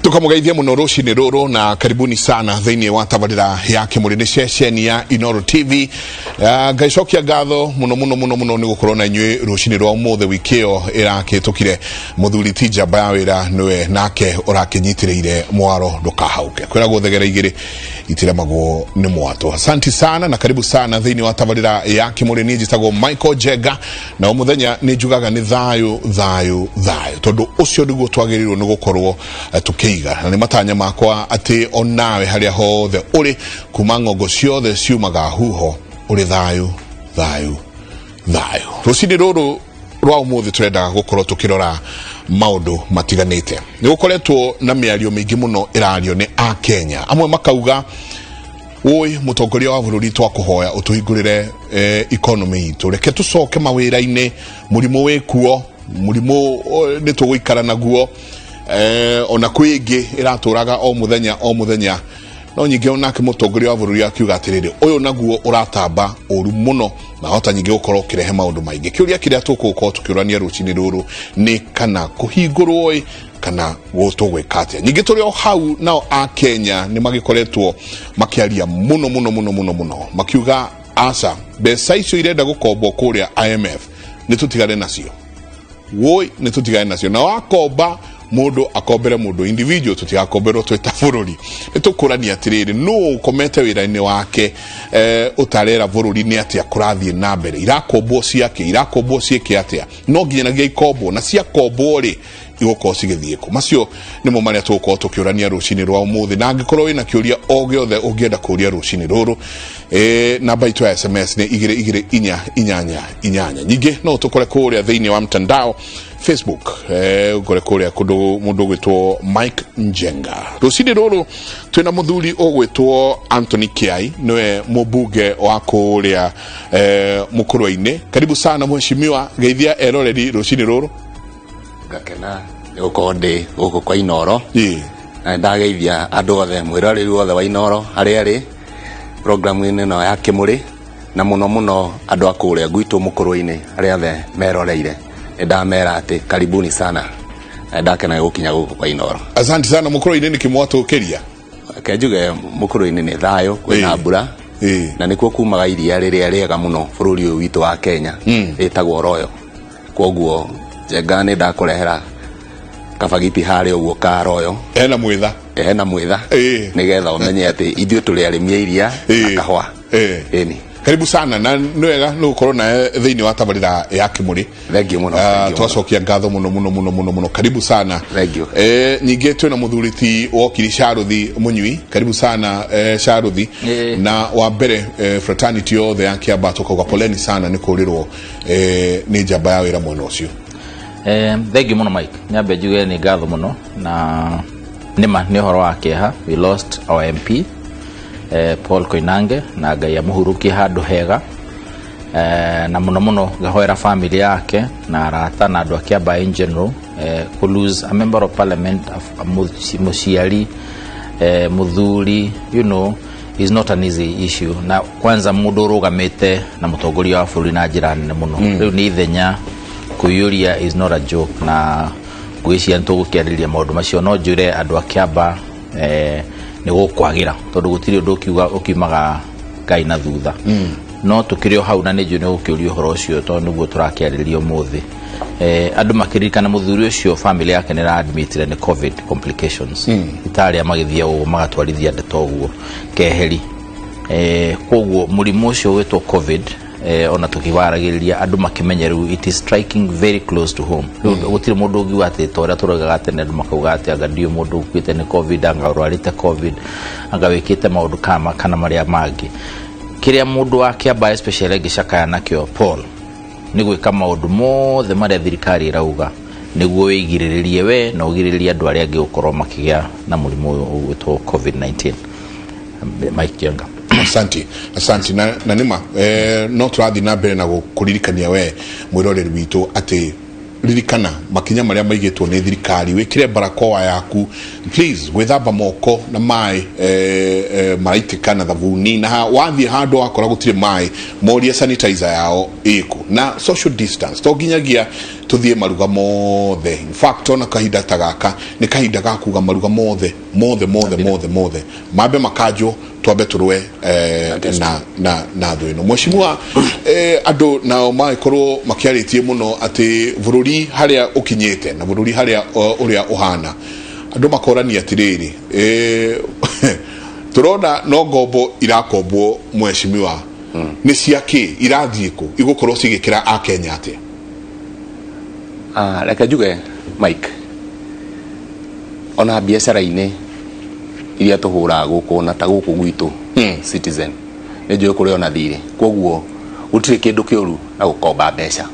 Tukamugeithia muno rucini ruru na karibuni sana thiini wa tabarira ya Kimuri ni ceceni ya Inoro TV. Ngaicokia ngatho muno muno muno muno ni gukorwo na inyui rucini rwa umuthi. Wiki iyo irakitukire, muthuri ti njamba ya wira niwe nake urakinyitiriire mwaro ndukahauke kwiragwo thegere igiri itiremagwo ni mwato. Asanti sana na karibu sana thiini wa tabarira ya Kimuri. Ni njitagwo Michael Jenga na umuthenya ni njugaga ni thayu, thayu, thayu, tondu ucio niguo twagiriirwo ni gukorwo tukiiga, na nĩ matanya makwa atĩ onawe harĩa hothe ũrĩ, kuma ng'ongo ciothe ciumaga huho, ũrĩ thayũ, thayũ, thayũ. Rũcinĩ rũrũ rwa ũmũthĩ tũrendaga gũkorwo tũkĩrora maũndũ matiganĩte. Nĩ gũkoretwo na mĩario mĩingĩ mũno ĩrario nĩ Akenya. Amwe makauga, "Ũĩ mũtongoria wa bũrũri, twakũhoya ũtũhingũrĩre economy itũ, reke tũcoke mawĩra-inĩ. Mũrimũ wĩ kuo, mũrimũ nĩ tũgũikara naguo, ona kwĩ ĩngĩ ĩratũraga o mũthenya o mũthenya." No nyingĩ onake mũtongoria wa bũrũri akiuga atĩrĩrĩ, ũyũ naguo ũratamba ũru mũno na hota nyingĩ gũkorwo ũkĩrehe maũndũ maingĩ. Kĩũria kĩrĩa tũkũkorwo tũkĩũrania rũcinĩ rũrũ nĩ kana kũhingũrwo ĩ kana tũgwĩka atĩa. Nyingĩ tũrĩ o hau, nao a Kenya nĩ magĩkoretwo makĩaria mũno mũno mũno mũno mũno, makiuga aca, mbeca icio irenda gũkombwo kũrĩa IMF nĩ tũtigane nacio, woi, nĩ tũtigane nacio, na wakomba mũndũ akombere mũndũ individual, tũtigakomberwo twĩ ta bũrũri. Nĩ tũkũrania atĩrĩrĩ, nũ ũkomete wĩra-inĩ wake ũtarera bũrũri nĩ atĩa kũrathiĩ na mbere? Irakombwo ciake, irakombwo ciĩke atĩa? No nginyanagia ikombwo, na ciakombwo rĩ, igũkorwo cigĩthiĩ kũ? Macio nĩmo marĩa tũgũkorwo tũkĩũrania rũcinĩ rwa ũmũthĩ, na angĩkorwo wĩna kĩũria o gĩothe ũngĩenda kũũria rũcinĩ rũrũ, namba itũ ya SMS nĩ 22488. Ningĩ no tũkore kũrĩa thĩinĩ wa mtandao Facebook, ũkore kũrĩa kũndũ mũndũ ũgwĩtwo Mike Njenga. Rũcinĩ rũrũ twĩna mũthuri ũgwĩtwo Anthony Kiai, nĩwe mũmbunge wa kũrĩa Mũkũrwe-inĩ. Karibu sana mheshimiwa, geithia eroreri rũcinĩ rũrũ. Ngakena nĩ gũkorwo ndĩ gũkũ kwa Inoro na nĩ ndageithia andũ othe, mwĩroreri wothe wa Inoro harĩa arĩ programu-inĩ ĩno ya Kĩmũrĩ, na mũno mũno andũ a kũrĩa gwitũ Mũkũrwe-inĩ arĩa othe meroreire. Nĩ ndamera atĩ karibuni sana na nĩ ndakena gũkinya gũkũ kwa Inoro. Asante sana. Mũkũrwe-inĩ nĩ kĩmwatũkĩria? Reke njuge Mũkũrwe-inĩ nĩ thayũ, kwĩna mbura na nĩkuo kumaga iria rĩrĩa rĩega mũno bũrũri ũyũ witũ wa Kenya, rĩtagwo Royal. Koguo Njenga, nĩ ndakũrehera kabagiti harĩa ũguo ka Royal. Hena mwĩtha. Hena mwĩtha, nĩgetha ũmenye atĩ ithuĩ tũrĩ arĩmi a iria na kahũa. Ĩni. Karibu sana na nĩ wega nĩ gũkorwo nawe thĩinĩ wa tabarĩra ya Kĩmũrĩ. Thengiũ mũno. Thengiũ mũno. Twacokia ngatho mũno mũno mũno mũno mũno, karibu sana. Thank you. Ningĩ twĩna mũthuri ti wokiri Sharuthi Mũnyui, karibu sana Sharuthi. Na wa mbere, fraternity yothe ya Kĩamba tũkauga poleni sana nĩ kũrĩrwo nĩ njamba ya wĩra mwena ũcio. Thengiũ mũno Mike. Nyambe njuge nĩ ngatho mũno, na nĩma nĩ ũhoro wa kĩeha, we lost our MP Paul Koinange, na Ngai amũhurũkie handũ hega, na mũno mũno ngahoera family yake na arata na andũ a Kĩamba in general. Ku lose a member of parliament, mũciari, mũthuri, is not an easy issue, na kwanza mũndũ ũrũgamĩte na mũtongoria wa bũrũri na njĩra nene mũno. Rĩu nĩ ithenya kũiyũria is not a joke, na ngwĩciria nĩ tũgũkĩarĩrĩria maũndũ macio. No njũre andũ a Kĩamba nĩ gũkwagĩra, tondũ gũtirĩ ũndũ ũkiuga ũkiumaga Ngai na thutha. No tũkĩrĩ o hau, na nĩ njũĩ nĩ gũkĩũria ũhoro ũcio tondũ nĩguo tũrakĩarĩrĩria ũmũthĩ, andũ makĩririkana mũthuri ũcio, family yake nĩ ĩraadmitire nĩ COVID complications, itarĩa magĩthiĩ ũguo magatwarithia ndeto ũguo keheri. Koguo mũrimũ ũcio wĩtwo COVID, ona tũkĩwaragĩrĩria andũ makĩmenye rĩu it is striking very close to home. Rĩu gũtirĩ mũndũ ũngiuga atĩ ta ũrĩa tũraugaga tene, andũ makauga atĩ anga ndiũ mũndũ ũkuĩte nĩ COVID, anga ũrwarĩte COVID, anga wĩkĩte maũndũ kama kana marĩa mangĩ. Kĩrĩa mũndũ wa Kĩamba especially angĩcakaya nakĩo Paul nĩ gwĩka maũndũ mothe marĩa thirikari ĩrauga nĩguo wĩgirĩrĩrie we na ũgirĩrĩrie andũ arĩa angĩ gũkorwo makĩgĩa na mũrimũ ũyũ ũgwĩtwo COVID-19. Mike Jenga. Asante, asante. Na nĩma no tũrathiĩ na mbere na kũririkania we mwĩroreri witũ atĩ ririkana makinya marĩa maigĩtwo nĩ thirikari, wĩkĩre barakoa yaku, please, gwĩthamba moko na maĩ maraitĩka na thabuni, na wathiĩ handũ wakora gũtirĩ maĩ, morie sanitizer yao ĩkũ, na social distance. To nginyagia Tuthiĩ maruga mothe. In fact, ona kahinda ta gaka nĩ kahinda ga kuga maruga mothe mothe mothe mothe mothe mambe makanjwo, twambe tũrũe na thũ ĩno. Mheshimiwa, andũ nao magĩkorwo makĩarĩtie mũno atĩ bũrũri harĩa ũkinyĩte na bũrũri harĩa ũrĩa ũhana, andũ makorania atĩrĩrĩ, tũrona no ngombo irakombwo. Mheshimiwa, nĩ cia kĩ? Irathiĩ kũ? Igũkorwo cigĩkĩra akenya atĩa? Ah, reke njuge, Mike, ona biacara-inĩ iria tũhũraga gũkũ na ta gũkũ gwitũ Citizen, nĩ njũĩ kũrĩ ona thirĩ. Koguo gũtirĩ kĩndũ kĩũru na gũkomba mbeca,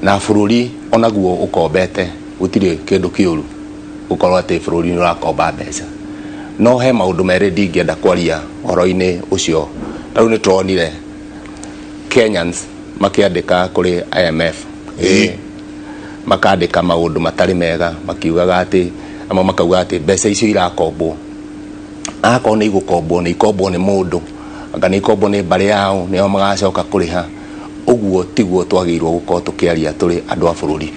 na bũrũri onaguo ũkombete, gũtirĩ kĩndũ kĩũru gũkorwo atĩ bũrũri nĩ ũrakomba mbeca. No he maũndũ merĩ ndingĩenda kwaria ũhoro-inĩ ũcio. Ta rĩu nĩ tũronire Kenyans makĩandĩka kũrĩ IMF, makandĩka maũndũ matarĩ mega, makiugaga atĩ amwe makauga atĩ mbeca icio irakombwo, akorwo nĩ igũkombwo, nĩ ikombwo nĩ mũndũ, anga nĩ ikombwo nĩ mbarĩ yao, nĩo magacoka kũrĩha. Ũguo tiguo twagĩrĩirwo gũkorwo tũkĩaria tũrĩ andũ a bũrũri.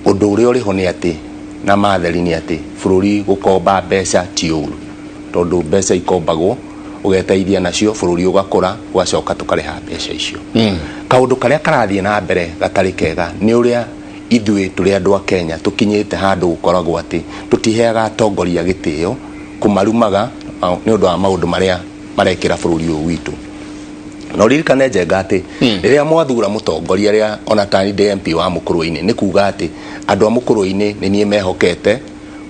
Ũndũ ũrĩa ũrĩho nĩ atĩ na matheri nĩ atĩ bũrũri gũkomba mbeca ti ũru, tondũ mbeca ikombagwo ũgeteithia nacio bũrũri ũgakũra, ũgacoka tũkarĩha mbeca icio. Kaũndũ karĩa karathiĩ na mbere gatarĩ kega nĩ ũrĩa ithuĩ tũrĩ andũ a Kenya tũkinyĩte handũ gũkoragwo atĩ tũtiheaga atongoria gĩtĩo, kũmarumaga nĩ ũndũ wa maũndũ marĩa marekĩra bũrũri ũyũ witũ. Na ũririkane, Njenga, atĩ rĩrĩa mwathura mũtongoria, rĩrĩa ona tani ndĩ MP wa Mũkũrwe-inĩ, nĩ kuga atĩ andũ a Mũkũrwe-inĩ nĩ niĩ mehokete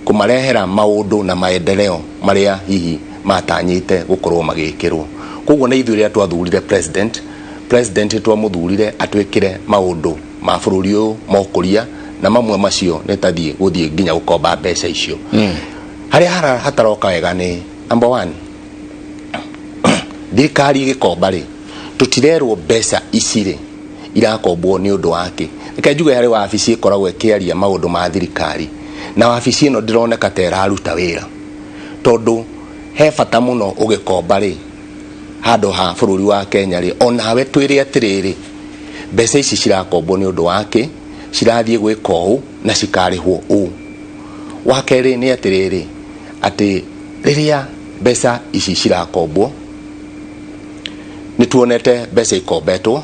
kũmarehera maũndũ na maendeleo marĩa hihi matanyĩte gũkorwo magĩkĩrwo. Koguo na ithuĩ rĩrĩa twathurire president, president twamũthurire atwĩkĩre maũndũ ma bũrũri ũyũ mokũria, na mamwe macio nĩ tathiĩ gũthiĩ nginya gũkomba mbeca icio. Harĩa hataroka wega nĩ number one, thirikari ĩgĩkomba rĩ, tũtirerwo mbeca ici rĩ irakombwo nĩ ũndũ wa kĩ. Reke njuge harĩ wabici ĩkoragwo ĩkĩaria maũndũ ma thirikari, na wabici ĩno ndĩroneka ta ĩraruta wĩra, tondũ he bata mũno ũgĩkomba rĩ, handũ ha bũrũri wa Kenya rĩ, onawe twĩre atĩrĩrĩ, mbeca ici cirakombwo nĩ ũndũ wa kĩ, cirathiĩ gwĩka ũũ na cikarĩhwo ũũ. Wa kerĩ nĩ atĩrĩrĩ, atĩ rĩrĩa mbeca ici cirakombwo, nĩ tuonete mbeca ikombetwo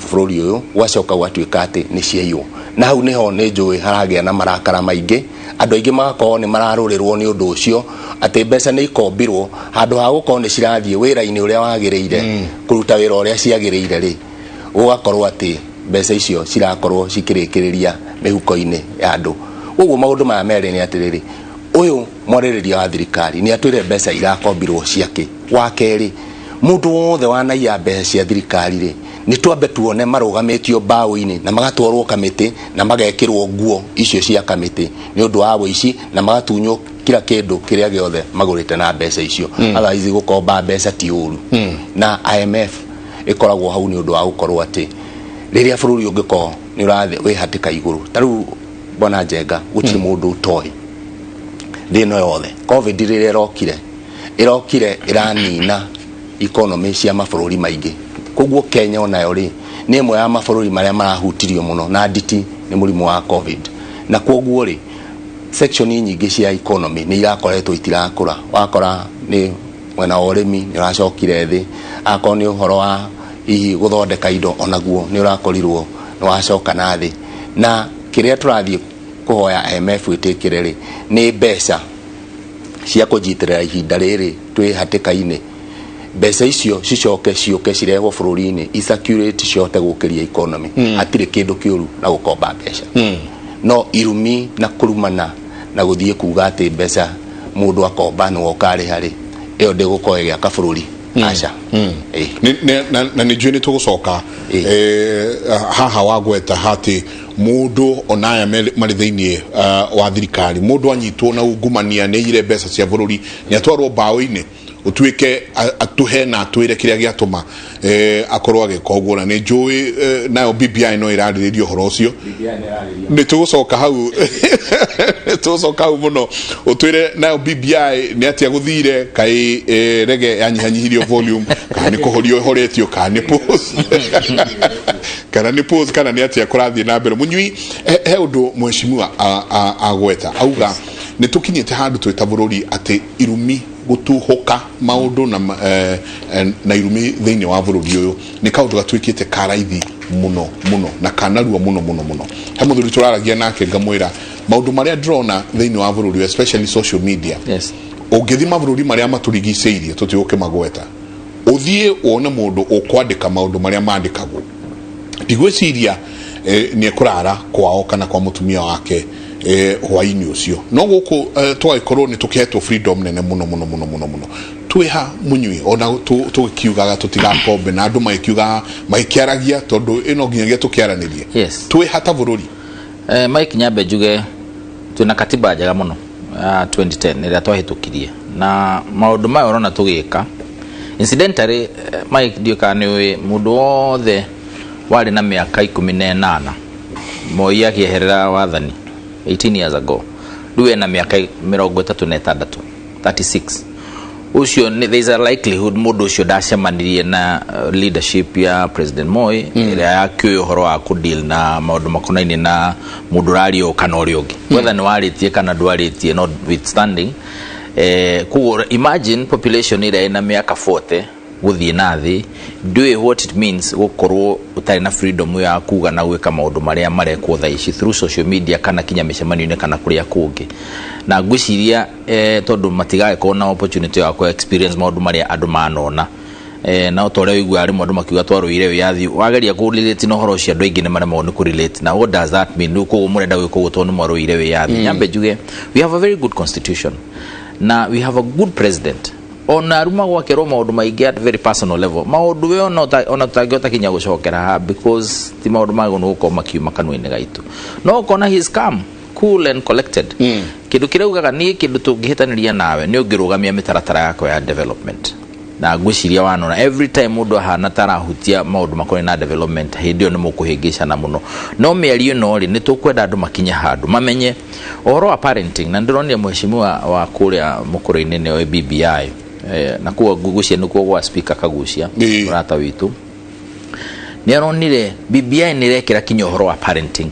bũrũri ũyũ, gwacoka gwatuĩka atĩ nĩ ciaiywo, na hau nĩho nĩ njũĩ haragĩa na marakara maingĩ. Andũ aingĩ magakorwo nĩ mararũrĩrwo nĩ ũndũ ũcio, atĩ mbeca nĩ ikombirwo, handũ ha gũkorwo nĩ cirathiĩ wĩra-inĩ ũrĩa wagĩrĩire, kũruta wĩra ũrĩa ciagĩrĩire rĩ, gũgakorwo atĩ mbeca icio cirakorwo cikĩrĩkĩrĩria mĩhuko-inĩ ya andũ. Koguo maũndũ maya merĩ nĩ atĩrĩrĩ, ũyũ mwarĩrĩria wa thirikari nĩ atwĩre mbeca irakombirwo ciakĩ. Wa kerĩ, mũndũ wothe wanaiya mbeca cia thirikari rĩ, nĩ twambe tuone marũgamĩtio mbaũ-inĩ na magatwarwo kamĩtĩ na magekĩrwo nguo icio cia kamĩtĩ nĩ ũndũ wa wũici, na magatunywo kila kĩndũ kĩrĩa gĩothe magũrĩte na mbeca icio. Otherwise gũkomba mbeca ti ũru, na IMF ĩkoragwo hau nĩ ũndũ wa gũkorwo atĩ rĩrĩa bũrũri ũngĩkorwo nĩ ũrathiĩ wĩ hatĩka igũrũ. Ta rĩu, bwana Njenga, gũtirĩ mũndũ ũtoĩ thĩ ĩno yothe, COVID rĩrĩa ĩrokire, ĩrokire ĩranina economy cia mabũrũri maingĩ. Koguo Kenya onayo rĩ, nĩ ĩmwe ya mabũrũri marĩa marahutirio mũno na nditi nĩ mũrimũ wa COVID, na koguo rĩ, section nyingĩ cia economy nĩ irakoretwo itirakũra. Wakora nĩ mwena wa ũrĩmi nĩ ũracokire thĩ, akorwo nĩ ũhoro wa hihi gũthondeka indo, onaguo nĩ ũrakorirwo nĩ wacoka na thĩ. Na kĩrĩa tũrathiĩ kũhoya IMF ĩtĩkĩre rĩ, nĩ mbeca cia kũnyitĩrĩra ihinda rĩrĩ twĩ hatĩka-inĩ. Mbeca icio cicoke ciũke cirehwo bũrũri-inĩ, i-circulate, cihote gũkĩria economy. Hatirĩ kĩndũ kĩũru na gũkomba mbeca, no irumi na kũrumana na gũthiĩ kuga atĩ mbeca mũndũ akomba nĩwe ũkarĩha rĩ, ĩyo ndĩgũkorwo ĩgĩaka bũrũri, aca. Ĩĩ. Na nĩ njũĩ nĩ tũgũcoka haha wagweta atĩ mũndũ ona aya marĩ thĩinĩ wa thirikari, mũndũ anyitwo na ungumania nĩ aiyire mbeca cia bũrũri, nĩ atwarwo mbaũ-inĩ. Ũtuĩke atũhe na atwĩre kĩrĩa gĩatũma akorwo agĩka ũguo. Na nĩ njũĩ nayo BBI no ĩrarĩrĩria ũhoro ũcio. Nĩ tũgũcoka hau, nĩ tũgũcoka hau mũno ũtwĩre nayo BBI nĩ atĩa gũthire, kaĩ rege yanyihanyihirio volume, kana nĩ kũhorio ĩhoretio, kana nĩ pause, kana nĩ atĩa kũrathiĩ na mbere. Mũnyui, he ũndũ mheshimiwa agweta, auga nĩ tũkinyĩte handũ twĩ ta bũrũri atĩ irumi gũtuhũka maũndũ na irumi thĩinĩ wa bũrũri ũyũ nĩ kaũndũ gatuĩkĩte ka raithi mũno mũno na kanarua mũno mũno mũno. He mũthuri tũraragia nake, ngamwĩra maũndũ marĩa ndĩrona thĩinĩ wa bũrũri ũyũ, especially social media, ũngĩthiĩ mabũrũri marĩa matũrigicĩirie, tũtigũkĩmagweta, ũthiĩ wone mũndũ ũkwandĩka maũndũ marĩa mandĩkagwo, ndigwĩciria nĩ ekũrara kwao kana kwa mũtumia wake hwainĩ ũcio. No gũkũ tũgagĩkorwo nĩ tũkĩhetwo freedom nene mũno mũno mũno mũno mũno. Twĩha mũnyui ona tũgĩkiugaga tũtigakombe na andũ magĩkiugaga magĩkĩaragia, tondũ ĩno nginyagia tũkĩaranĩrie. Twĩha ta bũrũri? Mike, nyambe njuge twĩna katiba njega mũno ya 2010 ĩrĩa twahĩtũkirie na maũndũ maya ũrona tũgĩka. Incidentally, Mike, ndiũĩ kana nĩ ũĩ mũndũ wothe warĩ na mĩaka 18 Moi akĩeherera wathani 18 years ago, rĩu ena mĩaka 36, 36, ũcio there is a likelihood mũndũ ũcio ndacemanirie na leadership ya President Moi ĩrĩa yakĩũĩ ũhoro wa kũdeal na maũndũ makonainie na mũndũ ũraria ũũ kana ũrĩa ũngĩ, whether nĩ warĩtie kana ndwarĩtie, notwithstanding. Koguo imagine population ĩrĩa ĩna mĩaka 40 gũthiĩ na thĩ ndũĩ what it means gũkorwo ũtarĩ na freedom ya kuga na gwĩka maũndũ marĩa marekwo thaa ici through social media kana kinya mĩcemanio-inĩ kana kũrĩa kũngĩ. Na ngwĩciria tondũ matigagĩkorwo na opportunity ya kũ experience maũndũ marĩa andũ manona, na ta ũrĩa ũiguaga rĩmwe andũ makiuga twarũire wĩyathi, wageria kũ relate na ũhoro ũcio, andũ aingĩ nĩ maremagwo nĩ kũ relate. Na what does that mean? Rĩu koguo mũrenda gwĩka ũguo tondũ nĩ mwarũire wĩyathi? Nyambe njuge we have a very good constitution na we have a good president. Ona arumagwo akerwo maũndũ maingĩ at very personal level, maũndũ we ona tũtangĩhota kinya gũcokera haha because ti maũndũ magĩrĩirwo nĩ gũkorwo makiuma kanua-inĩ gaitũ, no ũkona he is calm, cool and collected. Kĩndũ kĩrĩa ugaga niĩ, kĩndũ tũngĩhĩtanĩria nawe nĩ ũngĩrũgamia mĩtaratara yakwa ya development. Na ngwĩciria wanona every time mũndũ ahana ta arahutia maũndũ makonainie na development, hĩndĩ ĩyo nĩ mũkũhĩngĩcana mũno. No mĩario ĩno rĩ, nĩ tũkwenda andũ makinye handũ mamenye ũhoro wa parenting. Na ndĩronire mheshimiwa wa kũrĩa mũkũrũ-inĩ nĩoĩ BBI, na kuo ngwĩciria nĩkuo gwa Speaker Kagucia, mũrata witũ, nĩ aronire BBI nĩ ĩrekĩra kinya ũhoro wa parenting,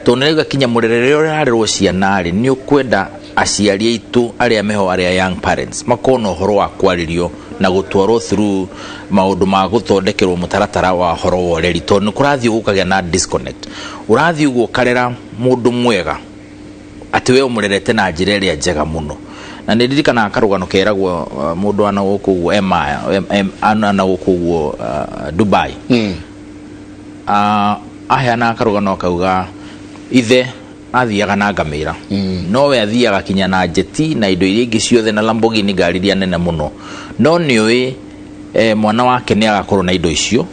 tondũ nĩ rauga kinya mũrerere ũrĩa ũrarerwo ciana rĩ, nĩ ũkwenda aciari aitũ arĩa meho, arĩa young parents, makorwo na ũhoro wa kwarĩrio na gũtwarwo through maũndũ ma gũthondekerwo mũtaratara wa ũhoro wa ũreri, tondũ nĩ kũrathiĩ gũkagĩa na disconnect. Ũrathiĩ ũguo ũkarera mũndũ mwega atĩ we ũmũrerete na njĩra ĩrĩa njega mũno. Na nĩ ndirikanaga karũgano keragwo mũndũ ana gũkũ ũguo Emaya, ana gũkũ ũguo Dubai, aheanaga karũgano akauga ithe athiaga na ngamĩra, no we athiaga kinya na njeti na indo iria ingĩ ciothe na Lamborghini, ngari iria nene mũno. No nĩ ũĩ mwana wake nĩ agakorwo na indo icio,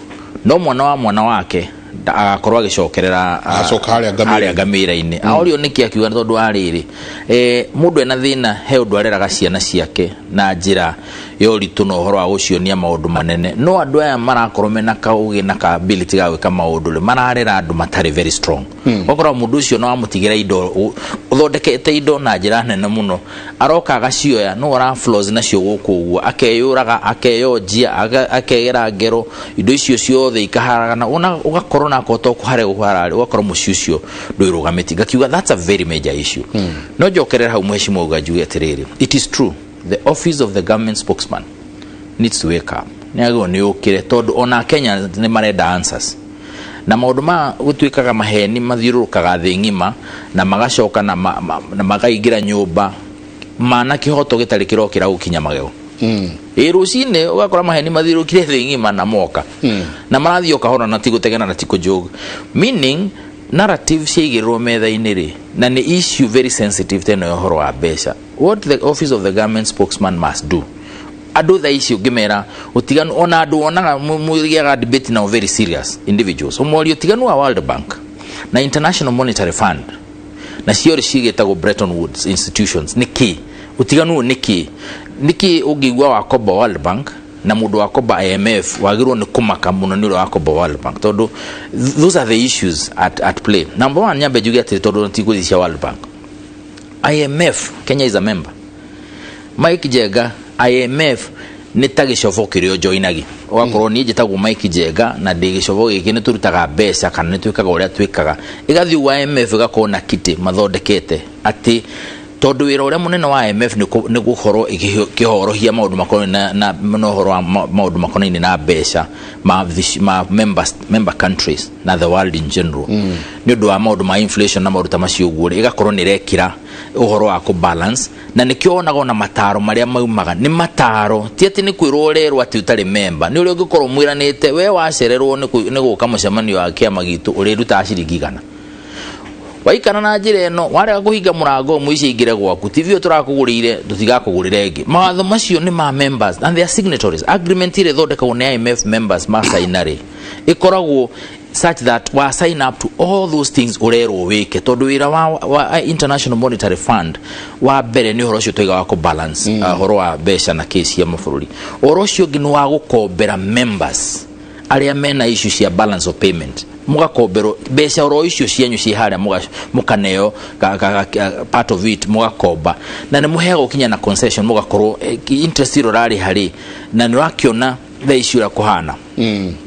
no mwana wa mwana wake agakorwo agĩcokerera Agacoka harĩa ngamĩra-inĩ. Harĩa ngamĩra-inĩ. Aorio nĩkĩ, akiuga nĩ tondũ wa rĩrĩ, mũndũ ena thĩna he ũndũ areraga ciana ciake na njĩra ya ũritũ na ũhoro wa gũcionia maũndũ manene, no andũ aya marakorwo mena kaũgĩ na ka ability ga gwĩka maũndũ rĩ, mararera andũ matarĩ very strong. Ũgakora mũndũ ũcio no amũtigĩra indo, ũthondekete indo na njĩra nene mũno, aroka agacioya, no ara floss nacio gũkũ ũguo, akeyũraga, akeyonjia, akegera ngero, indo icio ciothe ikaharagana. Ona ũgakorwo na akorwo to kũharĩa gũkũ hararĩ, ũgakorwo mũciĩ ũcio ndwĩrũgamĩtie. Ngakiuga that's a very major issue. No njokerere hau mheshimiwa uga njuge atĩrĩrĩ, it is true the office of the government spokesman needs to wake up. Nĩ agĩrĩirwo nĩ ũkĩre, tondũ ona Kenya nĩ marenda answers na maũndũ ma gũtuĩkaga maheni mathiũrũrũkaga thĩ ng'ima na magacoka na makaingĩra nyũmba mana kĩhoto gĩtarĩ kĩrokĩra gũkinya magego. Ĩ rũcinĩ ũgakora maheni mathiũrũrũkire thĩ ng'ima na moka na marathiĩ o kahora na ti gũtegena na ti kũjũg, meaning narrative ciaigĩrĩrwo metha-inĩ rĩ, na nĩ issue very sensitive ta ĩno ya ũhoro wa mbeca. What the office of the government spokesman must do, andũ thaa ici ũngĩmera ũtiganu, ona andũ wonaga mũgĩaga debate nao, very serious individuals, ũmorie ũtiganu wa World Bank na International Monetary Fund na ciorĩ cigĩtagwo Bretton Woods institutions nĩ kĩ. Ũtiganu ũyũ nĩkĩ? Nĩkĩ ũngĩigua wakomba World Bank na mũndũ wakomba IMF wagĩrĩirwo nĩ kũmaka mũno nĩ ũrĩa wakomba World Bank? Tondũ those are the issues at play. Number one, nyambe njuge atĩrĩ, tondũ tigũthiĩ cia World Bank, IMF, Kenya is a member. Mike Njenga, IMF nĩ ta gĩcobo kĩrĩa ũjoinagi, ũgakorwo niĩ njĩtagwo Mike Njenga na ndĩ gĩcobo gĩkĩ, nĩ tũrutaga mbeca kana nĩ twĩkaga ũrĩa twĩkaga. Ĩgathiĩ ũguo, IMF ĩgakorwo na kitty mathondekete atĩ tondũ wĩra ũrĩa mũnene wa IMF nĩ gũkorwo ĩkĩhorohia maũndũ makonainie na ũhoro wa maũndũ makonainie na mbeca ma member countries na the world in general, nĩ ũndũ wa maũndũ ma inflation na maũndũ ta macio ũguo rĩ, ĩgakorwo nĩ ĩrekĩra ũhoro wa kũ balance, na nĩkĩo wonaga ona mataro marĩa maumaga nĩ mataro, ti atĩ nĩ kwĩrwo ũrerwo atĩ ũtarĩ member. Nĩ ũrĩa ũngĩkorwo mwĩranĩte we wacererwo nĩ gũka mũcemanio wa kĩama gitũ, ũrĩrutaga ciringi 100, waikara na njĩra ĩno, warega kũhinga mũrango mũici aingĩre gwaku, TV ĩyo tũrakũgũrĩire tũtigakũgũrĩra ĩngĩ. Mawatho macio nĩ ma members and they are signatories. Agreement ĩrĩa ĩthondekagwo nĩ IMF members ma sainarĩ ĩkoragwo such that wa sign up to all those things ũrerwo wĩke, tondũ wĩra wa International Monetary Fund wa mbere nĩ ũhoro ũcio twaiga wa kũ balance ũhoro wa mbeca na kĩ cia mabũrũri. Ũhoro ũcio ũngĩ nĩ wa gũkombera members arĩa mena issue cia balance of payment, mũgakomberwo mbeca oro icio cianyu ciĩ harĩa, mũkaneo part of it, mũgakomba na nĩ mũheagwo kinya na concession, mũgakorwo interest ĩrĩa ũrarĩha rĩ, na nĩ ũrakĩona thaa ici ũrĩa kũhana,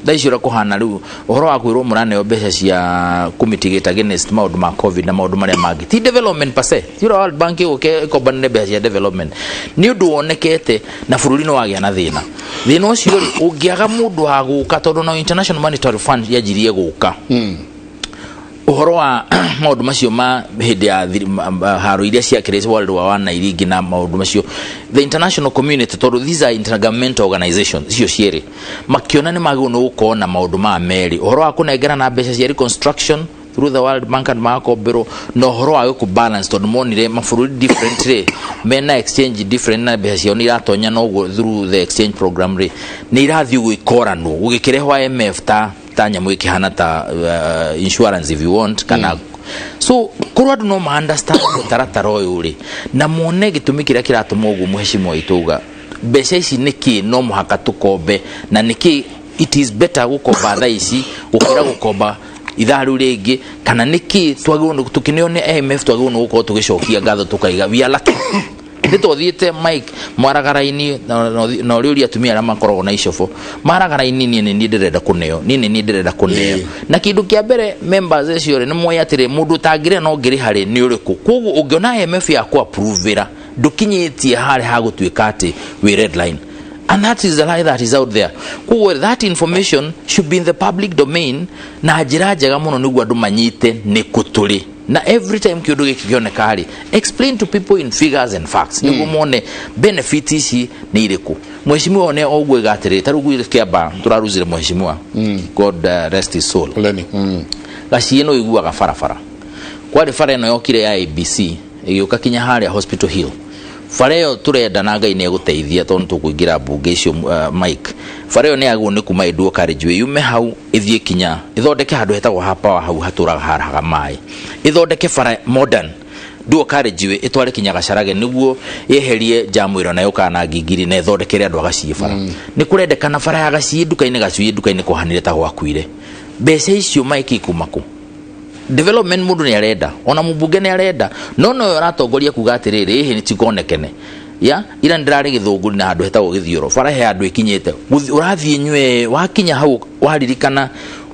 thaa ici ũrĩa kũhana rĩu, ũhoro wa kwĩrwo mũraneo mbeca cia kũmitigate against maũndũ ma COVID na maũndũ marĩa mangĩ ti development per se, ti ũrĩa World Bank ĩgũke ĩkombanĩre mbeca cia development, nĩ ũndũ wonekete na bũrũri nĩ wagĩa na thĩna. Thĩna ũcio rĩ, ũngĩaga mũndũ wa gũka, tondũ no International Monetary Fund yanjirie gũka ũhoro wa maũndũ macio ma hĩndĩ ya haro iria ciakĩrĩ World War One na iria ingĩ na maũndũ macio, the international community, tondũ these are intergovernmental organizations icio cierĩ, makĩona nĩ magĩrĩirwo nĩ gũkorwo na maũndũ maya merĩ, ũhoro wa kũnengerana mbeca cia reconstruction through the World Bank and magakomberwo, na ũhoro wa gũkũ balance, tondũ monire mabũrũri different rĩ mena exchange different na mbeca ciao nĩ iratonya noguo through the exchange program rĩ, nĩ irathiĩ ũguo ikoranwo, gũgĩkĩrehwo IMF ta nyamũ ĩkĩhana ta insurance, if you want, kana so korwo andũ no ma understand mũtaratara ũyũ rĩ, na mone gĩtũmi kĩrĩa kĩratũma ũguo. Mũhecimiwa witũ uga mbeca ici nĩkĩ no mũhaka tũkombe, na nĩkĩ it is better gũkomba thaa ici gũkĩra gũkomba ithaa rĩu rĩngĩ, kana nĩkĩ twagĩrĩirwo tũkĩneo nĩ IMF, twagĩrĩirwo nĩ gũkorwo tũgĩcokia ngatho, tũkaiga we are lucky. Nĩ twathiĩte Mike mwaragara-inĩ na ũrĩa ũria atumia arĩa makoragwo na icobo maragara-inĩ, niĩ nĩ niĩ ndĩrenda kũneo, niĩ nĩ niĩ ndĩrenda kũneo. Na kĩndũ kĩa mbere, members acio rĩ, nĩ moĩ atĩrĩ, mũndũ ũtangĩrĩa no ngĩrĩha rĩ nĩ ũrĩkũ. Koguo ũngĩona IMF ya kũ-approve-ĩra, ndũkinyĩtie harĩa ha gũtuĩka atĩ wĩ red line, and that is the lie that is out there. Koguo that information should be in the public domain na njĩra njega mũno nĩguo andũ manyite nĩ kũ tũrĩ. Na every time kĩũndũ gĩkĩ kĩoneka rĩ, explain to people in figures and facts nĩguo mone benefit ici nĩ irĩkũ. Mheshimiwa one o ũguo iga atĩrĩ, ta rĩu gwitũ Kĩamba tũraruzire mheshimiwa, God rest his soul. Poleni. Gaciĩ no iguaga barabara, kwarĩ bara ĩno yokire ya ABC ĩgĩũka kinya harĩa Hospital Hill. Bara ĩyo tũrenda na Ngai nĩ egũteithia, tondũ tũkũingĩra mbunge icio, Mike, bara ĩyo nĩ yagĩrĩirwo nĩ kuma ĩnduo Carriageway, yume hau ĩthiĩ kinya ĩthondeke handũ hetagwo ha power, hau hatũraga harahaga maĩ, ĩthondeke bara modern dual carriageway ĩtware kinya Gacarage nĩguo yeherie jamu ĩro na yũkaga na ngingiri, na ĩthondekere andũ a Gaciĩ bara. Nĩ kũrendekana bara ya Gaciĩ nduka-inĩ, Gaciĩ nduka-inĩ kũhanire ta gwakuire. Mbeca icio, Mike, ikuma kũ? Development mũndũ nĩ arenda, ona mũmbunge nĩ arenda, no noyo ũratongoria kuga atĩrĩrĩ, ĩhĩ nĩ tikonekene ya ira nĩ ndĩrarĩ Gĩthũngũri na handũ hetagwo Gĩthiũrũ, bara he handũ ĩkinyĩte. Ũrathiĩ nywe wakinya hau waririkana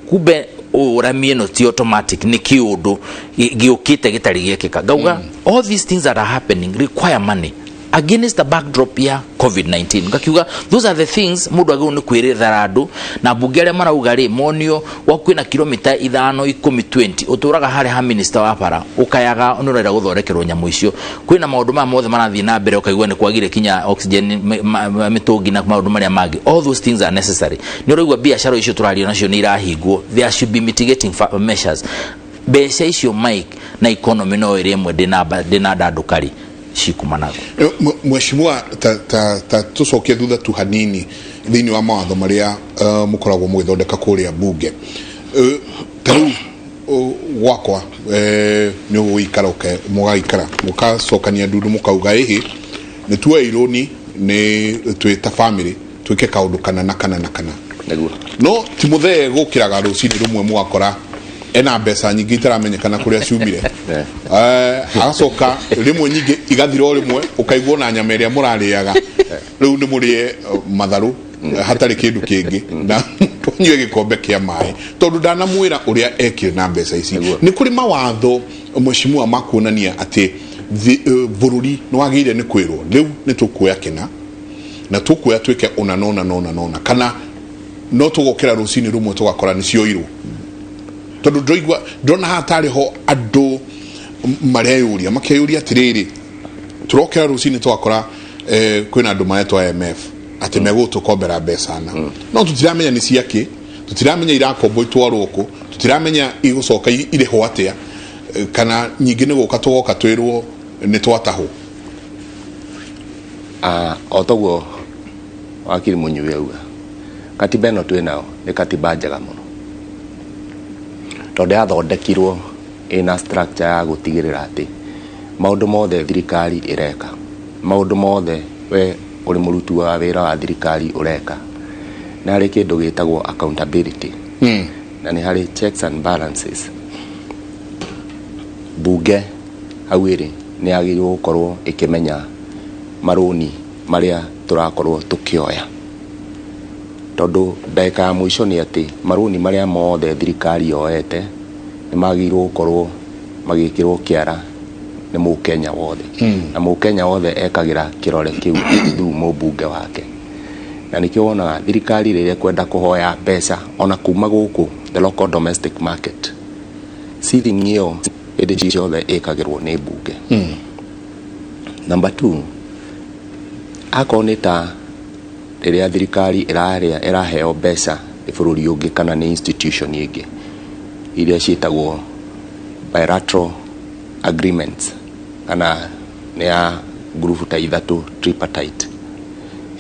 kumbe ũrami ĩno ti automatic, nĩ kĩũndũ gĩũkĩte gĩtarĩ gĩekĩka. Ngauga all these things that are happening require money against the backdrop ya COVID-19. Ngakiuga those are the things mũndũ agĩrĩirwo nĩ kwĩrethera andũ na mbunge arĩa marauga rĩ, monio gwa kwĩna kilomita 5, 10, 20 ũtũraga harĩa ha minister wa bara, ũkayaga nĩ ũrenda gũthondekerwo nyamũ icio. Kwĩna maũndũ maya mothe marathiĩ na mbere, ũkaigua nĩ kwagire kinya oxygen, mĩtũngi na maũndũ marĩa mangĩ. All those things are necessary. Nĩ ũraigua biacara icio tũraria nacio nĩ irahingwo. There should be mitigating measures. Mbeca icio, Mike, na economy no ĩrĩ ĩmwe ndĩna ndandũkari cikumanago. Mheshimiwa, ta tũcokie thutha tu hanini thĩinĩ wa mawatho marĩa mũkoragwo mũgĩthondeka kũrĩa mbunge. Ta rĩu gwakwa nĩ ũgũikara mũgaikara mũgacokania ndundu mũkauga ĩhĩ Nĩ tuoe irũni nĩ twĩ ta family twĩke kaũndũ kana na kana na kana. Nĩguo. No ti mũthee gũkĩraga rũcinĩ rũmwe mũgakora ena mbeca nyingĩ itaramenyekana kũrĩa ciumire. Agacoka rĩmwe nyingĩ igathira o rĩmwe, ũkaigua ona nyama ĩrĩa mũrarĩaga rĩu nĩ mũrĩe matharũ hatarĩ kĩndũ kĩngĩ na tũnyue gĩkombe kĩa maĩ tondũ ndanamwĩra ũrĩa ekire na mbeca ici. Nĩguo. Nĩ kũrĩ mawatho, mheshimiwa, makuonania atĩ bũrũri nĩ wagĩrĩire nĩ kwĩrwo rĩu nĩ tũkuoya kĩna na tũkuoya twĩke ũna na ũna na ũna na ũna, kana no tũgokĩra rũcinĩ rũmwe tũgakora nĩ cioirwo? Tondũ ndĩraigua ndĩrona haha tarĩ ho andũ mareyũria, makeyũria atĩrĩrĩ, tũrokĩra rũcinĩ tũgakora kwĩna andũ maretwo IMF atĩ megũtũkombera mbeca na no tũtiramenya nĩ ciakĩ, tũtiramenya irakombwo itwarwo kũ, tũtiramenya igũcoka irĩhwo atĩa, kana nyingĩ nĩ gũka tũgoka twĩrwo nĩ twatahwo. O toguo wakiri Mũnyui auga, katiba ĩno twĩ nayo nĩ katiba njega mũno tondũ yathondekirwo ĩna structure ya gũtigĩrĩra atĩ maũndũ mothe thirikari ĩreka, maũndũ mothe we ũrĩ mũruti wa wĩra wa thirikari ũreka, nĩ harĩ kĩndũ gĩtagwo accountability na nĩ harĩ checks and balances. Bunge hau ĩrĩ nĩ yagĩrĩirwo gũkorwo ĩkĩmenya marũni marĩa tũrakorwo tũkĩoya, tondũ ndagĩka ya mũico nĩ atĩ marũni marĩa mothe thirikari yoete nĩ magĩrĩirwo gũkorwo magĩkĩrwo kĩara nĩ mũkenya wothe, na mũkenya wothe ekagĩra kĩrore kĩu through mũmbunge wake. Na nĩkĩo wonaga thirikari rĩrĩa ĩkwenda kũhoya mbeca ona kuma gũkũ the local domestic market, ceiling ĩyo hĩndĩ ciothe ĩkagĩrwo nĩ mbunge. Number two, akorwo nĩ ta rĩrĩa thirikari ĩrarĩa ĩraheo mbeca nĩ bũrũri ũngĩ kana nĩ institution ĩngĩ iria ciĩtagwo bilateral agreements kana nĩ ya ngurubu ta ithatũ, tripartite,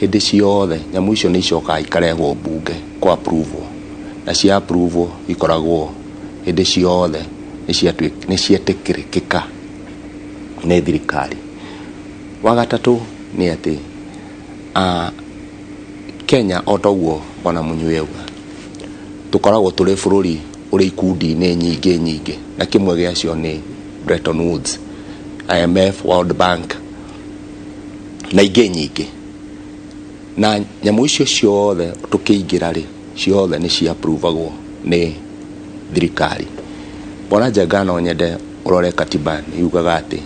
hĩndĩ ciothe nyamũ icio nĩ icokaga ikarehwo mbunge kũ approve, na cia approve ikoragwo hĩndĩ ciothe nĩ cietĩkĩrĩkĩka nĩ thirikari. Wa gatatũ nĩ atĩ Kenya, o toguo bwana Mũnyui auga, tũkoragwo tũrĩ bũrũri ũrĩ ikundi-inĩ nyingĩ nyingĩ, na kĩmwe gĩacio nĩ Bretton Woods, IMF, World Bank na ingĩ nyingĩ. Na nyamũ icio ciothe tũkĩingĩra rĩ, ciothe nĩ ciaprovagwo nĩ thirikari. Bwana Njenga, no nyende ũrore katiba nĩ yugaga atĩ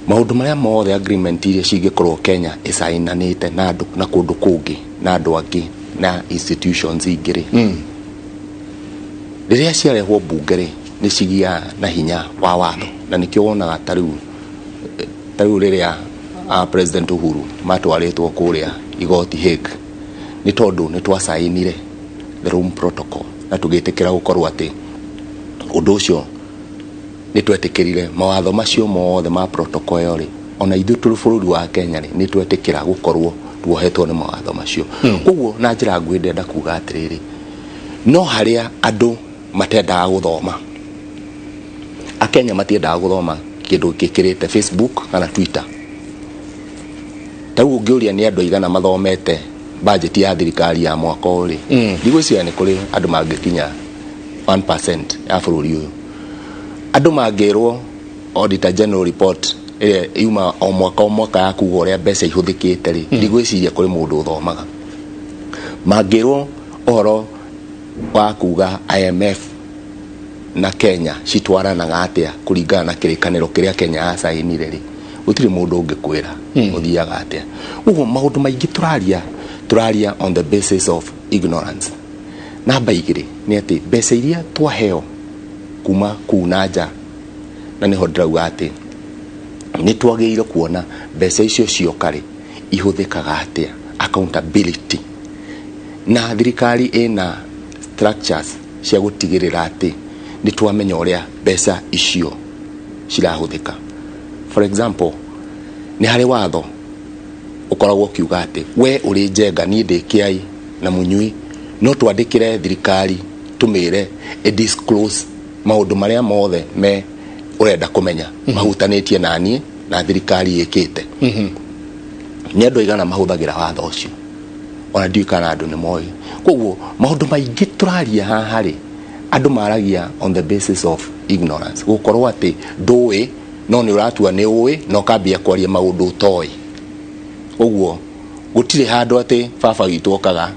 maũndũ marĩa mothe, agreement iria cingĩkorwo Kenya ĩcainanĩte na andũ na kũndũ kũngĩ na andũ angĩ na institutions ingĩ rĩ, rĩrĩa ciarehwo mbunge rĩ, nĩ cigĩaga na hinya wa watho. Na nĩkĩo wonaga ta rĩu rĩrĩa President Uhuru matwarĩtwo kũrĩa igoti Hague, nĩ tondũ nĩ twacainire the Rome Protocol na tũgĩtĩkĩra gũkorwo atĩ ũndũ ũcio nĩ twetĩkĩrire mawatho macio mothe ma protocol ĩyo rĩ, ona ithuĩ tũrĩ bũrũri wa Kenya rĩ, nĩ twetĩkĩra gũkorwo tuohetwo nĩ mawatho macio. Koguo na njĩra nguhĩ ndĩrenda kuga atĩrĩrĩ, no harĩa andũ matendaga gũthoma, Akenya matiendaga gũthoma kĩndũ gĩkĩrĩte Facebook kana Twitter. Ta rĩu ũngĩũria nĩ andũ aigana mathomete budget ya thirikari ya mwaka ũyũ rĩ, ndigwĩciria nĩ kũrĩ andũ mangĩkinya 1% ya bũrũri ũyũ. Andũ mangĩrwo Auditor General report ĩrĩa yuma o mwaka o mwaka ya kuga ũrĩa mbeca ihũthĩkĩte rĩ, ndigwĩciria kũrĩ mũndũ ũthomaga. Mangĩrwo ũhoro wa kuga IMF na Kenya citwaranaga atĩa kũringana na kĩrĩkanĩro kĩrĩa Kenya yacainire rĩ, gũtirĩ mũndũ ũngĩkwĩra ũthiaga atĩa. Ũguo maũndũ maingĩ tũraria on the basis of ignorance. Namba 2 nĩ atĩ mbeca iria twaheo kuma kuu na nja, na nĩho ndĩrauga atĩ nĩ twagĩrĩire kuona mbeca icio cioka rĩ, ihũthĩkaga atĩa, accountability, na thirikari ĩna structures cia gũtigĩrĩra atĩ nĩ twamenya ũrĩa mbeca icio cirahũthĩka. For example, nĩ harĩ watho ũkoragwo ũkiuga atĩ we ũrĩ Njenga, niĩ ndĩ Kĩai na Mũnyui, no twandĩkĩre thirikari tũmĩre ĩ disclose maũndũ marĩa mothe me ũrenda kũmenya mahutanĩtie na niĩ na thirikari ĩkĩte. Nĩ andũ aigana mahũthagĩra watho ũcio? Ona ndiũĩ kana andũ nĩ moĩ. Koguo maũndũ maingĩ tũraria haha rĩ, andũ maragia on the basis of ignorance, gũkorwo atĩ ndũĩ no nĩ ũratua nĩ ũĩ na ũkambia kwaria maũndũ ũtoĩ. Ũguo gũtirĩ handũ atĩ baba witũ okaga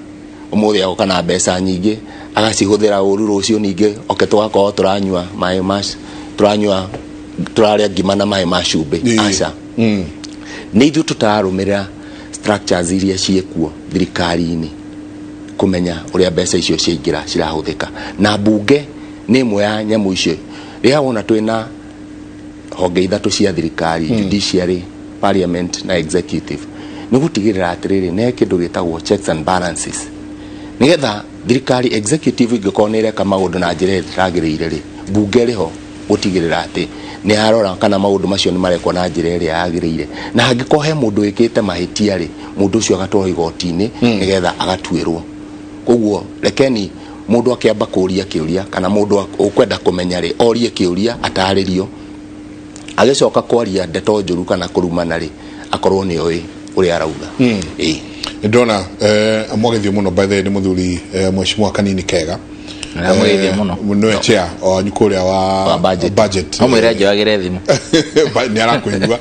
ũmũthĩ agoka na mbeca nyingĩ agacihũthĩra ũru, rũciũ ningĩ oke tũgakorwo tũranyua maĩ ma tũranyua, tũrarĩa ngima na maĩ ma cumbĩ. Aca, nĩ ithuĩ tũtararũmĩrĩra structures iria ciĩkuo thirikari-inĩ kũmenya ũrĩa mbeca icio ciaingĩra cirahũthĩka. Na mbunge nĩ ĩmwe ya nyamũ icio. Rĩrĩa wona twĩna honge ithatũ cia thirikari, judiciary, parliament na executive, nĩ gũtigĩrĩra atĩrĩrĩ nĩ kĩndũ gĩtagwo checks and balances, nĩgetha thirikari executive ingĩkorwo nĩ ĩreka maũndũ na njĩra ĩrĩa ĩtagĩrĩire rĩ, mbunge ĩrĩ ho gũtigĩrĩra atĩ nĩ yarora kana maũndũ macio nĩ marekwo na njĩra ĩrĩa yagĩrĩire, na hangĩkorwo he mũndũ wĩkĩte mahĩtia rĩ, mũndũ ũcio agatwarwo igoti-inĩ nĩgetha agatuĩrwo. Koguo rekeni mũndũ akĩamba kũria kĩũria, kana mũndũ ũkwenda kũmenya rĩ, orie kĩũria, atarĩrio, agĩcoka kwaria ndeto njũru kana kũrumana rĩ, akorwo nĩ oĩ ũrĩa arauga. Ĩĩ. Ndona mwagethio mũno. By the way, nĩ mũthuri mheshimiwa Kanini Kega. Ndamũgeithia mũno. Nĩwe chair wanyu kũrĩa wa Wa budget. Budget. No mwĩre njoyagĩre thimũ. Nĩ arakũigua.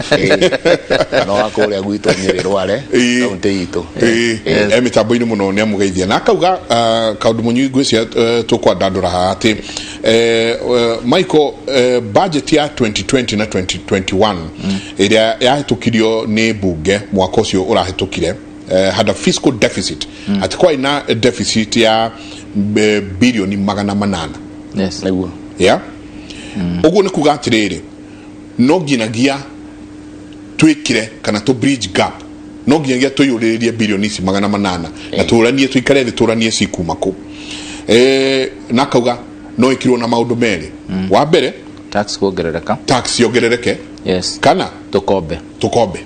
No wa kũrĩa gwitũ Nyĩrĩ Rware, kaunti itũ. Ĩĩ, e mĩtambo-inĩ mũno, nĩ amũgeithia na akauga kaũndũ mũnyui ngwĩcia tũkwandandũra haha atĩ Michael, budget ya 2020 na 2021 ĩrĩa yahĩtũkirio nĩ mbunge mwaka ũcio ũrahĩtũkire had a fiscal deficit, atĩ kwarĩ na deficit ya bilioni 800. Nĩguo. Yeah, ũguo nĩ kuga atĩrĩrĩ, no nginyagia twĩkĩre kana tũ bridge gap, no nginyagia tũiyũrĩrĩrie bilioni ici 800 na tũranie, tũikare thĩ tũranie cikuma kũ. Na akauga no ĩkirwo na maũndũ merĩ. Wa mbere, tax kuongerereka. Tax yongerereke kana tũkombe. Tũkombe.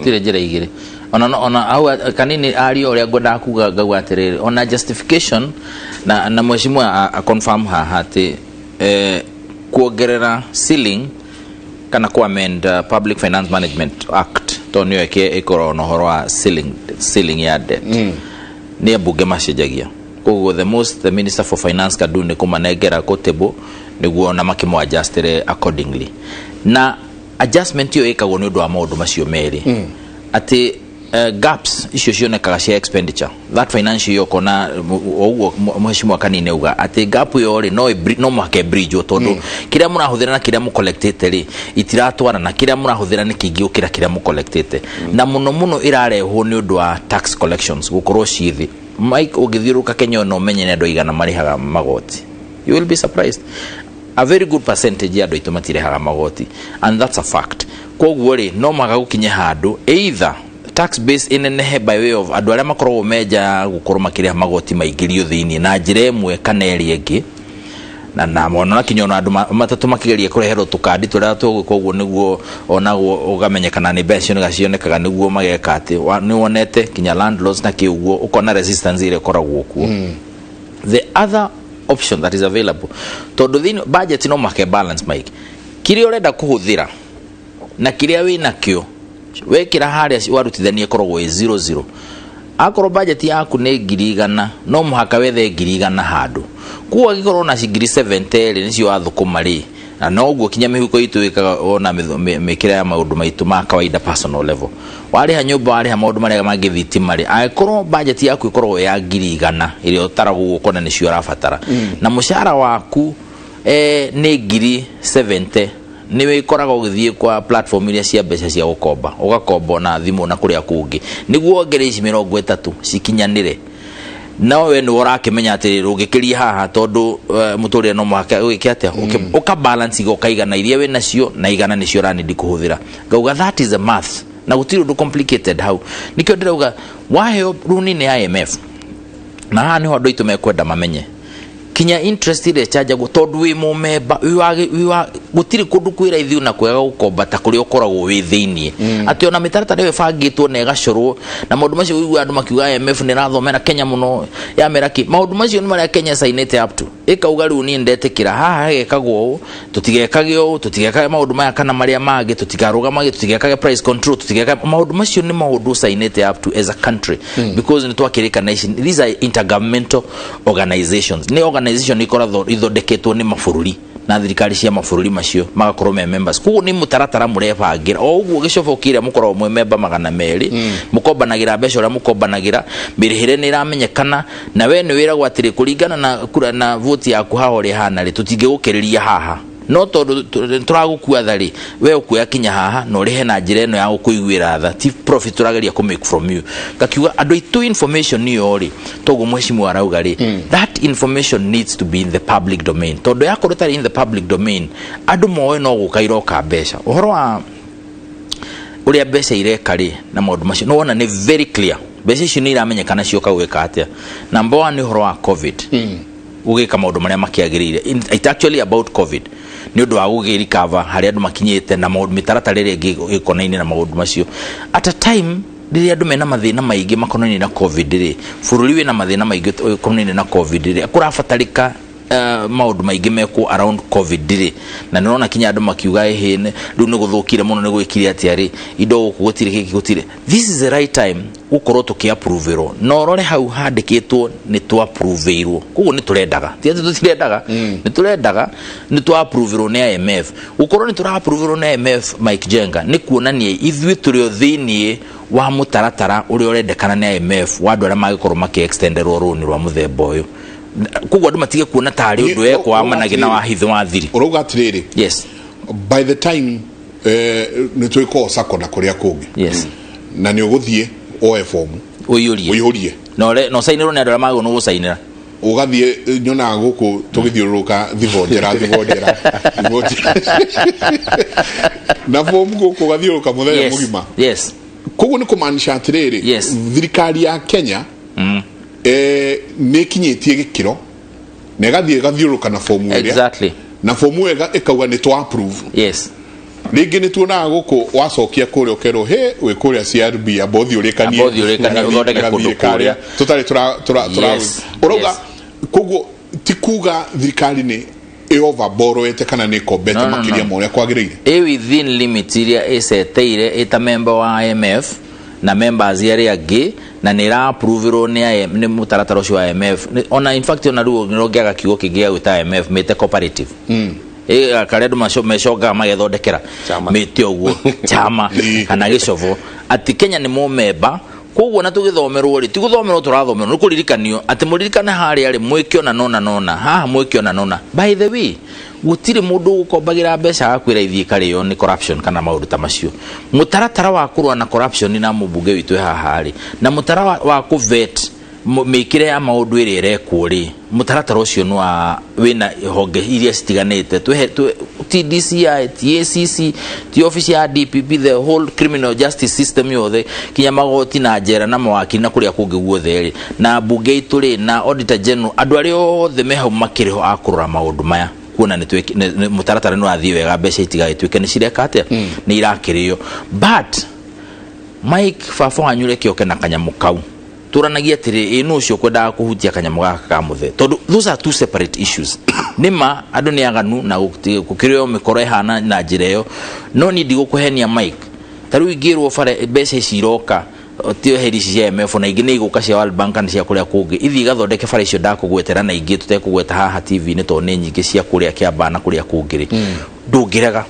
Tirĩ njĩra igĩrĩ. Ona hau Kanini ario ũrĩa ngwendaga kuga, ngauga atĩrĩrĩ, ona justification na mheshimiwa a confirm haha atĩ kuongerera ceiling kana ku amend Public Finance Management Act, tondũ nĩyo ĩkoragwo na ũhoro wa ceiling ya debt, nĩ ambunge macenjagia. Koguo the most the Minister for Finance can do nĩ kũmanengera kũ table nĩguo ona makĩmũ adjustire accordingly. Na adjustment ĩyo ĩkagwo nĩ ũndũ wa maũndũ macio merĩ, atĩ gaps icio cionekaga cia expenditure that financial year, ũkona ũguo mheshimiwa Kanini auga atĩ gap ĩyo rĩ, no mũhaka bridge, tondũ kĩrĩa mũrahũthĩra na kĩrĩa mũcollectĩte rĩ itiratwarana. Kĩrĩa mũrahũthĩra nĩ kĩingĩ gũkĩra kĩrĩa mũcollectĩte, na mũno mũno ĩrarehwo nĩ ũndũ wa tax collections gũkorwo ciĩ thĩ. Mike, ũngĩthiũrũrũka Kenya no ũmenye nĩ andũ aigana marĩhaga magoti. You will be surprised, a very good percentage ya andũ aitũ matirĩhaga magoti, and that's a fact. Koguo rĩ, no mũhaka gũkinye handũ either tax base ĩnenehe by way of andũ arĩa makoragwo menja ya gũkorwo makĩrĩha magoti maingĩrio thĩinĩ na njĩra ĩmwe kana ĩrĩa ĩngĩ, na ona kinya ona andũ matatũ makĩgeria kũreherwo tũkandi tũrĩa tũgwĩka ũguo nĩguo onagwo ũgamenyekana nĩ mbeca cionekaga cionekaga nĩguo mageka atĩ nĩ wonete kinya landlords na kĩ ũguo, ũkona resistance ĩrĩa ĩkoragwo kuo. The other option that is available, tondũ thĩinĩ budget no make balance, Mike, kĩrĩa ũrenda kũhũthĩra na kĩrĩa wĩ nakĩo wekĩra harĩa warutithania ĩkoragwo ĩ 00. Akorwo budget yaku nĩ 100,000, no mũhaka wethe 100,000 handũ. Koguo angĩkorwo na 70,000 rĩ, nĩcio wathũkũma rĩ, na noguo kinya mĩhuko itũ ĩkaga ona mĩkĩre ya maũndũ maitũ ma kawaida, personal level, warĩha nyũmba, warĩha maũndũ marĩa mangĩ, thitima rĩ, angĩkorwo budget yaku ĩkoragwo ya 100,000 ĩrĩa ũtaragwo ũkona nĩcio ũrabatara, na mũcara waku nĩ 70,000, nĩ wĩkoraga ũgĩthiĩ kwa platform iria cia mbeca cia gũkomba, ũgakomba na thimũ na kũrĩa kũngĩ nĩguo wongerere ici 30 cikinyanĩre. No we nĩwe ũrakĩmenya atĩrĩrĩ, ũngĩkĩria haha, tondũ mũtũrĩre no mũhaka ũgĩke atĩa, ũka balance ũkaigana iria wĩ nacio na igana nĩcio ũranindi kũhũthĩra. Ngauga that is a math na gũtirĩ ũndũ complicated hau. Nĩkĩo ndĩrauga waheo runi nĩ IMF, na haha nĩho andũ aitũ mekwenda mamenye kinya interest ĩrĩa ĩchanjagwo, tondũ wĩ mũmemba wĩ wa Gũtirĩ kũndũ kwĩ raithi na kwega gũkomba ta kũrĩa ũkoragwo wĩ thĩiniĩ, atĩ ona mĩtaratara ĩyo ĩbangĩtwo na ĩgacorwo na maũndũ macio. Ũiguaga andũ makiuga IMF nĩ ĩrathomera Kenya mũno, yamera kĩ maũndũ macio nĩ marĩa Kenya sainĩte up to, ĩkauga rĩu niĩ ndetĩkĩra haha hagekagwo ũũ, tũtigekage ũũ, tũtigekage maũndũ maya kana marĩa mangĩ, tũtikarũgamage, tũtigekage price control, tũtigekage maũndũ macio. Nĩ maũndũ sainĩte up to as a country because nĩ twakĩrĩkana ici, these are intergovernmental organizations, nĩ organization ikoragwo ithondeketwo nĩ mabũrũri na thirikari cia mabũrũri macio magakorwo me members. Koguo nĩ mũtaratara mũrebangĩra o ũguo gĩcobo kĩrĩa mũkoragwo mwĩ memba 200, mũkombanagĩra mbeca ũrĩa mũkombanagĩra, mĩrĩhĩre nĩ ĩramenyekana, na we nĩ wĩragwo atĩrĩ, kũringana na kura na voti yaku haha ũrĩa ĩhana rĩ, tũtingĩgũkĩrĩria haha, no tondũ tũragũkua tha rĩ, we ũkuoya kinya haha na ũrĩhe na njĩra ĩno ya gũkũiguĩra tha, ti profit tũrageria kũ make from you. Ngakiuga andũ aitũ information ĩyo rĩ, toguo mheshimiwa arauga rĩ, that information needs to be in the public domain, tondũ yakorwo ĩtarĩ in the public domain, andũ moĩ no gũka iroka mbeca. Ũhoro wa ũrĩa mbeca ireka rĩ na maũndũ macio, nĩ wona nĩ very clear, mbeca icio nĩ iramenyekana cioka gwĩka atĩa. Number one nĩ ũhoro wa COVID, gũgĩka maũndũ marĩa makĩagĩrĩire. It's actually about COVID nĩ ũndũ wa gũgĩrikava harĩa andũ makinyĩte na maũndũ mĩtaratara ĩrĩa ĩngĩ ĩkonainie na maũndũ macio at a time rĩrĩa andũ mena mathĩna maingĩ makonainie na COVID rĩ, bũrũri wĩna mathĩna maingĩ ũkonainie na COVID rĩ, kũrabatarĩka maũndũ maingĩ mekwo around COVID rĩ, na nĩrona kinya andũ makiuga ĩhĩ rĩu nĩ gũthũkire mũno, nĩ gwĩkire atĩa rĩ, indo gũkũ gũtirĩ, gĩkĩ gũtirĩ. This is the right time gũkorwo tũkĩ-approverwo, na ũrore hau handĩkĩtwo nĩ twa-approverwo, koguo nĩ tũrendaga, ti atĩ tũtirendaga, nĩ tũrendaga, nĩ twa-approverwo nĩ IMF. Gũkorwo nĩ tũra-approverwo nĩ IMF, Mike Jenga, nĩ kuonania ithuĩ tũrĩ o thĩiniĩ wa mũtaratara ũrĩa ũrendekana nĩ IMF wa andũ arĩa mangĩkorwo makĩ-extenderwo rũni rwa mũthemba ũyũ. Koguo andũ matige kuona tarĩ ũndũ wekwo wa managĩ na wa hitho wa thiri. Ũrauga atĩrĩrĩ, by the time nĩ twĩkorwo sako na kũrĩa kũngĩ, na nĩ ũgũthiĩ woe fomu, ũiyũrie, ũiyũrie, na ũcainĩrwo nĩ andũ arĩa magĩrĩirwo nĩ gũcainĩra. Ũgathiĩ nyonaga gũkũ tũgĩthiũrũrũka thibonjera thibonjera thibonjera na fomu gũkũ, ũgathiũrũrũka mũthenya mũgima. Koguo nĩ kũmaanisha atĩrĩrĩ, thirikari ya Kenya nĩ ĩkinyĩtie gĩkĩro na ĩgathiĩ ĩgathiũrũrũka na fomu ĩrĩa na fomu ĩyo ĩkauga nĩ twa approve. Rĩngĩ nĩ tuonaga gũkũ wacokia kũrĩa ũkerwo he wĩ kũrĩa CRB, amba ũthiĩ ũrĩkanie. Amba ũthiĩ ũrĩkanie, ũthondeke kũndũ kũrĩa. Tũtarĩ tũra ũrauga. Koguo ti kuga thirikari nĩ ĩ overborrowete kana nĩ ĩkombete No, no, no. makĩria ma ũrĩa kwagĩrĩire. Ĩ within limit iria ĩceteire ĩta member wa IMF na members arĩa angĩ, na nĩ ĩra-approverwo nĩ IM, nĩ mũtaratara ũcio wa IMF. Ona in fact ona rĩu nĩrongĩaga kiugo kĩngĩ gĩa gwĩta IMF, mĩte cooperative. Karĩa andũ mecongaga magethondekera. Chama. Mĩte ũguo chama kana gĩcobo atĩ Kenya nĩ mũmemba. Koguo na tũgĩthomerwo rĩ, ti gũthomerwo tũrathomerwo, nĩ kũririkanio atĩ mũririkane harĩa rĩ mwĩke ona nona nona haha mwĩke ona nona. By the way, gũtirĩ mũndũ ũgũkombagĩra mbeca agakwĩra ithiĩ karĩo nĩ corruption kana maũndũ ta macio. Mũtaratara wa kũrũa na corruption na mũmbunge witũ haha rĩ, na mũtara wa kũvet mĩkĩre ya maũndũ ĩrĩa ĩrekwo rĩ, mũtaratara ũcio nĩ wa wĩna honge iria citiganĩte, ti DCI, ti ACC, ti office ya DPP, the whole criminal justice system yothe, kinya magoti na njera na mawakiri na kũrĩa kũngĩ guothe rĩ, na mbunge itũ rĩ, na auditor general, andũ arĩa othe me hau makĩrĩ ho a kũrora maũndũ maya, kuona nĩ mũtaratara nĩ wathiĩ wega, mbeca itigagĩtuĩke nĩ cireka atĩa, nĩ irakĩrĩo. But Mike, baba wanyu reke oke na kanyamũ kau tũranagia atĩrĩ, ĩ nũ ũcio kwendaga kũhutia kanyamũ gaka ka mũthe, tondũ those are two separate issues. Nĩ ma andũ nĩ aganu na gũkĩrĩ o mĩkoro ĩhana na njĩra ĩyo, no niĩ ndigũkũhenia, Mike, ta rĩu ingĩrwo bara mbeca ici iroka ti heri ici cia IMF na ingĩ nĩ igũka cia World Bank na cia kũrĩa kũngĩ, ithiĩ igathondeke bara icio ndakũgwetera na ingĩ tũtekũgweta haha TV-inĩ tondũ nĩ nyingĩ cia kũrĩa Kĩambaa na kũrĩa kũngĩ rĩ, ndũngĩrega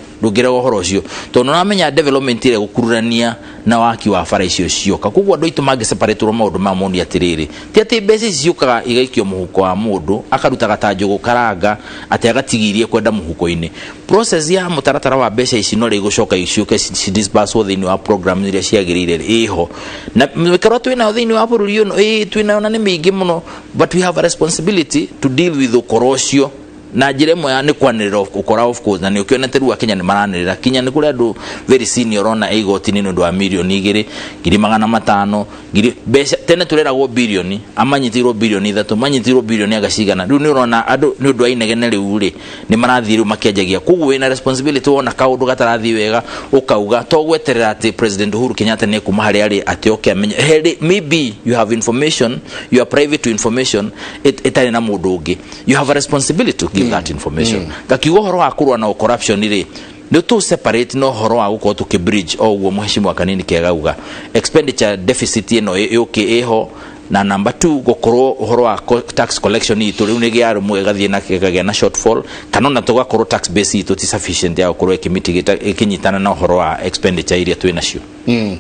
ũhoro ũcio, tondũ nĩũramenya development ĩrĩa gũkururania na waki wa bara icio cioka. Koguo andũ aitũ mangĩ-separate-rwo maũndũ maya moni atĩrĩrĩ, ti atĩ mbeca ici ciũkaga igaikio mũhuko wa mũndũ akarutaga ta njũgũ karanga atĩ agatigirie kwenda mũhuko-inĩ. Process ya mũtaratara wa mbeca ici no rĩ gũcoka icoke ci-disburswo thĩinĩ wa program iria ciagĩrĩire ĩho na mĩkaro twĩnayo thĩinĩ wa bũrũri ũyũ, ĩ twĩnayo na nĩ mĩingĩ mũno, but we have a responsibility to deal with ũkora ũcio na njĩra ĩmwe ya nĩ kwanĩrĩra ũkora, of course, na nĩ ũkĩonete rĩu Akenya nĩ maranĩrĩra, kinya nĩ kũrĩ andũ very senior ona ĩ igoti-inĩ nĩ ũndũ wa mirioni 2, 500,000, ngiri mbeca. Tene tũreragwo birioni, amanyitĩirwo birioni 3, manyitĩirwo birioni anga cigana. Rĩu nĩ ũrona andũ nĩ ũndũ wa inegene rĩu rĩ, nĩ marathiĩ rĩu makĩanjagia. Koguo wĩna responsibility, wona kaũndũ gatarathiĩ wega ũkauga, to gweterera atĩ President Uhuru Kenyatta nĩ kuma harĩa arĩ atĩ oke amenye. Harĩ, maybe you have information, you are private to information ĩtarĩ na mũndũ ũngĩ, you have a responsibility to give that information. Ngakiuga ũhoro wa kũrũa na corruption rĩ, nĩ tũ separate na ũhoro wa gũkorwo tũkĩ bridge o ũguo mheshimiwa Kanini Kega uga expenditure deficit ĩno yũkĩ ĩho, na number 2 gũkorwo ũhoro wa tax collection itũ rĩu nĩ gĩarũmũ ĩgathiĩ na ĩkagĩa na shortfall, kana ona tũgakorwo tax base itũ ti sufficient ya gũkorwo ĩkĩmitigate, ĩkĩnyitana na ũhoro wa expenditure iria twĩ nacio.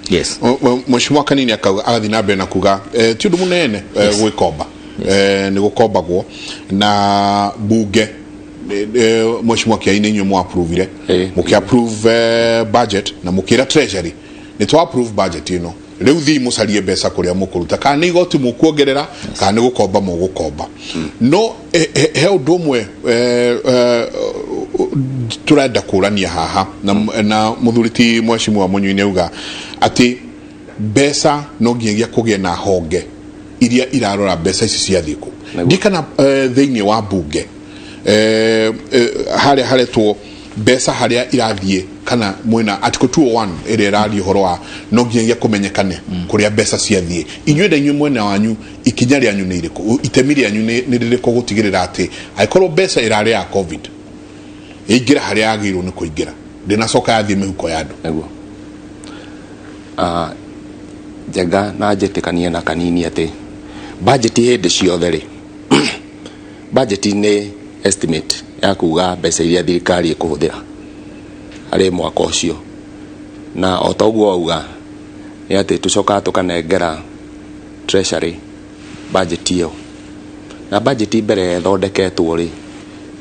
Yes. Mheshimiwa Kanini akauga, agathiĩ na mbere na kuga ti ũndũ mũnene gwĩkomba, nĩ gũkombagwo na bunge. Mheshimiwa Kiai, nĩ inyuĩ mwa approve-ire, mũkĩ approve budget na mũkĩra Treasury nĩ twa approve budget ĩno, rĩu thiĩ mũcarie mbeca kũrĩa mũkũruta, kana nĩ igoti mũkuongerera, kana nĩ gũkomba mũgũkomba. No he ũndũ ũmwe tũrenda kũrania haha na mũthuri ti mheshimiwa Mũnyui nĩ auga atĩ mbeca no nginyagia kũgĩe na honge iria irarora mbeca ici ciathiĩ kũ. Ndikana thĩinĩ wa bunge harĩa haretwo mbeca harĩa irathiĩ, kana mwena article 201 ĩrĩa ĩraria ũhoro wa no nginyagia kũmenyekane kũrĩa mbeca ciathiĩ. Inyuĩ na inyuĩ mwena wanyu, ikinya rĩanyu nĩ irĩkũ, itemi rĩanyu nĩ rĩrĩkũ gũtigĩrĩra atĩ angĩkorwo mbeca ĩrarĩ ya COVID ĩingĩra harĩa yagĩrĩirwo nĩ kũingĩra, ndĩnacoka yathiĩ mĩhuko ya andũ? Nĩguo. Njenga na njĩtĩkanie na Kanini atĩ budget hĩndĩ ciothe rĩ, budget nĩ estimate ya kuga mbeca iria thirikari ĩkũhũthĩra harĩ mwaka ũcio, na o ta ũguo wauga nĩ atĩ tũcokaga tũkanengera Treasury budget ĩyo. Na budget mbere ĩthondeketwo rĩ,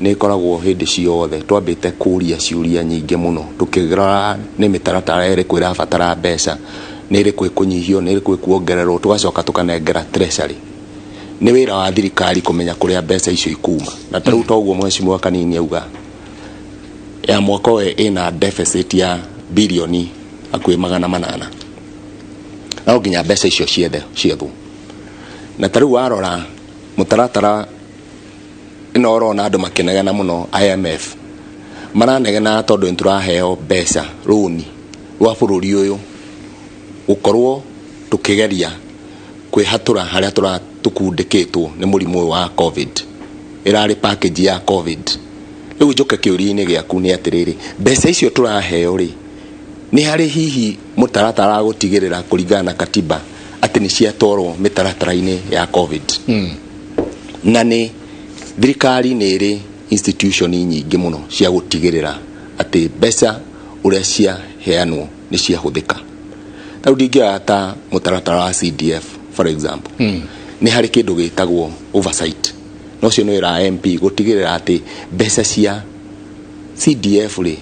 nĩ ĩkoragwo hĩndĩ ciothe twambĩte kũria ciũria nyingĩ mũno, tũkĩrora nĩ mĩtaratara ĩrĩkũ ĩrabatara mbeca, nĩ ĩrĩkũ ĩkũnyihio, nĩ ĩrĩkũ ĩkuongererwo, tũgacoka tũkanengera Treasury. Nĩ wĩra wa thirikari kũmenya kũrĩa mbeca icio ikuma. Na ta rĩu toguo mheshimiwa Kanini auga, ya mwaka ũyũ ĩna deficit ya birioni hakuhĩ 800, no nginya mbeca icio ciethe ciethwo. Na ta rĩu warora mũtaratara ĩno, ũrona andũ makĩnegena mũno IMF, maranegena tondũ nĩ tũraheo mbeca rũni rwa bũrũri ũyũ gũkorwo tũkĩgeria kwĩhatũra harĩa tũra tũkundĩkĩtwo nĩ mũrimũ ũyũ wa COVID. Ĩrarĩ package ya COVID. Rĩu njũke kĩũria-inĩ gĩaku nĩ atĩrĩrĩ, mbeca icio tũraheo rĩ, nĩ harĩ hihi mũtaratara wa gũtigĩrĩra kũringana na katiba atĩ nĩ ciatwarwo mĩtaratara-inĩ ya COVID? Na nĩ thirikari nĩ ĩrĩ institution nyingĩ mũno cia gũtigĩrĩra atĩ mbeca ũrĩa ciaheanwo nĩ ciahũthĩka. Rĩu ndingĩoya ta mũtaratara wa CDF, for example, nĩ harĩ kĩndũ gĩtagwo oversight, na ũcio nĩ wĩra wa MP gũtigĩrĩra atĩ mbeca cia CDF rĩ,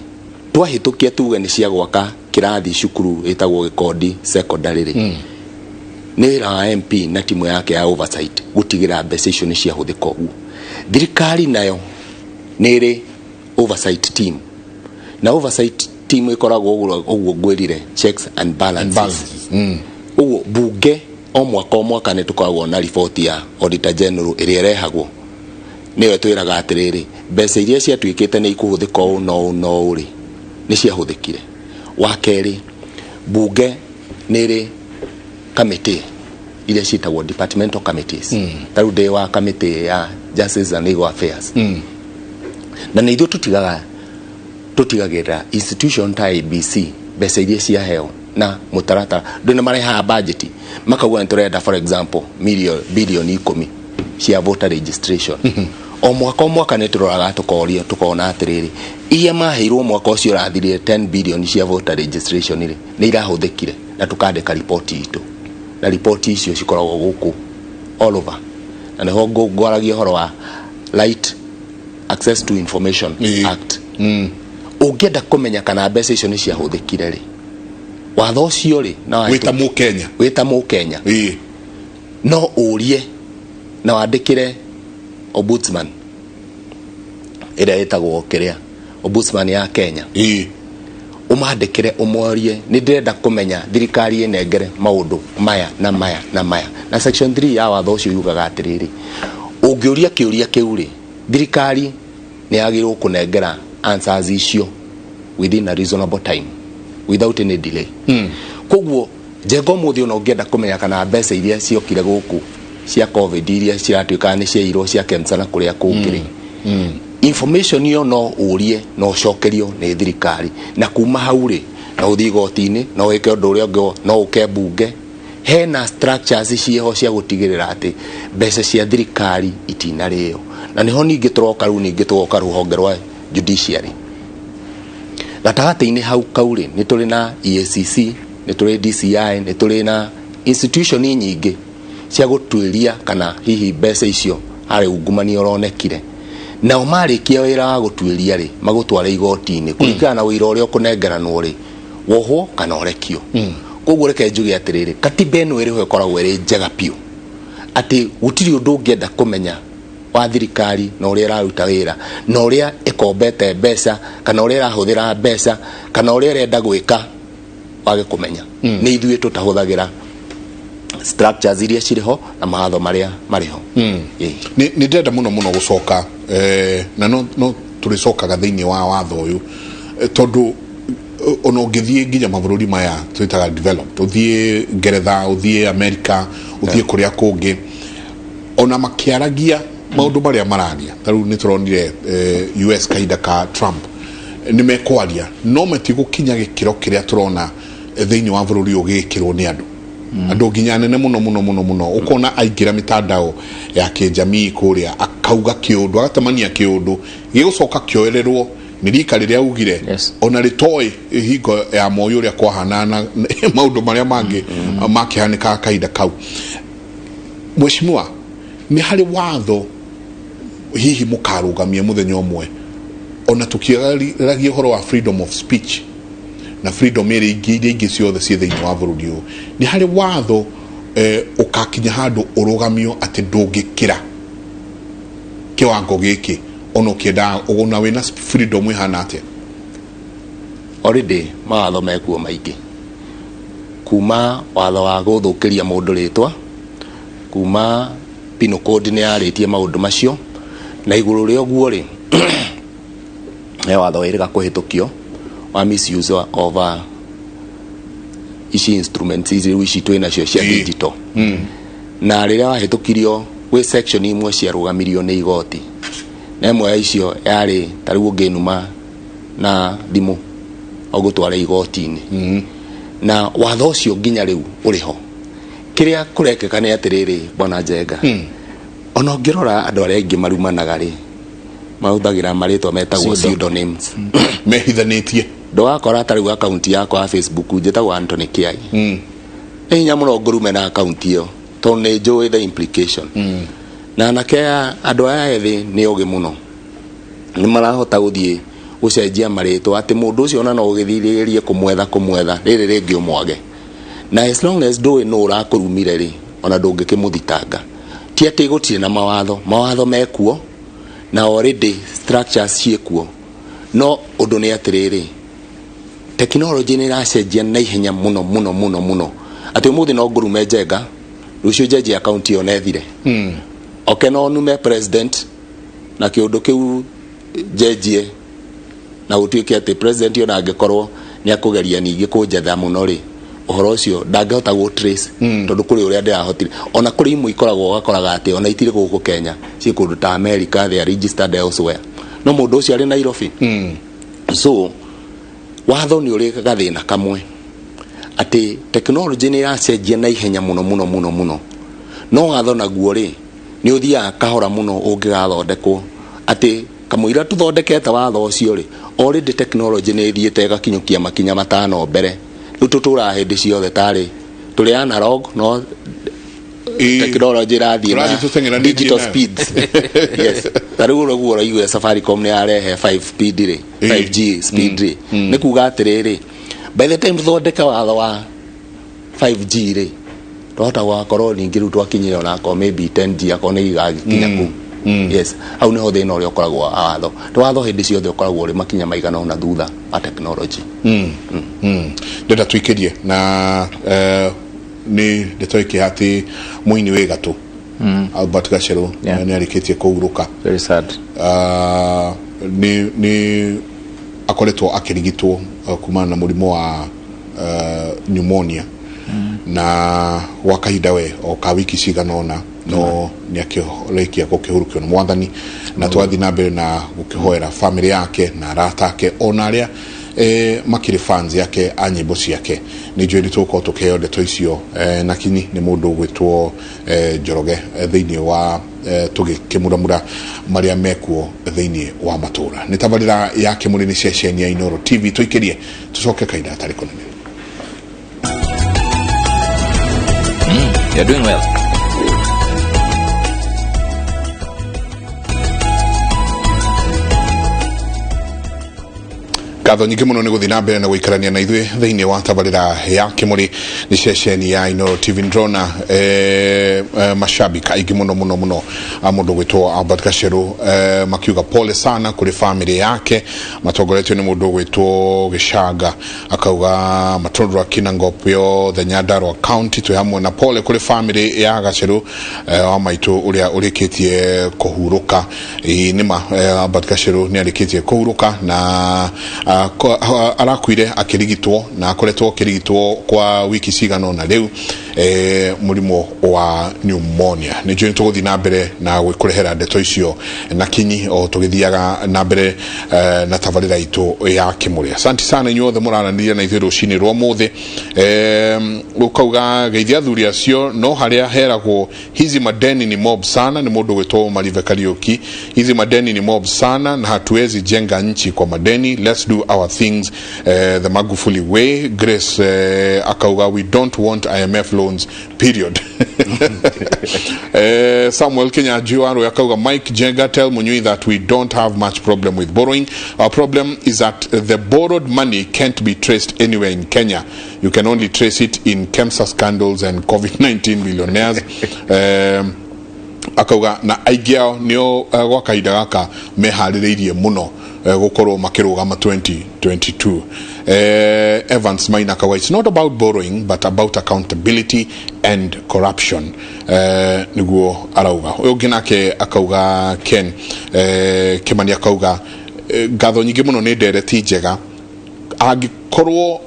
twahĩtũkia tuge nĩ cia gwaka kĩrathi cukuru ĩtagwo Gĩkondi Secondary rĩ, nĩ wĩra wa MP na timu yake ya oversight gũtigĩrĩra mbeca icio nĩ ciahũthĩka ũguo. Thirikari nayo nĩ ĩrĩ oversight team, na oversight team ĩkoragwo ũguo ũguo ngwĩrire, checks and balances. Balances. Ũguo bunge o mwaka o mwaka nĩ tũkoragwo na riboti ya Auditor General ĩrĩa ĩrehagwo, nĩyo ĩtwĩraga atĩrĩrĩ, mbeca iria ciatuĩkĩte nĩ ikũhũthĩka ũũ na ũũ na ũũ rĩ, nĩ ciahũthĩkire. Wa kerĩ, bunge nĩ ĩrĩ kamĩtĩ iria ciĩtagwo departmental committees. Ta rĩu ndĩ wa kamĩtĩ ya Justice and Legal Affairs, na nĩ ithuĩ tũtigaga tũtigagĩrĩra institution ta ABC mbeca iria ciaheo na mũtaratara ndũ nĩ marehaga budget makauga nĩ tũrenda, for example, million bilioni 10 cia voter registration. O mwaka o mwaka nĩ tũroraga tũkoria tũkona atĩrĩrĩ, iria maheirwo mwaka ũcio ũrathirire 10 billion cia voter registration rĩ, nĩ irahũthĩkire, na tũkandĩka riboti itũ, na riboti icio cikoragwo gũkũ all over, na nĩho ngwaragia ũhoro wa Right Access to Information Act. Ũngĩenda kũmenya kana mbeca icio nĩ ciahũthĩkire rĩ, watho ũcio rĩ na wĩta mũkenya, wĩta mũkenya, no ũrie na wandĩkĩre ombudsman ĩrĩa ĩtagwo kĩrĩa, ombudsman ya Kenya, Ũmandĩkĩre, ũmorie, nĩ ndĩrenda kũmenya, thirikari ĩnengere maũndũ maya na maya na maya. Na section 3 ya watho ũcio yugaga atĩrĩrĩ, ũngĩũria kĩũria kĩu rĩ, thirikari nĩ yagĩrĩirwo kũnengera answers icio within a reasonable time, without any delay. Koguo Njenga, ũmũthĩ ona ũngĩenda kũmenya kana mbeca iria ciokire gũkũ cia COVID, iria ciratuĩkaga nĩ ciairwo cia KEMSA na kũrĩa kũngĩ rĩ, information ĩyo no ũrie na ũcokerio nĩ thirikari. Na kuma hau rĩ, no ũthiĩ igoti-inĩ, no wĩke ũndũ ũrĩa ũngĩ, no ũke mbunge. Hena structures ciĩho cia gũtigĩrĩra atĩ mbeca cia thirikari itinarĩo. Na nĩho ningĩ tũroka rĩu, ningĩ tũgoka rũhonge rwa judiciary gatagatĩ-inĩ hau kau rĩ, nĩ tũrĩ na EACC, nĩ tũrĩ DCI, nĩ tũrĩ na institution nyingĩ cia gũtuĩria kana hihi mbeca icio harĩ ungumania ũronekire. Nao marĩkia wĩra wa gũtuĩria rĩ, magũtware igoti-inĩ kũringana na wĩra ũrĩa ũkũnengeranwo rĩ, wohwo kana ũrekio. Koguo reke njuge atĩrĩrĩ, katiba ĩno ĩrĩho ĩkoragwo ĩrĩ njega biũ, atĩ gũtirĩ ũndũ ũngĩenda kũmenya wa thirikari na ũrĩa ĩraruta wĩra na ũrĩa ĩkombete mbeca kana ũrĩa ĩrahũthĩra mbeca kana ũrĩa ĩrenda gwĩka wage kũmenya. Nĩ ithuĩ tũtahũthagĩra structures iria cirĩ ho na mawatho marĩa marĩ ho. Ĩĩ. Nĩ ndĩrenda mũno mũno gũcoka na no tũrĩcokaga thĩinĩ wa watho ũyũ, tondũ ona ũngĩthiĩ nginya mabũrũri maya twĩtaga developed, ũthiĩ Ngeretha, ũthiĩ America, ũthiĩ kũrĩa kũngĩ, ona makĩaragia maũndũ marĩa mararia, ta rĩu nĩ tũronire US kahinda ka Trump, nĩ mekwaria no matigũkinya gĩkĩro kĩrĩa tũrona thĩinĩ wa bũrũri ũyũ gĩgĩkĩrwo nĩ andũ nginya nene mũno mũno mũno mũno. Ũkona aingĩra mĩtandao ya kĩnjamii kũrĩa, akauga kĩũndũ, agatemania kĩũndũ gĩgũcoka kĩoererwo nĩ rika rĩrĩa augire, ona rĩtoĩ hingo ya Moi ũrĩa kwahana na maũndũ marĩa mangĩ makĩhanĩkaga kahinda kau. Mheshimiwa, nĩ harĩ watho hihi mũkarũgamia mũthenya ũmwe, ona tũkĩaragia ũhoro wa freedom of speech na freedom ĩrĩa ingĩ, iria ingĩ ciothe ciĩ thĩinĩ wa bũrũri ũyũ, nĩ harĩ watho ũkakinya handũ ũrũgamio atĩ ndũngĩkĩra kĩwango gĩkĩ, ona ũkĩendaga ona wĩna freedom ĩhana atĩa? Already mawatho mekuo maingĩ, kuma watho wa gũthũkĩria mũndũ rĩtwa, kuma Penal Code nĩ yarĩtie maũndũ macio. Na igũrũ rĩa ũguo rĩ, he watho wĩrĩga kũhĩtũkio wa misuse of ici instruments, ici rĩu ici twĩ nacio cia digital. Na rĩrĩa wahĩtũkirio, gwĩ section imwe ciarũgamirio nĩ igoti, na ĩmwe ya icio yarĩ ta rĩu ũngĩnuma na thimũ ũgũtwara igoti-inĩ. Na watho ũcio nginya rĩu ũrĩ ho. Kĩrĩa kũrekĩka nĩ atĩrĩrĩ, bwana Njenga, ona ũngĩrora andũ arĩa aingĩ marumanaga rĩ, mahũthagĩra marĩtwa metagwo pseudonyms. Mehithanĩtie. Ndũgakora ta rĩu akaunti yakwa ya Facebook njĩtagwo Anthony Kiai, nĩ hinya mũno ngũrume na akaunti ĩyo, tondũ nĩ njũĩ the implication. Na anake aya, andũ aya ethĩ nĩ ogĩ mũno, nĩ marahota gũthiĩ gũcenjia marĩtwa atĩ mũndũ ũcio ona no ũgĩthirĩrie kũmwetha rĩrĩ rĩngĩ ũmwage. Na as long as ndũĩ nũ ũrakũrumire rĩ, ona ndũngĩkĩmũthitanga. Ti atĩ gũtirĩ na mawatho, mawatho mekuo na already structures ciĩkuo, no ũndũ nĩ atĩrĩrĩ, technology nĩ ĩracenjia na ihenya mũno mũno mũno mũno, atĩ ũmũthĩ no ngũrume Njenga, rũciũ njenjie akaunti ĩyo nethire oke no nume president na kĩũndũ kĩu njenjie, na gũtuĩke atĩ president ona angĩkorwo nĩ akũgeria ningĩ kũnjetha mũno rĩ, ũhoro ũcio ndangĩhota gũ trace, tondũ kũrĩ ũrĩa ndĩrahotire. Ona kũrĩ imwe ikoragwo, ũgakoraga atĩ ona itirĩ gũkũ Kenya, ciĩ kũndũ ta America, they are registered elsewhere, no mũndũ ũcio arĩ Nairobi. So watho nĩ ũrĩ gathĩna kamwe, atĩ technology nĩ ĩracenjia na ihenya mũno mũno mũno mũno, no watho naguo rĩ, nĩ ũthiaga kahora mũno ũngĩgathondekwo, atĩ kamũira tũthondekete watho ũcio rĩ, already technology nĩ ĩthiĩte ĩgakinyũkia makinya 5 mbere. Rĩu tũtũraga hĩndĩ ciothe tarĩ tũrĩ analog, no technology ĩrathiĩ na Tũrathiĩ tũteng'eranĩtie digital nayo. speeds. Yes, ta rĩu ũguo ũraigua Safaricom nĩ yarehe 5 speed rĩ, 5G speed rĩ, nĩ kuga atĩrĩrĩ, by the time tũthondeke watho wa 5G rĩ, twahota gũgakorwo ningĩ rĩu twakinyire onakorwo maybe 10G, akorwo nĩ igagĩkinya kũu. Yes, hau niho thĩna ũrĩa ũkoragwo wa watho. Watho hĩndĩ ciothe ũkoragwo ũrĩ makinya maigana ũna thutha wa technology. Ndenda tuikĩrie na nĩ ndeto ĩkĩ atĩ mũini wĩ gatũ Albert Gacerũ nĩ arĩkĩtie kũhurũka. Very sad. Nĩ akoretwo akĩrigitwo kumana na mũrimũ wa pneumonia na gwa kahinda we o ka wiki cigana ũna, no nĩ akĩrĩkia gũkĩhurũkio nĩ Mwathani, na twathiĩ na mbere na gũkĩhoera famĩlĩ yake na arata ake ona arĩa makĩrĩ fans yake a nyĩmbo ciake. Nĩ njũĩ nĩ tũgũkorwo tũkĩheo ndeto icio na kinyi nĩ mũndũ ũgwĩtwo Njoroge thĩinĩ wa tũgĩkĩmuramura marĩa mekuo thĩinĩ wa matũra. Nĩ tabarĩra ya Kĩmũrĩ, nĩ ceceni ya Inooro TV. Tũikĩrie tũcoke kahinda gatarĩ kũnene. You're doing well. Ngatho nyingĩ mũno nĩ gũthiĩ na mbere na gũikarania na ithuĩ thĩinĩ wa tabarĩra ya Kĩmũrĩ, nĩ ceceni ya Inooro TV. Ndĩrona mashabika aingĩ mũno mũno mũno a mũndũ gwĩtwo Albert Gacerũ makiuga pole sana kũrĩ famĩlĩ yake, matongoretio nĩ mũndũ gwĩtwo Gĩcanga, akauga Matondwa Kinangop yothe Nyandarua County twĩ hamwe na pole kũrĩ famĩlĩ ya Gacerũ wa maitũ ũrĩa ũrĩkĩtie kũhurũka. Ĩĩ, nĩma Albert Gacerũ nĩ arĩkĩtie kũhurũka na arakuire akĩrigitwo na akoretwo akĩrigitwo kwa wiki cigana ũna rĩu mũrimũ wa pneumonia. Nĩ njũĩ nĩ tũgũthiĩ na mbere na gwĩkũrehera ndeto icio na kinyi o tũgĩthiaga na mbere na tabarĩra itũ ya Kĩmũrĩ. Asante sana inyuothe mũraranĩria na ithuĩ rũcinĩ rwa ũmũthĩ. Ũkauga geithia athuri acio no harĩa heragwo hizi madeni ni mob sana. Ni mũndũ gwĩtwo Marive Kariuki. Hizi madeni ni mob sana na hatuwezi jenga nchi kwa madeni. Let's do our things the Magufuli way. Grace akauga we don't want IMF loans, period. Samuel Kinyanjui Waru akauga Mike Jenga, tell Munyui that we don't have much problem with borrowing. Our problem is that the borrowed money can't be traced anywhere in Kenya. You can only trace it in KEMSA scandals and COVID-19 billionaires. Akauga na aingĩ ao nĩo gwa kahinda gaka meharĩrĩirie mũno gũkorwo makĩrũgama 2022. Evans Maina akauga it's not about borrowing but about accountability and corruption. Nĩguo arauga. Ũyũ ũngĩ nake akauga Ken Kimani akauga ngatho nyingĩ mũno, nĩ ndereti njega. Angĩkorwo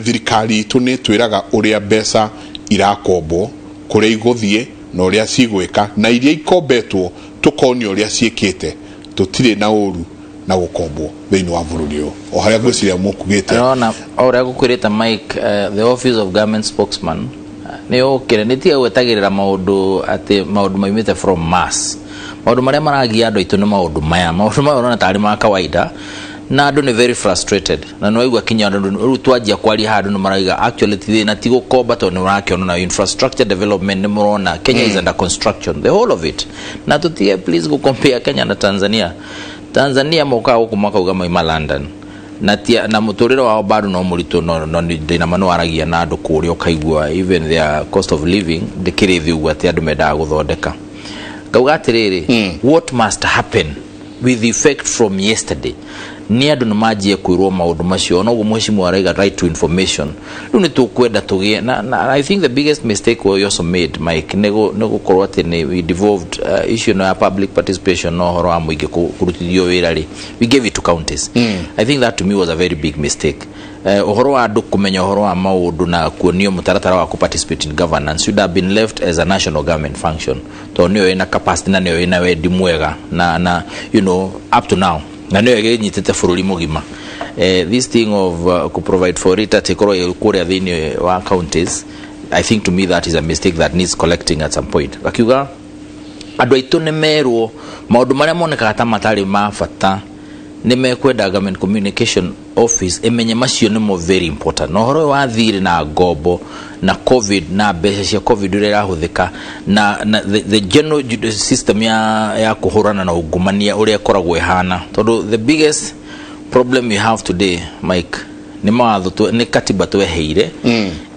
thirikari itũ nĩ twĩraga ũrĩa mbeca irakombwo, kũrĩa igũthiĩ na ũrĩa cigwĩka, na iria ikombetwo tũkonio ũrĩa ciĩkĩte, tũtirĩ na ũru na gũkombwo thĩinĩ wa bũrũri ũyũ o harĩa ngwĩciria mũkugĩte. Ndĩrona o ũrĩa gũkwĩrĩte Mike, the office of government spokesman nĩ ũkĩre nĩ tiga gwetagĩrĩra maũndũ atĩ maũndũ maumĩte from mass. Maũndũ marĩa maragia andũ aitũ nĩ maũndũ maya, maũndũ maya ũrona tarĩ ma kawaida na andũ nĩ very frustrated, na nĩ waigua kinya andũ rĩu twanjia kwaria haha andũ nĩ marauga actually ti thĩna ti gũkomba, tondũ nĩ ũrakĩona na infrastructure development nĩ mũrona Kenya is under construction, the whole of it. Na tũtige please gũcompare Kenya na Tanzania. Tanzania mokaga gũkũ makauga maima London na tia, na mũtũrĩre wao bado no mũritũ, no ndĩna ma nĩwaragia na andũ kũrĩa ũkaigua even their cost of living ndĩkĩrĩ thĩ ũguo atĩ andũ mendaga gũthondeka. Ngauga atĩrĩrĩ, what must happen with effect from yesterday nĩ andũ nĩ manjie kwĩrwo maũndũ macio. Ona ũguo mheshimiwa araiga right to information, rĩu nĩ tũkwenda tũgĩe na I think the biggest mistake we also made, Mike, nĩ gũkorwo atĩ nĩ we devolved issue no ya public participation no ũhoro wa mũingĩ kũrutithio wĩra rĩ, we gave it to counties. I think that to me was a very big mistake. Ũhoro wa andũ kũmenya ũhoro wa maũndũ na kuonio mũtaratara wa kũ-participate in governance should have been left as a national government function, tondũ nĩyo ĩna capacity na nĩyo ĩna wendi mwega na up to now na nĩyo ĩnyitĩte bũrũri mũgima. This thing of ku-provide for it atĩ ĩkorwo ĩ kũrĩa thĩinĩ wa counties, I think to me that is a mistake that needs collecting at some point. Akiuga andũ aitũ nĩ merwo maũndũ marĩa monekaga ta matarĩ ma bata nĩ mekwenda government communication office ĩmenye macio nĩmo very important, na ũhoro ũyũ wa thirĩ na ngombo na COVID na mbeca cia COVID ũrĩa ĩrahũthĩka na the general system ya kũhũrana na ungumania ũrĩa ĩkoragwo ĩhana, tondũ the biggest problem you have today, Mike, nĩ mawatho nĩ katiba tweheire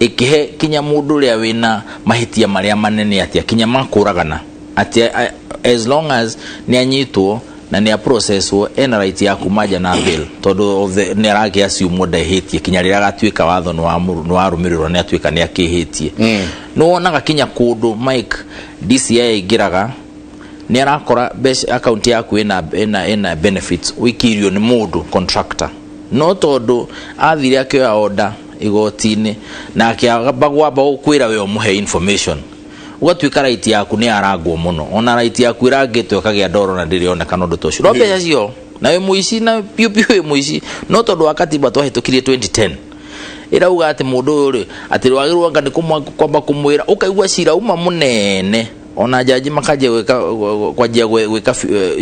ĩkĩhe kinya mũndũ ũrĩa wĩna mahĩtia marĩa manene atĩa kinya makũragana atĩ As long as nĩ anyitwo na nĩ aprocesswo, ena right ya kuma nja na bail, tondũ of the nĩ aragĩ assume ndehĩtie kinya rĩrĩa agatuĩka watho nĩ warũmĩrĩrwo nĩ atuĩka nĩ akĩhĩtie. Nĩ wonaga kinya kũndũ, Mike, DCI aingĩraga nĩ arakora mbeca account yaku ĩna benefits ũikĩirio nĩ mũndũ contractor, no tondũ athire akĩoya order igoti-inĩ na akĩamba gwamba gũkwĩra we ũmũhe information, ũgatuĩka right yaku nĩ yarangwo mũno. Ona right yaku ĩrangĩtwo ĩkagĩa ndoro na ndĩrĩonekana ũndũ ta ũcio, no mbeca cio na wĩ mũici na piũ piũ wĩ mũici. No tondũ wa katiba twahĩtũkirie 2010 ĩrauga atĩ mũndũ ũyũ rĩ, atĩ wagĩrĩirwo anga nĩ kwamba kũmwĩra, ũkaigua cira uma mũnene, ona jaji makanjia gwĩka kwanjia gwĩka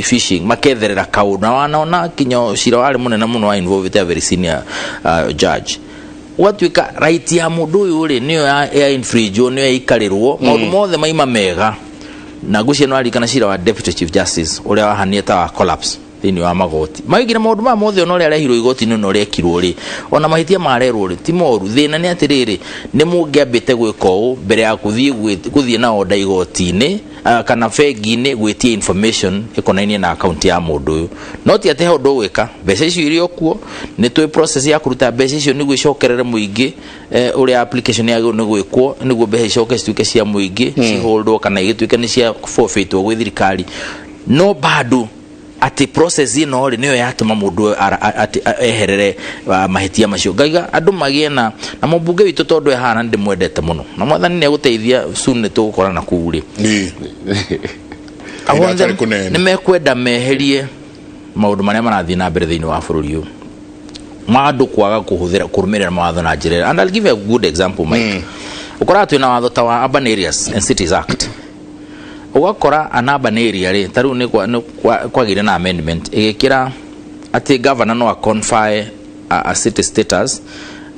fishing, maketherera kaũndũ na wanaona kinya cira warĩ mũnene mũno wa involved a very senior judge. Ũgatuĩka right ya mũndũ ũyũ rĩ, nĩyo ya infringe, nĩyo yaikarĩrwo maũndũ mothe maima mega. Na ngwĩciria nĩ waririkana cira wa Deputy Chief Justice ũrĩa wahanie ta wa collapse thĩinĩ wa magoti maigire maũndũ maya mothe, ona ũrĩa arehirwo igoti-inĩ na ũrĩa ekirwo rĩ, ona mahĩtia marerwo rĩ, ti moru. Thĩna nĩ atĩrĩrĩ, nĩ mũngĩambĩte gwĩka ũũ mbere ya gũthiĩ na order igoti-inĩ kana bengi-inĩ gwĩtia information ĩkonainie na akaunti ya mũndũ ũyũ. No ti atĩ he ũndũ ũgwĩka, mbeca icio irĩ o kuo, nĩ tũĩ process ya kũruta mbeca icio nĩguo icokerere mũingĩ, ũrĩa application yagĩrĩirwo nĩ gwĩkwo nĩguo mbeca icoke cituĩke cia mũingĩ, ciholdwo kana igĩtuĩke nĩ cia forfeitwo gwĩ thirikari. No bado atĩ process ĩno rĩ, nĩyo yatũma mũndũ ũyũ atĩ eherere mahĩtia macio. Ngaiga andũ magĩe na mũmbunge witũ, tondũ ehana nĩ ndĩmwendete mũno na Mwathani nĩ egũteithia, soon nĩ tũgũkorana kũu rĩ. I want them Atarĩ kũnene. Nĩ mekwenda meherie maũndũ marĩa marathiĩ na mbere thĩinĩ wa bũrũri ũyũ ma andũ kwaga kũhũthĩra kũrũmĩrĩra mawatho na njĩra ĩrĩa. And I'll give you a good example, Mike. Ũkoraga twĩna watho ta wa Urban Areas and Cities Act, ũgakora an urban area rĩ, ta rĩu nĩ kwagĩire na amendment ĩgĩkĩra atĩ governor no aconfer a city status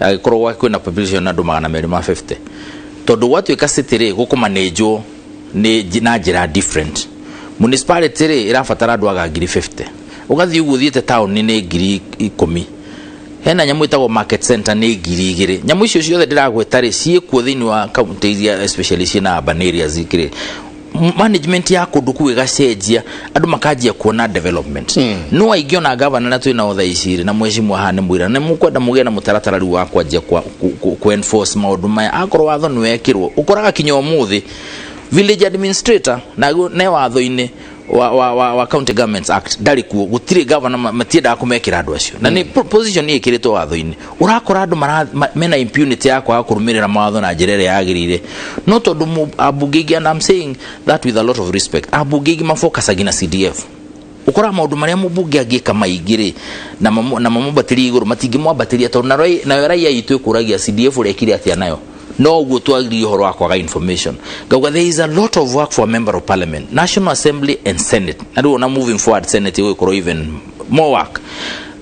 agĩkorwo gwake kwĩna population andũ 250, tondũ gwatuĩka city rĩ, gũkũmanĩnjwo nĩ na njĩra different. Municipality rĩ, ĩrabatara andũ aga 50,000, ũgathiĩ ũguo ũthiĩte taũni nĩ 10,000, hena nyamũ ĩtagwo market center nĩ 2,000. Nyamũ icio ciothe ndĩragweta rĩ, ciĩkuo thĩinĩ wa county iria especially ciĩna urban areas ikĩrĩ management ya kũndũ kũu ĩgacenjia, andũ makanjia kuona development. No aingĩ ona gavana na twĩna thaa ici rĩ, na mheshimiwa haha nĩ mwĩra nĩ mũkwenda mũgĩe na mũtaratara rĩu wa kwanjia kwa enforce maũndũ maya. Akorwo watho nĩ wekĩrwo, ũkoraga kinya ũmũthĩ village administrator naguo ne watho-inĩ wa County Governments Act ndarĩ kuo, gũtirĩ governor matiendaga kũmekĩra andũ acio na nĩ position ĩkĩrĩtwo watho-inĩ. Ũrakora andũ mena impunity ya kwaga kũrũmĩrĩra mawatho na njĩra ĩrĩa yagĩrĩire, no tondũ ambunge aingĩ, and I'm saying that with a lot of respect, ambunge aingĩ mafocusagi na CDF. Ũkoraga maũndũ marĩa mũmbunge angĩka maingĩ rĩ, na mamwambatĩrie igũrũ, matingĩmwambatĩria tondũ nayo raia itũ ĩkũragia CDF ũrekire atĩa nayo. No ũguo twagĩrĩire ũhoro wa kwaga information, ngauga there is a lot of work for a member of parliament, National Assembly and Senate, na rĩu ona moving forward Senate ĩgũgĩkorwo even more work.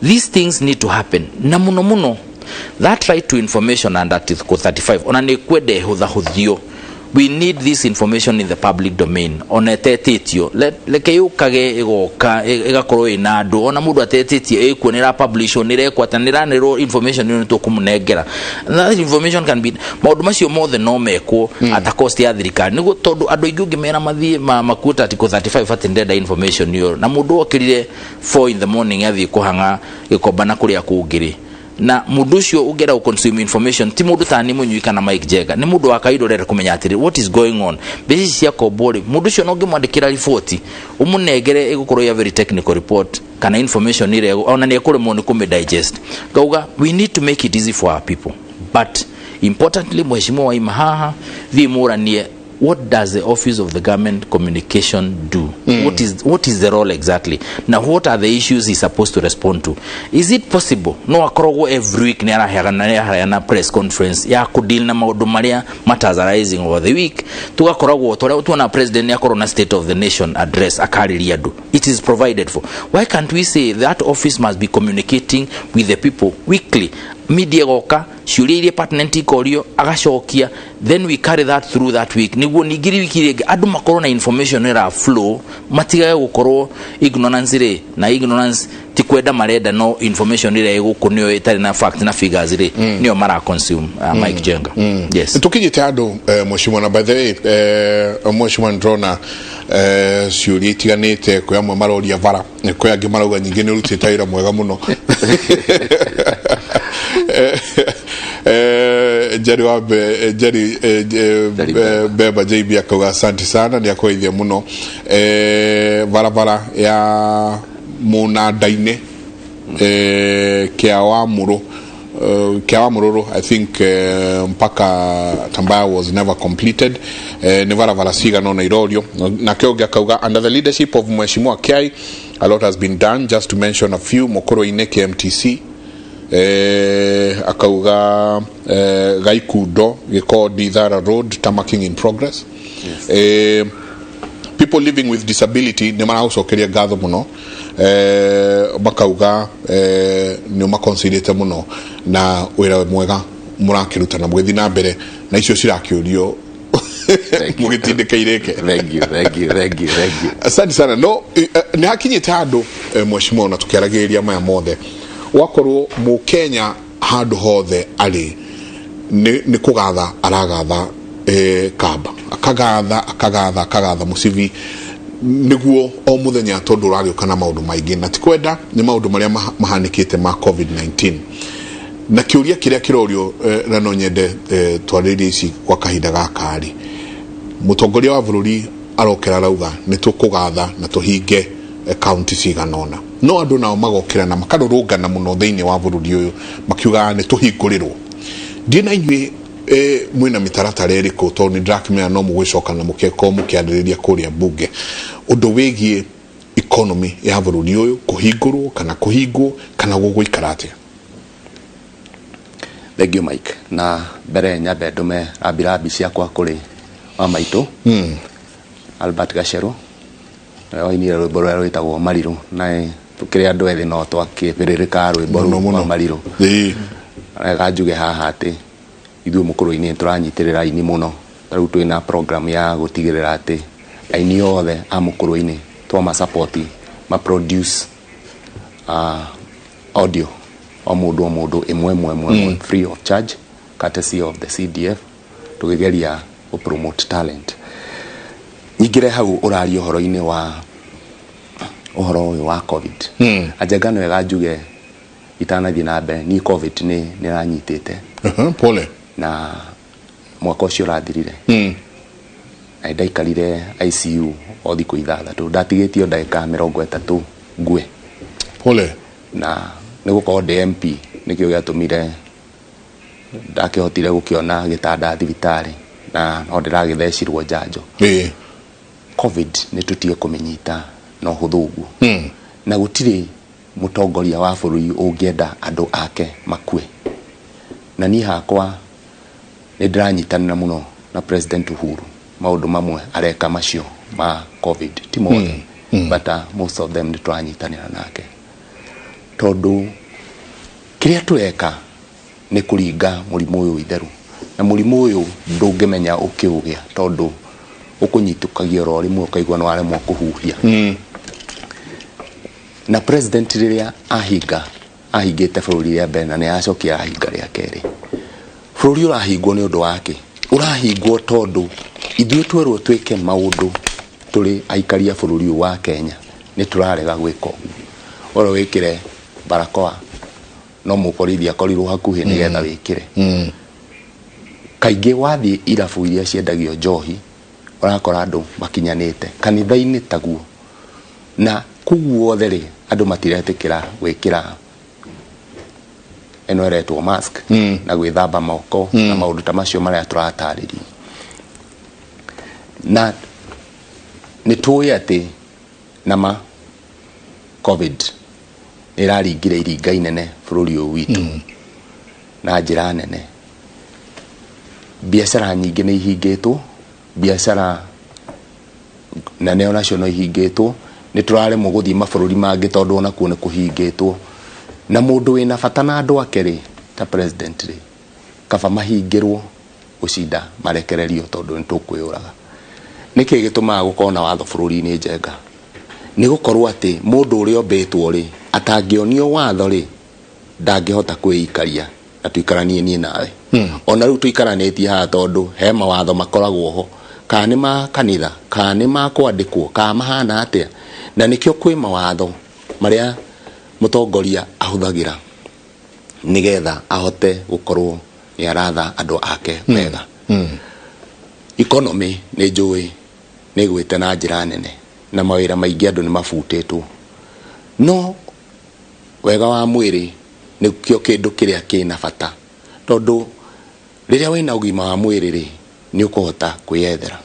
These things need to happen, na mũno mũno that right to information under Article 35, ona nĩ kwenda ĩhũthahũthio. We need this information in the public domain, ona ĩtetĩtio, reke yũkage, ĩgoka ĩgakorwo ĩna andũ, ona mũndũ atetĩtie ĩkuo, nĩ ĩrapublishwo, nĩ ĩrekwo atĩa, nĩ ĩranĩrwo information ĩyo nĩ tũkũmũnengera. That information can be, maũndũ macio mothe no mekwo at a cost ya thirikari, nĩguo tondũ andũ aingĩ ũngĩmera mathiĩ makuote Article 35 atĩ ndĩrenda information ĩyo, na mũndũ okĩrire 4 in the morning athiĩ kũhang'a gĩkomba na kũrĩa kũngĩ rĩ, na mũndũ ũcio ũngĩenda gũ consume information ti mũndũ ta ni mũnyui kana Mike Jenga, nĩ mũndũ wa kawaida ũrenda kũmenya atĩrĩ, what is going on, mbeca ici cia kombo rĩ, mũndũ ũcio no ũngĩmwandĩkĩra riboti ũmũnengere ĩgũkorwo ya very technical report kana information ĩrĩa ona nĩ ekũremwo nĩ kũmĩ digest. Ngauga we need to make it easy for our people, but importantly, mheshimiwa waima haha, thiĩ mũranie, what does the Office of the Government Communication do? What is the role exactly? Now, what are the issues he's supposed to respond to? Is it possible no akoragwo every week nĩ araheana nĩ araheana press conference ya kũdeal na maũndũ marĩa matters arising over the week? Tugakoragwo tũrĩa tuona president nĩ akorwo na State of the Nation Address akarĩria andũ. It is provided for. Why can't we say that office must be communicating with the people weekly? Media ĩgoka, ciũria iria pertinent ikorio, agacokia, then we carry that through that week, niguo ningĩ wiki ĩrĩa ĩngĩ andũ makorwo na information ĩra flow, matigage gũkorwo ignorance rĩ. Na ignorance ti kwenda marenda, no information ĩrĩa ĩgũkũ nĩyo ĩtarĩ na fact na figures rĩ, nĩyo mara consume. Mike Jenga, yes. Tukinyite handũ, mheshimiwa, na by the way, mheshimiwa, ndĩrona ciũria itiganĩte. Kwĩ amwe maroria bara, kwĩ angĩ marauga nyingĩ nĩ ũrutĩte wĩra mwega mũno. Jerry wa Jerry Jerry. Beba JB akauga asante sana, nĩ akũgeithia mũno. Barabara ya mũnanda-inĩ, kia wa mũrũ, kia wa mũrũrũ, I think, mpaka Tambaya was never completed. Nĩ barabara cigana ũna irorio. Nake ũngĩ akauga, under the leadership of Mheshimiwa Kiai, a lot has been done. Just to mention a few, Mũkũrũ-inĩ KMTC, akauga Gaikundo, Gikondi, Thara Road tarmacking in progress. People living with disability nĩ maragũcokeria ngatho mũno, makauga nĩ ũmaconsiderĩte mũno na wĩra mwega mũrakĩruta na mũgĩthiĩ na mbere na icio cirakĩũrio mũgĩtindĩka irĩke. Thank you, thank you, thank you, thank you. Asante sana. No nĩ hakinyĩte handũ, mheshimiwa, na tũkĩaragĩrĩria maya mothe, wakorwo mũkenya handũ hothe arĩ nĩ kũgatha aragatha, kamba akagatha, akagatha, akagatha mũcibi nĩguo o mũthenya, tondũ ũragĩũka na maũndũ maingĩ na ti kwenda nĩ maũndũ marĩa mahanĩkĩte ma COVID-19. Na kĩũria kĩrĩa kĩrorio, na no nyende twarĩrie ici kwa kahinda gaka rĩ, mũtongoria wa bũrũri arokera arauga nĩ tũkũgatha na tũhinge kaunti cigana ũna, no andũ nao magokĩra na makarũrũngana mũno thĩinĩ wa bũrũri ũyũ makiugaga nĩ tũhingũrĩrwo. Ndiĩ na inyuĩ mwĩna mĩtaratara ĩrĩkũ, tondũ nĩ ndĩrakĩmenya no mũgũcoka na mũkĩkorwo mũkĩarĩrĩria kũrĩa mbunge ũndũ wĩgiĩ economy ya bũrũri ũyũ, kũhingũrwo kana kũhingwo kana gũgũikara atĩa? Thank you, Mike. Na mbere nyambe ndũme rambirambi ciakwa kũrĩ wa maitũ Albert Gacheru, nĩwe wainire rwĩmbo rũrĩa rwĩtagwo Marirũ, na tũkĩrĩ andũ ethĩ no twakĩbĩrĩrĩkaga rwĩmbo Mũno, rũu mũno. rwa Marirũ. Wega njuge haha atĩ ithuĩ mũkũrũ-inĩ tũranyitĩrĩra aini mũno. Ta rĩu twĩna program ya gũtigĩrĩra atĩ aini othe a mũkũrũ-inĩ twama support ma produce audio, o mũndũ o mũndũ ĩmwe ĩmwe ĩmwe ĩmwe, free of charge, courtesy of the CDF, tũkĩgeria gũ promote talent. Nyingĩre hau ũraria ũhoro-inĩ wa ũhoro ũyũ wa COVID. Anjenga, nĩ wega njuge itanathiĩ na mbere, niĩ COVID nĩ ĩranyitĩte. Pole. Na mwaka ũcio ũrathirire na nĩ ndaikarire ICU o thikũ 6, ndatigĩtio ndagĩka 30 ngue. Pole. Na nĩ gũkorwo ndĩ MP nĩkĩo gĩatũmire ndakĩhotire gũkĩona gĩtanda thibitarĩ, na no ndĩragĩthecirwo njanjo. COVID nĩ tũtige kũmĩnyita na ũhũthũ ũguo, na gũtirĩ mũtongoria wa bũrũri ũngĩenda andũ ake makue. Na niĩ hakwa nĩ ndĩranyitanĩra mũno na President Uhuru maũndũ mamwe areka macio ma COVID, ti mothe, but most of them nĩ tũranyitanĩra nake, tondũ kĩrĩa tũreka nĩ kũringa mũrimũ ũyũ itheru. Na mũrimũ ũyũ ndũngĩmenya ũkĩũgĩa, tondũ ũkũnyitũkagia oro rĩmwe ũkaigua nĩ waremwo kũhuhia. Na president rĩrĩa ahinga, ahingĩte bũrũri rĩa mbere na nĩ acokia ahinga rĩa kerĩ. Bũrũri ũrahingwo nĩ ũndũ wake? Ũrahingwo tondũ ithuĩ twerwo twĩke maũndũ tũrĩ aikari a bũrũri ũyũ wa Kenya, nĩ tũrarega gwĩka ũguo. Oro wĩkĩre barakoa, no mũborithi akorirwo hakuhĩ nĩgetha wĩkĩre. Kaingĩ wathiĩ irabu iria ciendagio njohi, ũrakora andũ makinyanĩte, kanitha-inĩ taguo, na kũu guothe rĩ, andũ matiretĩkĩra gwĩkĩra ĩno ĩretwo mask na gwĩthamba moko na maũndũ ta macio marĩa tũratarĩria. Na nĩ tũĩ atĩ nama COVID nĩ ĩraringire iringa inene bũrũri ũyũ witũ na njĩra nene. Biacara nyingĩ nĩ ihingĩtwo, biacara nene onacio no ihingĩtwo. Nĩ tũraremwo gũthiĩ mabũrũri mangĩ tondũ onakuo nĩ kũhingĩtwo. Na mũndũ wĩna bata na andũ ake rĩ, ta president rĩ, kaba mahingĩrwo gũcinda marekererio tondũ nĩ tũkwĩyũraga. Nĩkĩ gĩtũmaga gũkorwo na watho bũrũri-inĩ Njenga? Nĩ gũkorwo atĩ mũndũ ũrĩa ũmbĩtwo rĩ, atangĩonio watho rĩ, ndangĩhota kwĩikaria na tũikaranie niĩ nawe. Ona rĩu tũikaranĩtie haha tondũ he mawatho makoragwo ho, kana nĩ ma kanitha, kana nĩ ma kwandĩkwo, kana mahana atĩa. Na nĩkĩo kwĩ mawatho marĩa mũtongoria ahũthagĩra nĩgetha ahote gũkorwo nĩ aratha andũ ake wega. Economy nĩ njũĩ nĩ ĩgwĩte na njĩra nene na mawĩra maingĩ andũ nĩ mabutĩtwo, no wega wa mwĩrĩ nĩkĩo kĩndũ kĩrĩa kĩna bata, tondũ rĩrĩa wĩna ũgima wa mwĩrĩ rĩ, nĩ ũkũhota kwĩyethera.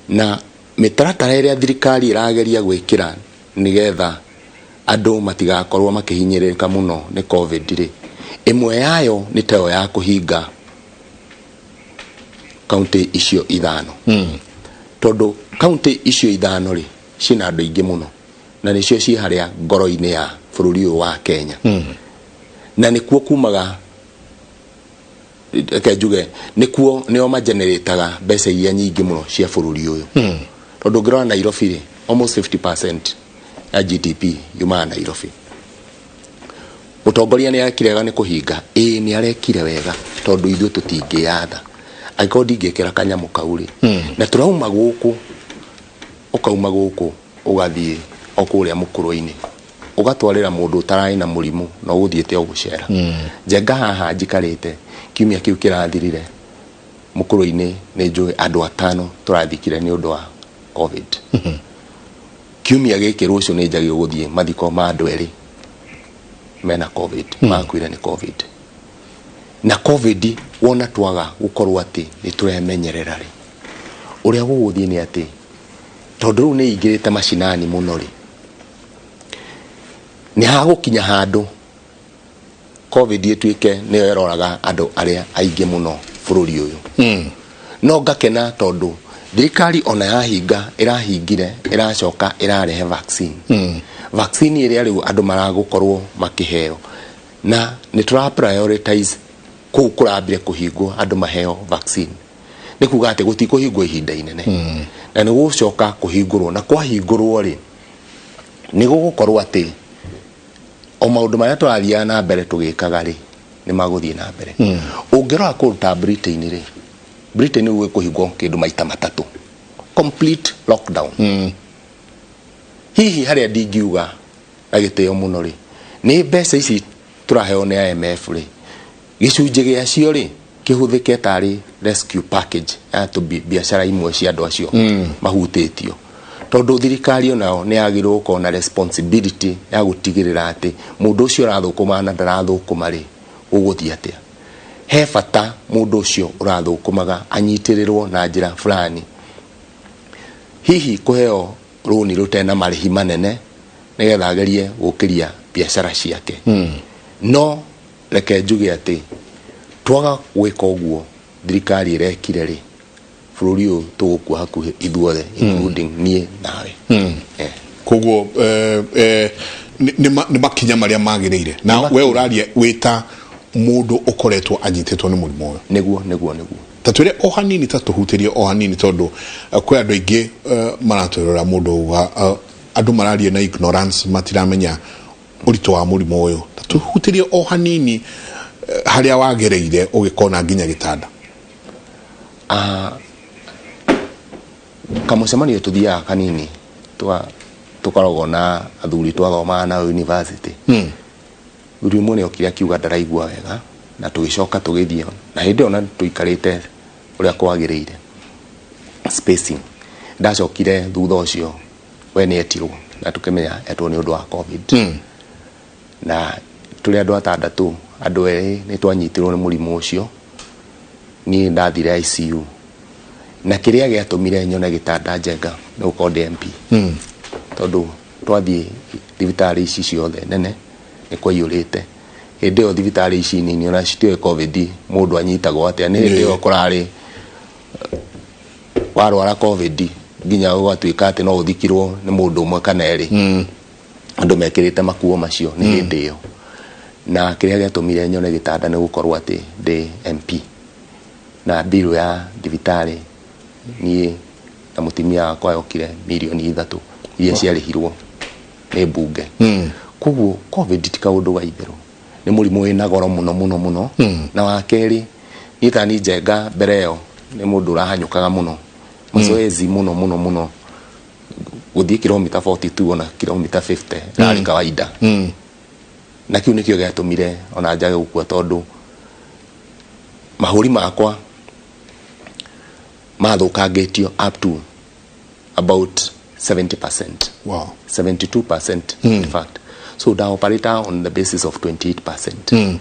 Na mĩtaratara ĩrĩa thirikari ĩrageria gwĩkĩra nĩgetha andũ matigakorwo makĩhinyĩrĩrĩka mũno nĩ COVID rĩ, ĩmwe yayo nĩ ta ĩyo ya kũhinga kaunti icio ithano. Tondũ kaunti icio ithano rĩ, ciĩna andũ aingĩ mũno na nĩcio ciĩ harĩa ngoro-inĩ ya bũrũri ũyũ wa Kenya. Na nĩkuo kumaga, reke njuge, nĩkuo nĩo magenerataga mbeca iria nyingĩ mũno cia bũrũri ũyũ. Tondũ ũngĩrora Nairobi rĩ, almost 50% ya GDP yumaga Nairobi. Mũtongoria nĩ arekire wega nĩ kũhinga? Ĩĩ, nĩ arekire wega, tondũ ithuĩ tũtingĩyatha angĩkorwo ndingĩkĩra kanyamũ kau rĩ. Na tũrauma gũkũ, ũkauma gũkũ ũgathiĩ o kũrĩa mũkũrũ-inĩ, ũgatwarĩra mũndũ ũtararĩ na mũrimũ na ũgũthiĩte o gũcera. Njenga haha njikarĩte, kiumia kĩu kĩrathirire mũkũrũ-inĩ nĩ njũĩ andũ atano tũrathikire nĩ ũndũ wa COVID. Kiumia gĩkĩ rũciũ nĩ njagĩrĩirwo gũthiĩ mathiko ma andũ erĩ mena COVID, makuire nĩ COVID. Na COVID wona twaga gũkorwo atĩ nĩ tũremenyerera rĩ, ũrĩa gũgũthiĩ nĩ atĩ tondũ rĩu nĩ ingĩrĩte macinani mũno rĩ, nĩ hagũkinya handũ COVID ĩtuĩke nĩyo ĩroraga andũ arĩa aingĩ mũno bũrũri ũyũ. No ngakena tondũ thirikari ona yahinga ĩrahingire, ĩracoka ĩrarehe vaccine. Vaccine ĩrĩa rĩu andũ maragũkorwo makĩheo, na nĩ tũra prioritize kũu kũrambire kũhingwo andũ maheo vaccine. Nĩ kuga atĩ gũtikũhingwo ihinda inene. Na nĩ gũcoka kũhingũrwo, na kwahingũrwo rĩ, nĩ gũgũkorwo atĩ o maũndũ marĩa tũrathiaga na mbere tũgĩkaga rĩ, nĩ magũthiĩ na mbere. Ũngĩrora kũndũ ta Britain rĩ, Britain rĩu gũkũhingwo kĩndũ maita matatũ, complete lockdown. Hihi harĩa ndingiuga na gĩtĩo mũno rĩ, nĩ mbeca ici tũraheo nĩ IMF rĩ, gĩcunjĩ gĩacio rĩ kĩhũthĩke tarĩ rescue package ya biacara imwe cia andũ acio mahutĩtio, tondũ thirikari onayo nĩ yagĩrĩirwo gũkorwo na responsibility ya gũtigĩrĩra atĩ mũndũ ũcio ũrathũkũma na ndarathũkũma rĩ, gũgũthiĩ atĩa. He bata mũndũ ũcio ũrathũkũmaga anyitĩrĩrwo na njĩra fulani, hihi kũheo rũni rũtena marĩhi manene nĩgetha agerie gũkĩria biacara ciake. No reke njuge atĩ twaga gwĩka ũguo thirikari ĩrekire rĩ, bũrũri ũyũ tũgũkua hakuhĩ ithuothe, including niĩ nawe. Koguo nĩ makinya marĩa magĩrĩire na we ũraria wĩta mũndũ ũkoretwo anyitĩtwo nĩ mũrimũ ũyũ. Nĩguo, nĩguo, nĩguo. Ta twĩre o hanini, ta tũhutĩrie o hanini, tondũ kwĩ andũ aingĩ maratwĩrora, mũndũ uga andũ mararia na ignorance, matiramenya ũritũ wa mũrimũ ũyũ. Ta tũhutĩrie o hanini harĩa wagereire ũgĩkona nginya gĩtanda. Kamũcemanio tũthiaga kanini tũkoragwo na athuri twathomaga nao university. Thuri ũmwe nĩ okire akiuga ndaraigua wega, na tũgĩcoka tũgĩthiĩ, na hĩndĩ ĩyo na tũikarĩte ũrĩa kwagĩrĩire spacing. Ndacokire thutha ũcio we nĩ etirwo, na tũkĩmenya etwo nĩ ũndũ wa COVID. Na tũrĩ andũ atandatũ, andũ erĩ nĩ twanyitirwo nĩ mũrimũ ũcio. Niĩ ndathire ICU, na kĩrĩa gĩatũmire nyone gĩtanda Njenga nĩ gũkorwo ndĩ MP. Tondũ twathiĩ thibitarĩ ici ciothe nene nĩ kwaiyũrĩte. Hĩndĩ ĩyo thibitarĩ ici nini ona citiũĩ COVID mũndũ anyitagwo atĩa. Nĩ hĩndĩ ĩyo kũrarĩ warwara COVID nginya ũgatuĩka atĩ no ũthikirwo nĩ mũndũ ũmwe kana erĩ. Andũ mekĩrĩte makuo macio nĩ hĩndĩ ĩyo. Na kĩrĩa gĩatũmire nyone gĩtanda nĩ gũkorwo atĩ ndĩ MP na bill ya thibitarĩ niĩ na mũtumia wakwa yokire mirioni 3 iria ciarĩhirwo nĩ mbunge. Koguo COVID ti kaũndũ ga itherũ, nĩ mũrimũ wĩna goro mũno mũno mũno. Na wa kerĩ, niĩ tani Njenga mbere ĩyo nĩ mũndũ ũrahanyũkaga mũno, mazoezi mũno mũno mũno, gũthiĩ kilomita 42 ona kilomita 50 rarĩ kawaida. Na kĩu nĩkĩo gĩatũmire ona njage gũkua, tondũ mahũri makwa mathũkangĩtio up to about 70%. 72% in fact. So nda operate on the basis of 28%.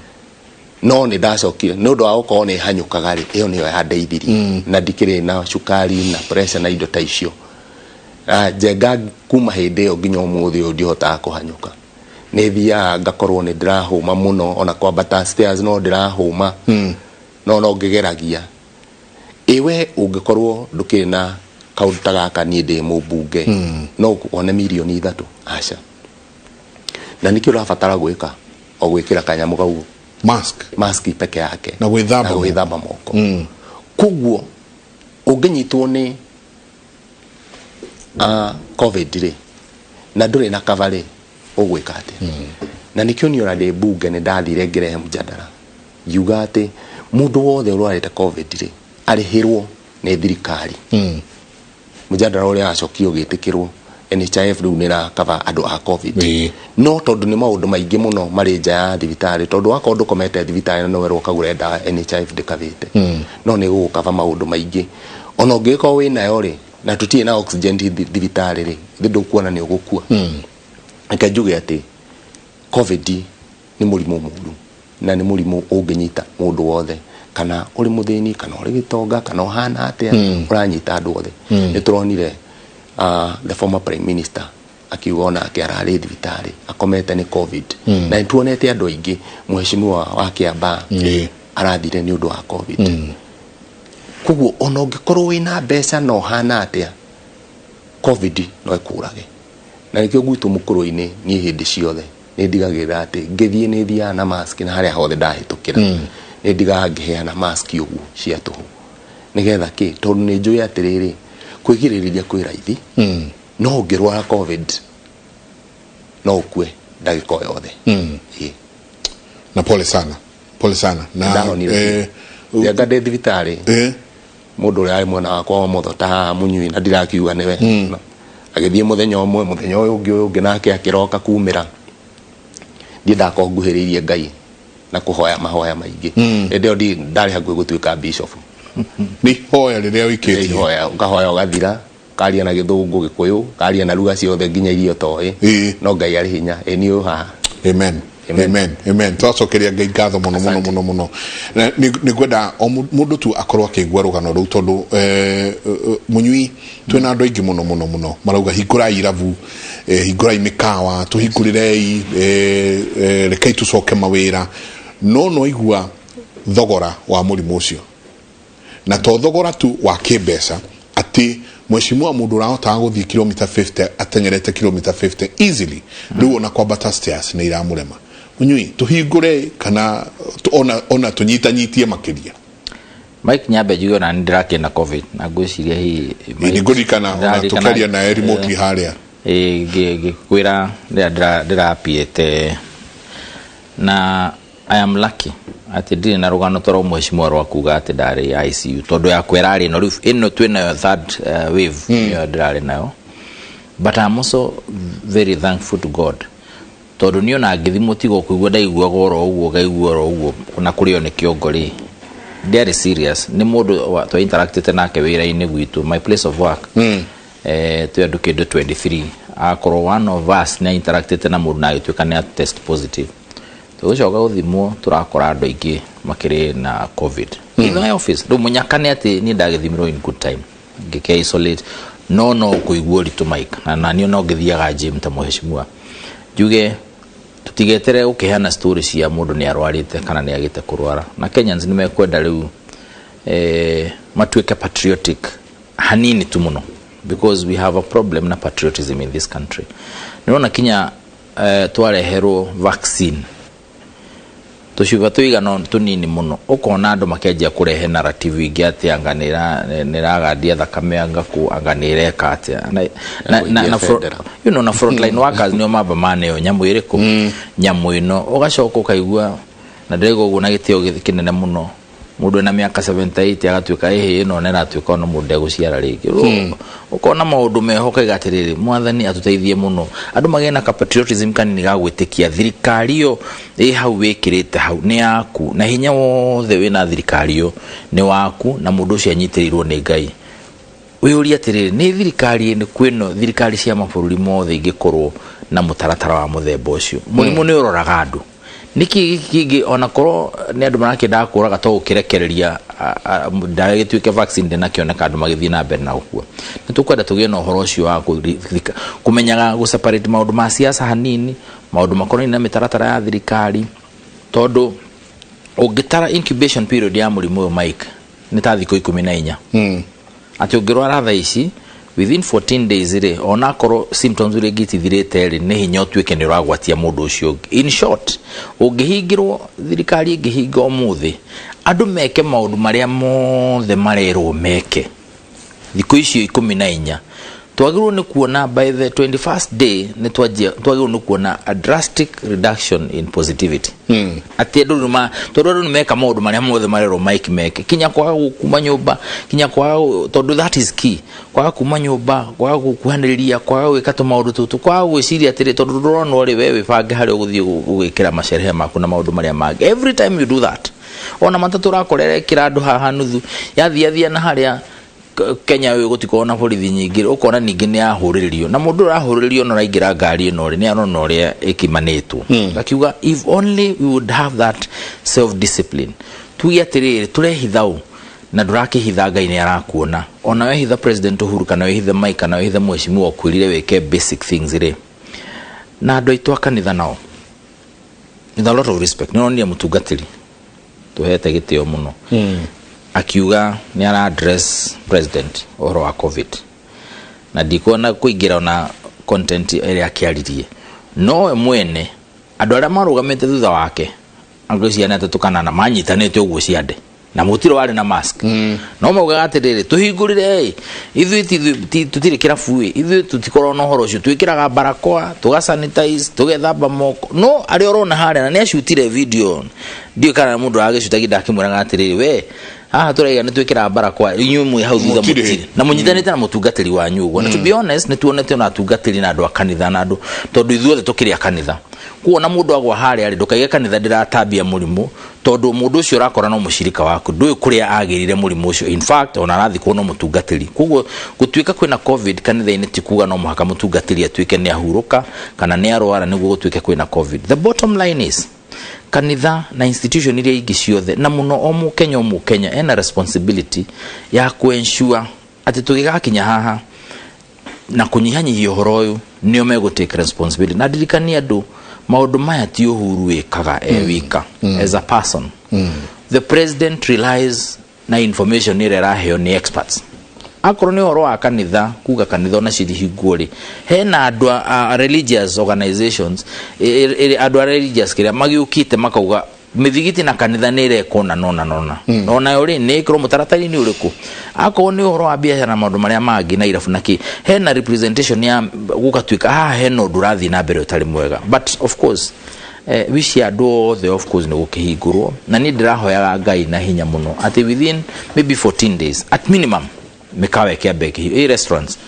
No nĩ ndacokire nĩ ũndũ wa gũkorwo nĩ hanyũkaga rĩ, ĩyo nĩyo yandeithirie, na ndikĩrĩ na cukari na pressure na indo ta icio. Ah, Njenga, kuma hĩndĩ ĩyo nginya ũmũthĩ ũyũ ndihotaga kũhanyũka. Nĩ thiaga ngakorwo nĩ ndĩrahũma mũno, ona kwambata stairs no ndĩrahũma, no ngĩgeragia. Ĩwe ũngĩkorwo ndũkĩrĩ na kaũndũ ta gaka, niĩ ndĩ mũmbunge no wone mirioni 3? Aca. Na nĩkĩo ũrabatara gwĩka o gwĩkĩra kanyamũ kau, mask, mask peke yake. Na gwĩthamba na moko. Gwĩthamba moko. Koguo ũngĩnyitwo nĩ COVID rĩ, na ndũrĩ na cover rĩ, ũgwĩka atĩa? Na nĩkĩo niĩ ona ndĩ mbunge nĩ ndathire ngĩrehe mjadala ngiuga atĩ mũndũ wothe ũrwarĩte COVID rĩ, arĩhĩrwo nĩ thirikari. Mjadala ũrĩa wacokire ũgĩtĩkĩrwo, NHIF rĩu nĩ ĩrakaba andũ a COVID. No tondũ nĩ maũndũ maingĩ mũno marĩ nja ya thibitarĩ, tondũ wakorwo ndũkomete thibitarĩ na nĩwerwo ũkagũre ndawa, NHIF ndĩkabĩte, no nĩ gũgũkaba maũndũ maingĩ. Ona ũngĩgĩkorwo wĩ nayo rĩ, na tũtirĩ na oxygen thibitarĩ rĩ, thĩ ndũkuona nĩ ũgũkua. Reke njuge atĩ COVID nĩ mũrimũ mũru, na nĩ mũrimũ ũngĩnyita mũndũ wothe, kana ũrĩ mũthĩni kana ũrĩ gĩtonga kana ũhana atĩa, ũranyita andũ othe. Nĩ tũronire the former prime minister akiuga onake ararĩ thibitarĩ akomete nĩ COVID. Na nĩ tuonete andũ aingĩ, mheshimiwa wa Kiambaa arathire nĩ ũndũ wa COVID. Koguo ona ũngĩkorwo wĩna mbeca na ũhana atĩa, COVID no ĩkũrage. Na nĩkĩo gwitũ mũkũrũ-inĩ niĩ hĩndĩ ciothe nĩ ndigagĩrĩra atĩ ngĩthiĩ nĩ thiaga na mask, na harĩa hothe ndahĩtũkĩra nĩ ndigaga ngĩheana mask ũguo cia tũhũ. Nĩgetha kĩ? Tondũ nĩ njũĩ atĩrĩrĩ, kwĩgirĩrĩria kwĩ raithi, no ũngĩrwara COVID no ũkue ndagĩka o yothe. Ĩĩ. Na pole sana, pole sana na Ndahonire. Njenga, ndĩ thibitarĩ, mũndũ ũrĩa arĩ mwena wakwa wa motho ta haha mũnyui, na ndirakiuga nĩwe. No. Agĩthiĩ mũthenya ũmwe, mũthenya ũyũ ũngĩ, ũyũ ũngĩ nake akĩroka kumĩra. Ndiĩ ndakorwo nguhĩrĩirie Ngai na kũhoya mahoya maingĩ. Hĩndĩ ĩyo ndarĩ hakuhĩ gũtuĩka bishop. Nĩ ihoya rĩrĩa wĩkĩtie. Ihoya, ũkahoya ũgathira, karia na Gĩthũngũ, Gĩkũyũ, karia na lugha ciothe nginya iria ũtoĩ. No Ngai arĩ hinya. Ĩ niĩ ũyũ haha. Amen. Amen. Amen, amen. Twacokeria Ngai ngatho mũno mũno. Asante. Mũno mũno. Na nĩ ngwenda o mũndũ tu akorwo akĩigua rũgano rũu, tondũ mũnyui, twĩna andũ aingĩ mũno mũno mũno marauga hingũrai irabu, hingũrai mĩkawa, tũhingũrĩrei, rekei tũcoke mawĩra. No no igua thogora wa mũrimũ ũcio, na to thogora tu wa kĩmbeca, atĩ mheshimiwa, mũndũ ũrahotaga gũthiĩ kilomita 50, ateng'erete kilomita 50 easily, rĩu ona kwambata stairs nĩ iramũrema. Mũnyui, tũhingũre kana ona tũnyitanyitie makĩria? Mike, nyambe njuge ona nĩ ndĩrakĩna COVID na ngwĩciria hihi Nĩ ngũririkana ona Ndĩraririkana- tũkĩaria nawe remotely harĩa. Ĩĩ, ngĩkwĩra rĩrĩa ndĩrapiĩte, na I am lucky atĩ ndirĩ na rũgano ta rwa mheshimiwa rwa kuga atĩ ndarĩ ICU, tondũ yakwa ĩrarĩ ĩno rĩu ĩno twĩnayo third wave, nĩyo ndĩrarĩ nayo. But I'm also very thankful to God, tondũ niĩ ona ngĩthimwo, tiga kũigua ndaiguaga oro ũguo, ngaigua oro ũguo na kũrĩo nĩ kĩongo rĩ, ndiarĩ serious. Nĩ mũndũ twa interactĩte nake wĩra-inĩ gwitũ, my place of work, twĩ andũ kĩndũ 23, akorwo one of us nĩ interactĩte na mũndũ na agĩtuĩka nĩ test positive. Tũgĩcoka gũthimwo, tũrakora andũ aingĩ makĩrĩ na COVID in my office. Rĩu mũnyaka nĩ atĩ niĩ ndagĩthimirwo in good time, ngĩke isolate, no kũigua ũritũ, Mike, na niĩ no ngĩthiaga gym ta mheshimiwa. Njuge tũtigetere gũkĩheana story cia mũndũ nĩ arwarĩte kana nĩ agĩte kũrwara. Na Kenyans nĩ mekwenda rĩu matuĩke patriotic hanini tu mũno, because we have a problem na patriotism in this country. Nĩrona kinya twareherwo vaccine. Tũcuba tũigana tũnini mũno, ũkona andũ makĩanjia kũrehe narrative ingĩ atĩ anga nĩ ĩragandia thakame, anga kũ, anga nĩ ĩreka atĩa. Na Kũigia bendera. Na frontline workers nĩo mamba maneo nyamũ ĩrĩkũ, nyamũ ĩno. Ũgacoka ũkaigua, na ndĩraigua ũguo na gĩtĩo kĩnene mũno, mũndũ ena mĩaka 78 agatuĩka ĩhĩ ĩno nĩ ĩratuĩka ona mũndũ ndegũciara rĩngĩ. Ũkona maũndũ meho, ũkaiga atĩrĩrĩ, Mwathani atũteithie mũno, andũ magĩe na ka patriotism kanini ga gwĩtĩkia thirikari ĩyo ĩ hau wĩkĩrĩte hau nĩ yaku, na hinya wothe wĩna thirikari ĩyo nĩ waku, na mũndũ ũcio anyitĩrĩirwo nĩ Ngai. Wĩyũrie atĩrĩrĩ, nĩ thirikari ĩrĩkũ ĩno, thirikari cia mabũrũri mothe ingĩkorwo na mũtaratara wa mũthemba ũcio? Mũrimũ nĩ ũroraga andũ nĩkĩ gĩkĩ kĩngĩ, ona korwo nĩ andũ marakĩendaga kũraga, to gũkĩrekereria ndawa ĩgĩtuĩke vaccine ndĩnakĩoneka, andũ magĩthiĩ na mbere na gũkua. Nĩ tũkwenda tũgĩe na ũhoro ũcio wa kũmenyaga gũ separate maũndũ ma siasa hanini, maũndũ makonainie na mĩtaratara ya thirikari, tondũ ũngĩtara incubation period ya mũrimũ ũyũ, Mike, nĩ ta thikũ 14. Atĩ ũngĩrwara thaa ici, within 14 days rĩ, onakorwo symptoms rĩngĩ itithirĩte rĩ, nĩ hinya ũtuĩke nĩ ũragwatia mũndũ ũcio ũngĩ. In short, ũngĩhingĩrwo, thirikari ĩngĩhinga ũmũthĩ, andũ meke maũndũ marĩa mothe marerwo meke thikũ icio 14, twagĩrĩirwo nĩ kuona by the 21st day nĩ twanjia, twagĩrĩirwo nĩ kuona a drastic reduction in positivity. Atĩ andũ nĩ tondũ andũ nĩ meka maũndũ marĩa mothe marerwo mike meke, kinya kwaga kuma nyũmba, kinya kwaga, tondũ that is key, kwaga kuma nyũmba, kwaga gũkuhanĩrĩria, kwaga gwĩka tũmaũndũ tũtũ, kwaga gwĩciria atĩrĩ, tondũ ndũrona rĩ, we wĩbange harĩa ũgũthiĩ gũgĩkĩra macerehe maku na maũndũ marĩa mangĩ. Every time you do that, ona matatũ ũrakorera ĩkĩra andũ haha nuthu yathiathia na harĩa Kenya ũyũ gũtikorwo na borithi nyingĩ, ũkona ningĩ nĩ yahũrĩrĩrio na mũndũ ũrĩa ũrahũrĩrĩrio na ũraingĩra ngari ĩno rĩ, nĩ arona ũrĩa ĩkimanĩtwo. Akiuga if only we would have that self discipline, tuge atĩrĩrĩ, tũrehitha ũ na ndũrakĩhitha, Ngai nĩ arakuona. Ona wehitha President Uhuru, kana wehithe Mike, kana wehithe mheshimiwa ũkwĩrire wĩke basic things rĩ. Na andũ aitũ a kanitha nao, with a lot of respect, nĩ ronire mũtungatĩri tuhete gĩtĩo mũno akiuga nĩ ara address president ũhoro wa COVID, na ndikuona kũingĩra ona content ĩrĩa akĩaririe, no we mwene, andũ arĩa marũgamĩte thutha wake, ngwĩciria nĩ atatũ kana ana, manyitanĩte ũguo ciande na mũtirĩ warĩ na mask, no maugaga atĩrĩrĩ, tũhingũrĩre ĩ, ithuĩ tũtirĩ kĩrabu ĩ, ithuĩ tũtikoragwo na ũhoro ũcio, twĩkĩraga barakoa, tũga sanitize, tũgethamba moko. No arĩa ũrona harĩa na nĩ acutire video, ndiũĩ kana mũndũ aragĩcuta ndakĩmwĩraga atĩrĩrĩ, we haha tũraiga nĩ twĩkĩraga barakoa, inyuĩ mwĩ hau thutha. Mũtirĩ. Mũtirĩ na mũnyitanĩte na mũtungatĩri wanyu ũguo. Na to be honest, nĩ tuonete ona atungatĩri na andũ a kanitha na andũ, tondũ ithuothe tũkĩrĩ a kanitha, kuona mũndũ agwa harĩa rĩ, ndũkaige kanitha ndĩratambia mũrimũ, tondũ mũndũ ũcio ũrakora no mũcirika waku, ndũĩ kũrĩa agĩrire mũrimũ ũcio. In fact, ona arathikwo no mũtungatĩri. Koguo gũtuĩka kwĩna COVID kanitha-inĩ ti kuga no mũhaka mũtungatĩri atuĩke nĩ ahurũka kana nĩ arwara nĩguo gũtuĩke kwĩna COVID. The bottom line is, kanitha na institution iria ingĩ ciothe, na mũno o mũkenya, o mũkenya ena responsibility ya kũensure atĩ tũgĩgakinya haha na kũnyihanyihia ũhoro ũyũ, nĩo megũ take responsibility. Na ndirikanie andũ, maũndũ maya ti Uhuru wĩkaga e wika as a person. The president relies na information ĩrĩa ĩraheo nĩ experts. Akorwo nĩ ũhoro wa kanitha, kuga kanitha ona cirihingwo rĩ, hena andũ a religious organizations, andũ a religious kĩrĩa magĩũkĩte makauga mĩthigiti na kanitha nĩ ĩrekwo na nona nona onayo rĩ, nĩ ĩkĩrwo mũtaratara-inĩ ũrĩkũ. Akorwo nĩ ũhoro wa biacara na maũndũ marĩa mangĩ na irabu na kĩ, hena representation ya gũgatuĩka haha hena ũndũ ũrathiĩ na mbere ũtarĩ mwega. But of course, wish ya andũ othe, of course, nĩ gũkĩhingũrwo, na niĩ ndĩrahoyaga Ngai na hinya mũno atĩ within maybe 14 days at minimum, mĩkawa ĩkĩambe ĩkĩhingũrwo, restaurants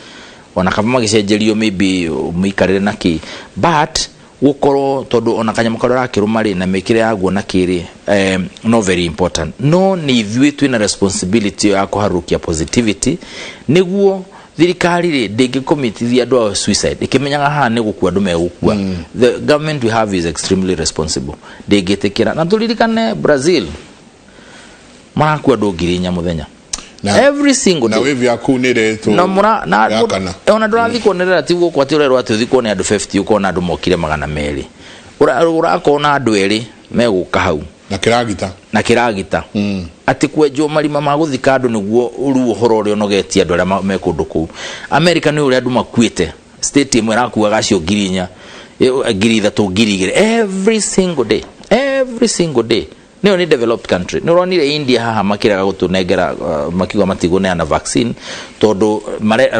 ona kaba magĩcenjerio maybe mũikarĩre na kĩ, but gũkorwo tondũ ona kanyamũ karĩa ũrakĩrũma rĩ na mĩkĩre yaguo na kĩrĩ, no very important, no nĩ ithuĩ twĩna responsibility ya kũharũkia positivity, nĩguo thirikari rĩ ndĩngĩkomitithia andũ ao suicide ĩkĩmenyaga haha nĩ gũkua andũ megũkua. The government we have is extremely responsible, ndĩngĩtĩkĩra. Na tũririkane Brazil marakua andũ 4,000 mũthenya, every single na day. Wave yaku nĩ ĩretwo Na mũra na ya kana. Ona ndũrathikwo nĩ relative gũkũ atĩ ũrerwo atĩ ũthikwo nĩ andũ 50, ũkona andũ mokire 200. Ũrakona andũ erĩ megũka hau na kĩragita. Na kĩragita, atĩ kwenjwo marima ma gũthika andũ nĩguo ũru ũhoro ũrĩa ũnogetie andũ arĩa me kũndũ kũu. America nĩ ũrĩa andũ makuĩte, state ĩmwe ĩrakuaga acio 4,000, 3,000, 2,000 every single day, every Every single day. Nĩyo nĩ developed country. Nĩ ũronire India haha makĩrega gũtũnengera, makiuga matigũneana vaccine tondũ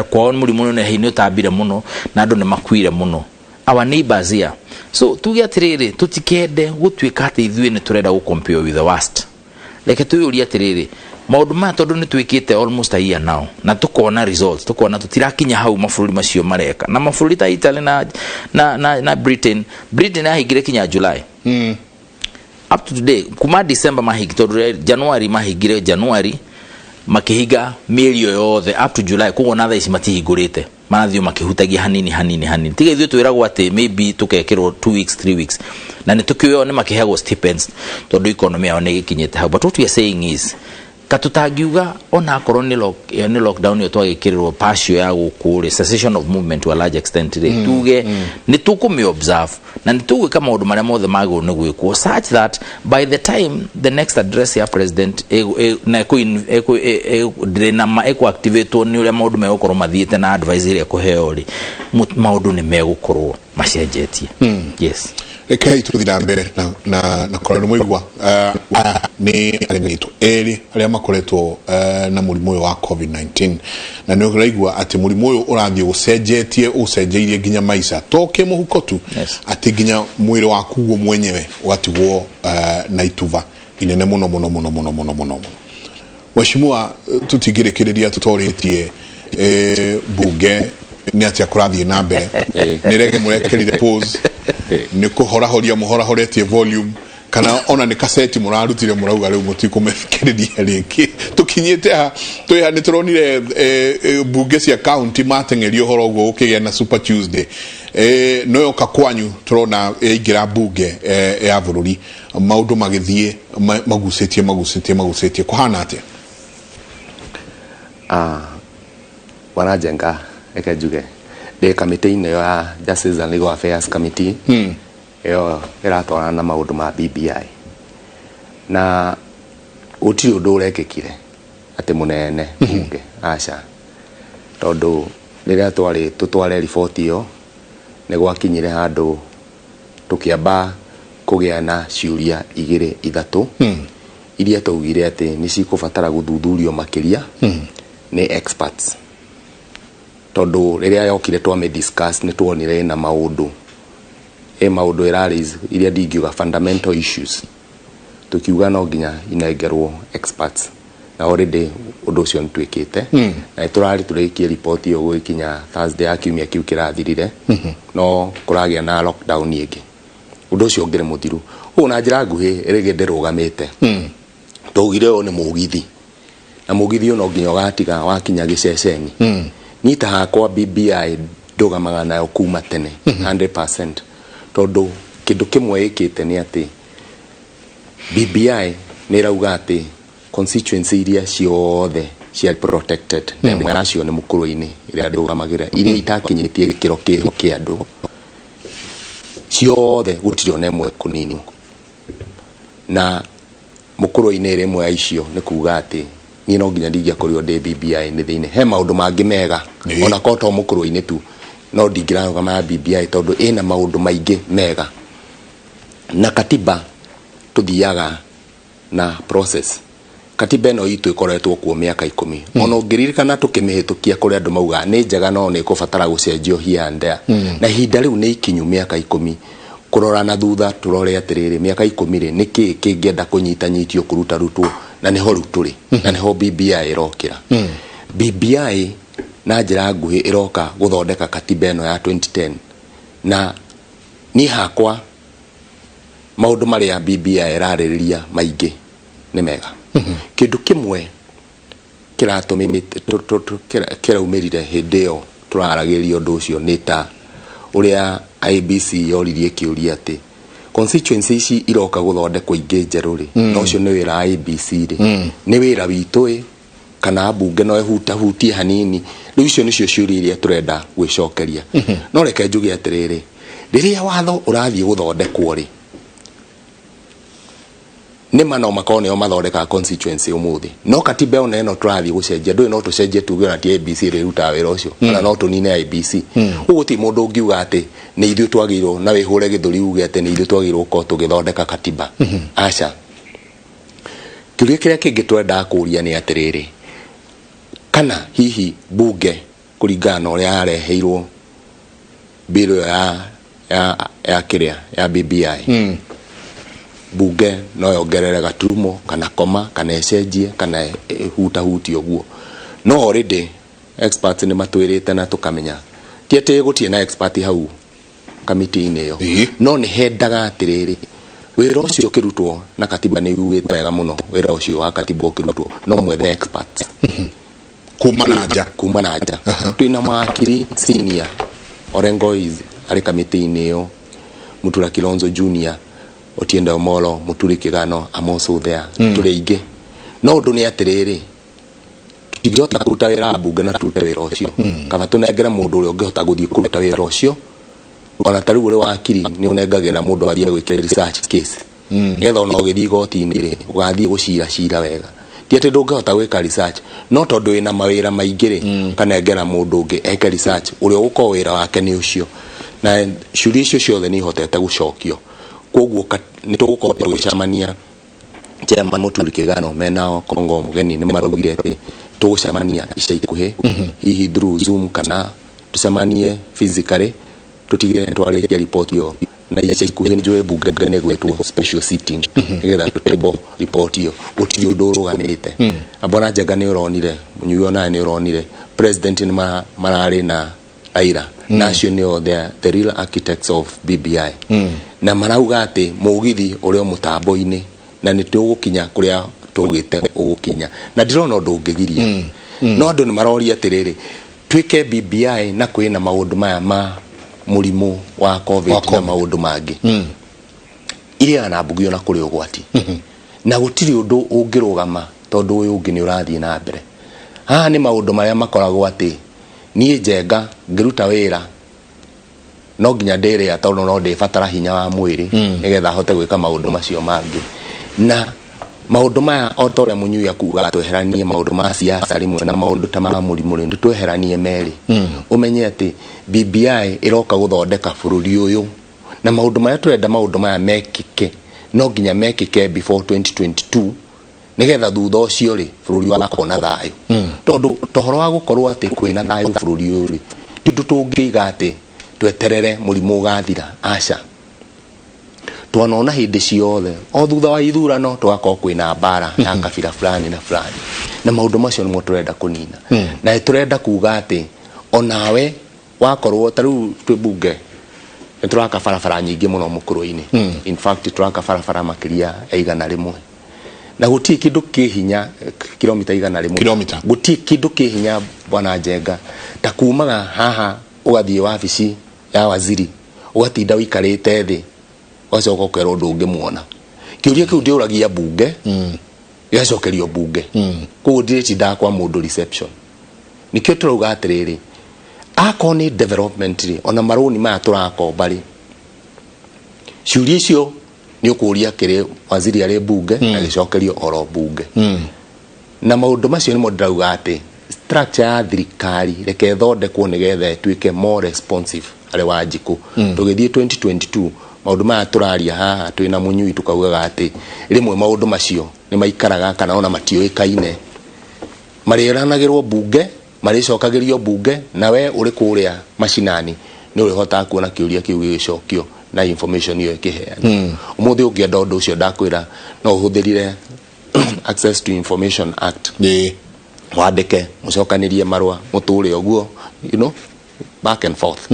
kwao mũrimũ nĩ ũtambire mũno na andũ nĩ makuire mũno. Our neighbors here. So tuge atĩrĩrĩ, tũtikende gũtuĩka atĩ ithuĩ nĩ tũrenda gũ compare with the worst. Reke twĩyũrie atĩrĩrĩ, maũndũ maya tondũ nĩ twĩkĩte almost a year now na tũkona results, tũkona tũtirakinya hau mabũrũri macio mareka, na mabũrũri ta Italy na Britain. Britain yahingire kinya July. Up to today, kuma December mahingi, tondũ January mahingire, January makihinga mĩeri ĩyo yothe up to July. Koguo na thaa ici matihingũrĩte, marathiĩ makĩhutagia hanini hanini hanini. Tiga ithuĩ twĩragwo atĩ maybe tũkekĩrwo 2 weeks, 3 weeks, na nĩ tũkĩoyo nĩ makĩheagwo stipends tondũ economy yao nĩ ĩgĩkinyĩte hau. But what we are saying is, katũtangiuga ona akorwo nĩ lockdown ĩyo twagĩkĩrĩrwo partial ya gũkũ rĩ, cessation of movement to a large extent rĩ, tuge nĩ tũkũmĩ observe na nĩ tũgwĩka maũndũ marĩa mothe magĩrĩirwo nĩ gwĩkwo, such that by the time the next address ya president na ndĩrĩ na ma ĩkũ activatwo nĩ ũrĩa maũndũ megũkorwo mathiĩte na advice ĩrĩa ĩkũheo rĩ, maũndũ nĩ megũkorwo macenjetie. Yes. Rekei tũthiĩ na mbere na korwo nĩ mũigua, aya nĩ ageni aitũ erĩ arĩa makoretwo na mũrimũ ũyũ wa COVID-19, na nĩ ũraigua atĩ mũrimũ ũyũ ũrathiĩ ũcenjetie, ũcenjeirie nginya maica, to kĩmũhuko tu, atĩ nginya mwĩrĩ waku guo mwenyewe ũgatigwo na ituba inene mũno mũno mũno mũno mũno mũno mũno. Mheshimiwa, tũtingĩrĩkĩrĩria tũtorĩtie bunge nĩ atĩa kũrathiĩ na mbere. Nĩ rege mũrekerire pause, nĩ kũhorahoria mũhorahoretie volume, kana ona nĩ kaseti mũrarutire mũrauga rĩu mũtikũmĩthikĩrĩria rĩngĩ? Tũkinyĩte ha? Twĩ ha? Nĩ tũronire bunge cia county mateng'eria ũhoro ũguo gũkĩgĩa na Super Tuesday, no yoka kwanyu tũrona yaingĩra bunge ya bũrũri, maũndũ magĩthiĩ magucĩtie magucĩtie magucĩtie, kũhana atĩa? Ah, Bwana Njenga, reke njuge ndĩ kamĩtĩ-inĩ ĩyo ya Justice and Legal Affairs Committee, ĩyo ĩratwarana na maũndũ ma BBI, na gũtirĩ ũndũ ũrekĩkire atĩ mũnene bunge, aca, tondũ rĩrĩa twarĩ tũtware riboti ĩyo, nĩ gwakinyire handũ tũkĩamba kũgĩa na ciũria igĩrĩ ithatũ iria twaugire atĩ nĩ cikũbatara gũthuthurio makĩria nĩ experts, tondũ rĩrĩa yokire twame discuss, nĩ tuonire ĩna maũndũ, ĩ maũndũ ĩra raise iria ndingiuga fundamental issues. Tukiuga no nginya inengerwo experts, na already ũndũ ũcio nĩ twĩkĩte, na nĩ tũrarĩ tũrĩkie riboti ĩyo gũgĩkinya Thursday ya kiumia kĩu kĩrathirire, no kũragĩa na lockdown ĩngĩ, ũndũ ũcio ũngĩrĩ mũthiru ũguo. Na njĩra nguhĩ, rĩngĩ ndĩrũgamĩte, twaugire ũyũ nĩ mũgithi, na mũgithi ũyũ no nginya ũgatiga wakinya gĩceceni. Niĩ ta hakwa, BBI ndũgamaga nayo kuma tene 100%, tondũ kĩndũ kĩmwe ĩkĩte nĩ atĩ BBI nĩ ĩrauga atĩ constituency iria ciothe cia protected, na ĩmwe yacio nĩ Mũkũrũ-inĩ ĩrĩa ndũgamagĩra, iria itakinyĩtie gĩkĩro kĩho kĩa andũ ciothe, gũtirĩ ona ĩmwe kũninwo, na Mũkũrũ-inĩ ĩrĩ ĩmwe ya icio. Nĩ kuga atĩ niĩ no nginya ndingĩakorirwo ndĩ BBI nĩ thĩinĩ. He maũndũ mangĩ mega, ona korwo to Mũkũrũ-inĩ tu, no ndingĩrarũgama na BBI tondũ ĩna maũndũ maingĩ mega. Na katiba tũthiaga na process. Katiba ĩno itũ ĩkoretwo kuo mĩaka 10. Ona ũngĩririkana tũkĩmĩhĩtũkia, kũrĩ andũ maugaga nĩ njega no nĩ ĩkũbatara gũcenjio here and there, na ihinda rĩu nĩ ikinyu, mĩaka 10, kũrora na thutha, tũrore atĩrĩrĩ, mĩaka 10 rĩ, nĩ kĩĩ kĩngĩenda kũnyitanyitio, kũrutarutwo, na nĩho rĩu tũrĩ, na nĩho BBI ĩrokĩra. BBI na njĩra nguhĩ ĩroka gũthondeka katiba ĩno ya 2010, na niĩ hakwa maũndũ marĩa BBI ĩrarĩrĩria maingĩ nĩ mega. Kĩndũ kĩmwe kĩraumĩrire hĩndĩ ĩyo tũraragĩrĩria ũndũ ũcio nĩ ta ũrĩa IEBC yoririe kĩũria atĩ constituency ici iroka gũthondekwo ingĩ njerũ rĩ, na ũcio nĩ wĩra wa IEBC rĩ, nĩ wĩra witũ ĩ, kana mbunge no ĩhutahutie hanini? Rĩu icio nĩcio ciũria iria tũrenda gwĩcokeria. No reke njuge atĩrĩrĩ, rĩrĩa watho ũrathiĩ gũthondekwo rĩ, Nĩma no makorwo nĩo mathondekaga constituency ũmũthĩ, no katiba ĩyo ĩno tũrathiĩ gũcenjia, ndũĩ no tũcenjie tuge ona ti IEBC ĩrĩrutaga wĩra ũcio, kana no tũnine IEBC. Ũguo gũtirĩ mũndũ ũngiuga atĩ nĩ ithuĩ twagĩrĩirwo na wĩhũre gĩthũri uge atĩ nĩ ithuĩ twagĩrĩirwo gũkorwo tũgĩthondeka katiba. Aca. Kĩũria kĩrĩa kĩngĩ twendaga kũria nĩ atĩrĩrĩ, kana hihi bunge kũringana na ũrĩa yareheirwo bill ĩyo ya kĩrĩa ya BBI, bunge no yongerere gaturumo kana koma kana ĩcenjie kana ĩhutahutie ũguo? No already experts nĩ matwĩrĩte na tũkamenya ti atĩ gũtirĩ na expert hau kamĩtĩ-inĩ ĩyo. No nĩ hendaga atĩrĩrĩ, wĩra ũcio ũkĩrutwo na katiba nĩ yugĩte wega mũno, wĩra ũcio wa katiba ũkĩrutwo no mwethe experts kuma na nja. Kuma na nja. Twĩna mawakiri senior, Orengo is arĩ kamĩtĩ-inĩ ĩyo, Mutura Kilonzo Junior, Otiende Omolo, Muturi Kigano, I'm also there. Tũrĩ aingĩ. No ũndũ nĩ atĩrĩrĩ, tũtingĩhota kũruta wĩra wa bunge na tũrute wĩra ũcio. Kaba tũnengere mũndũ ũrĩa ũngĩhota gũthiĩ kũruta wĩra ũcio. Ona ta rĩu ũrĩ wakiri nĩ ũnengagĩra mũndũ athiĩ gwĩka research case, nĩgetha ona ũgĩthiĩ igoti-inĩ rĩ, ũgathiĩ gũcira cira wega. Ti atĩ ndũngĩhota gwĩka research, no tondũ wĩna mawĩra maingĩ rĩ, ũkanengera mũndũ ũngĩ eke research, ũrĩa ũgũkorwo wĩra wake nĩ ũcio. Na ciũria icio ciothe nĩ ihotete gũcokio. Koguo nĩ tũgũkorwo tũgĩcemania. Chairman Muturi Kigano mena Kongo Mũgeni nĩ maraugire atĩ tũgũcemania ica ikuhĩ, hihi through Zoom kana tũcemanie physically, tũtigĩrĩre nĩ twarĩkia report ĩyo. Na ica ikuhĩ nĩ njũĩ bunge nĩ gwĩtwo special sitting nĩgetha tũtable report ĩyo. Gũtirĩ ũndũ ũrũgamĩte. Na bwana Njenga, nĩ ũronire Mũnyui, onawe nĩ ũronire president nĩ mararĩ na Raila, na acio nĩo the real architects of BBI, na marauga atĩ mũgithi ũrĩ o mũtambo-inĩ na nĩ tũgũkinya kũrĩa tũgĩte ũgũkinya, na ndirona ũndũ ũngĩgiria. No andũ nĩ maroria atĩrĩrĩ, twĩke BBI na kwĩna maũndũ maya ma mũrimũ wa COVID, Wa na COVID. maũndũ mangĩ irĩaga na mbugi ona kũrĩ ũgwati, na gũtirĩ ũndũ ũngĩrũgama tondũ ũyũ ũngĩ nĩ ũrathiĩ na mbere. Haha nĩ maũndũ marĩa makoragwo atĩ niĩ Njenga ngĩruta wĩra no nginya ndĩrĩa, tondũ no ndĩbatara hinya wa mwĩrĩ nĩgetha hote gwĩka maũndũ macio mangĩ. Na maũndũ maya, o ta ũrĩa Mũnyui akugaga tweheranie maũndũ ma siasa rĩmwe na maũndũ ta ma mũrimũ rĩ, tweheranie merĩ. Ũmenye atĩ BBI ĩroka gũthondeka bũrũri ũyũ, na maũndũ marĩa tũrenda maũndũ maya mekĩke no nginya mekĩke before 2022, nĩgetha thutha ũcio rĩ, bũrũri wakorwo na thayũ. Tondũ tohoro wa gũkorwo atĩ kwĩna thayũ bũrũri ũyũ rĩ, ti ũndũ tũngĩiga atĩ tweterere mũrimũ ũgathira. Aca, twanona hĩndĩ ciothe o thutha wa ithurano tũgakorwo kwĩna mbara ya kabira fulani na fulani, na maũndũ macio nĩmo tũrenda kũnina. Na tũrenda kuga atĩ onawe wakorwo ta rĩu twĩ bunge nĩ tũraka barabara nyingĩ mũno mũkũrũ-inĩ. In fact, tũraka barabara makĩria ya 100, na gũtirĩ kĩndũ kĩ hinya kilomita 100. Kilomita. Gũtirĩ kĩndũ kĩ hinya, bwana Njenga, ta kumaga haha ũgathiĩ wabici ya waziri, ũgatinda ũikarĩte thĩ, ũgacoka ũkerwo ndũngĩmuona. Kĩũria kĩu ndĩũragia bunge, gĩgacokerio bunge. Koguo ndirĩtindaga kwa mũndũ reception. Nĩkĩo tũrauga atĩrĩrĩ, akorwo nĩ development rĩ, ona marũni maya tũrakomba rĩ, ciũria icio nĩ ũkũria kĩrĩ waziri arĩ bunge na gĩcokerio oro bunge. Na maũndũ macio nĩmo ndĩrauga atĩ structure ya thirikari reke ĩthondekwo nĩgetha ĩtuĩke more responsive harĩ Wanjikũ. Tũgĩthiĩ 2022, maũndũ maya tũraria haha twĩna Mũnyui tũkaugaga atĩ rĩmwe maũndũ macio nĩ maikaraga kana ona matiũĩkaine, marĩranagĩrwo bunge, marĩcokagĩrio bunge, na we ũrĩ kũrĩa macinani nĩ ũrĩhotaga kuona kĩũria kĩu gĩgĩcokio na information ĩyo ĩkĩheanwo. Ũmũthĩ ũngĩenda ũndũ ũcio, ndakwĩra no ũhũthĩrire Access to Information Act, wandĩke, mũcokanĩrie marũa, mũtũre ũguo, back and forth.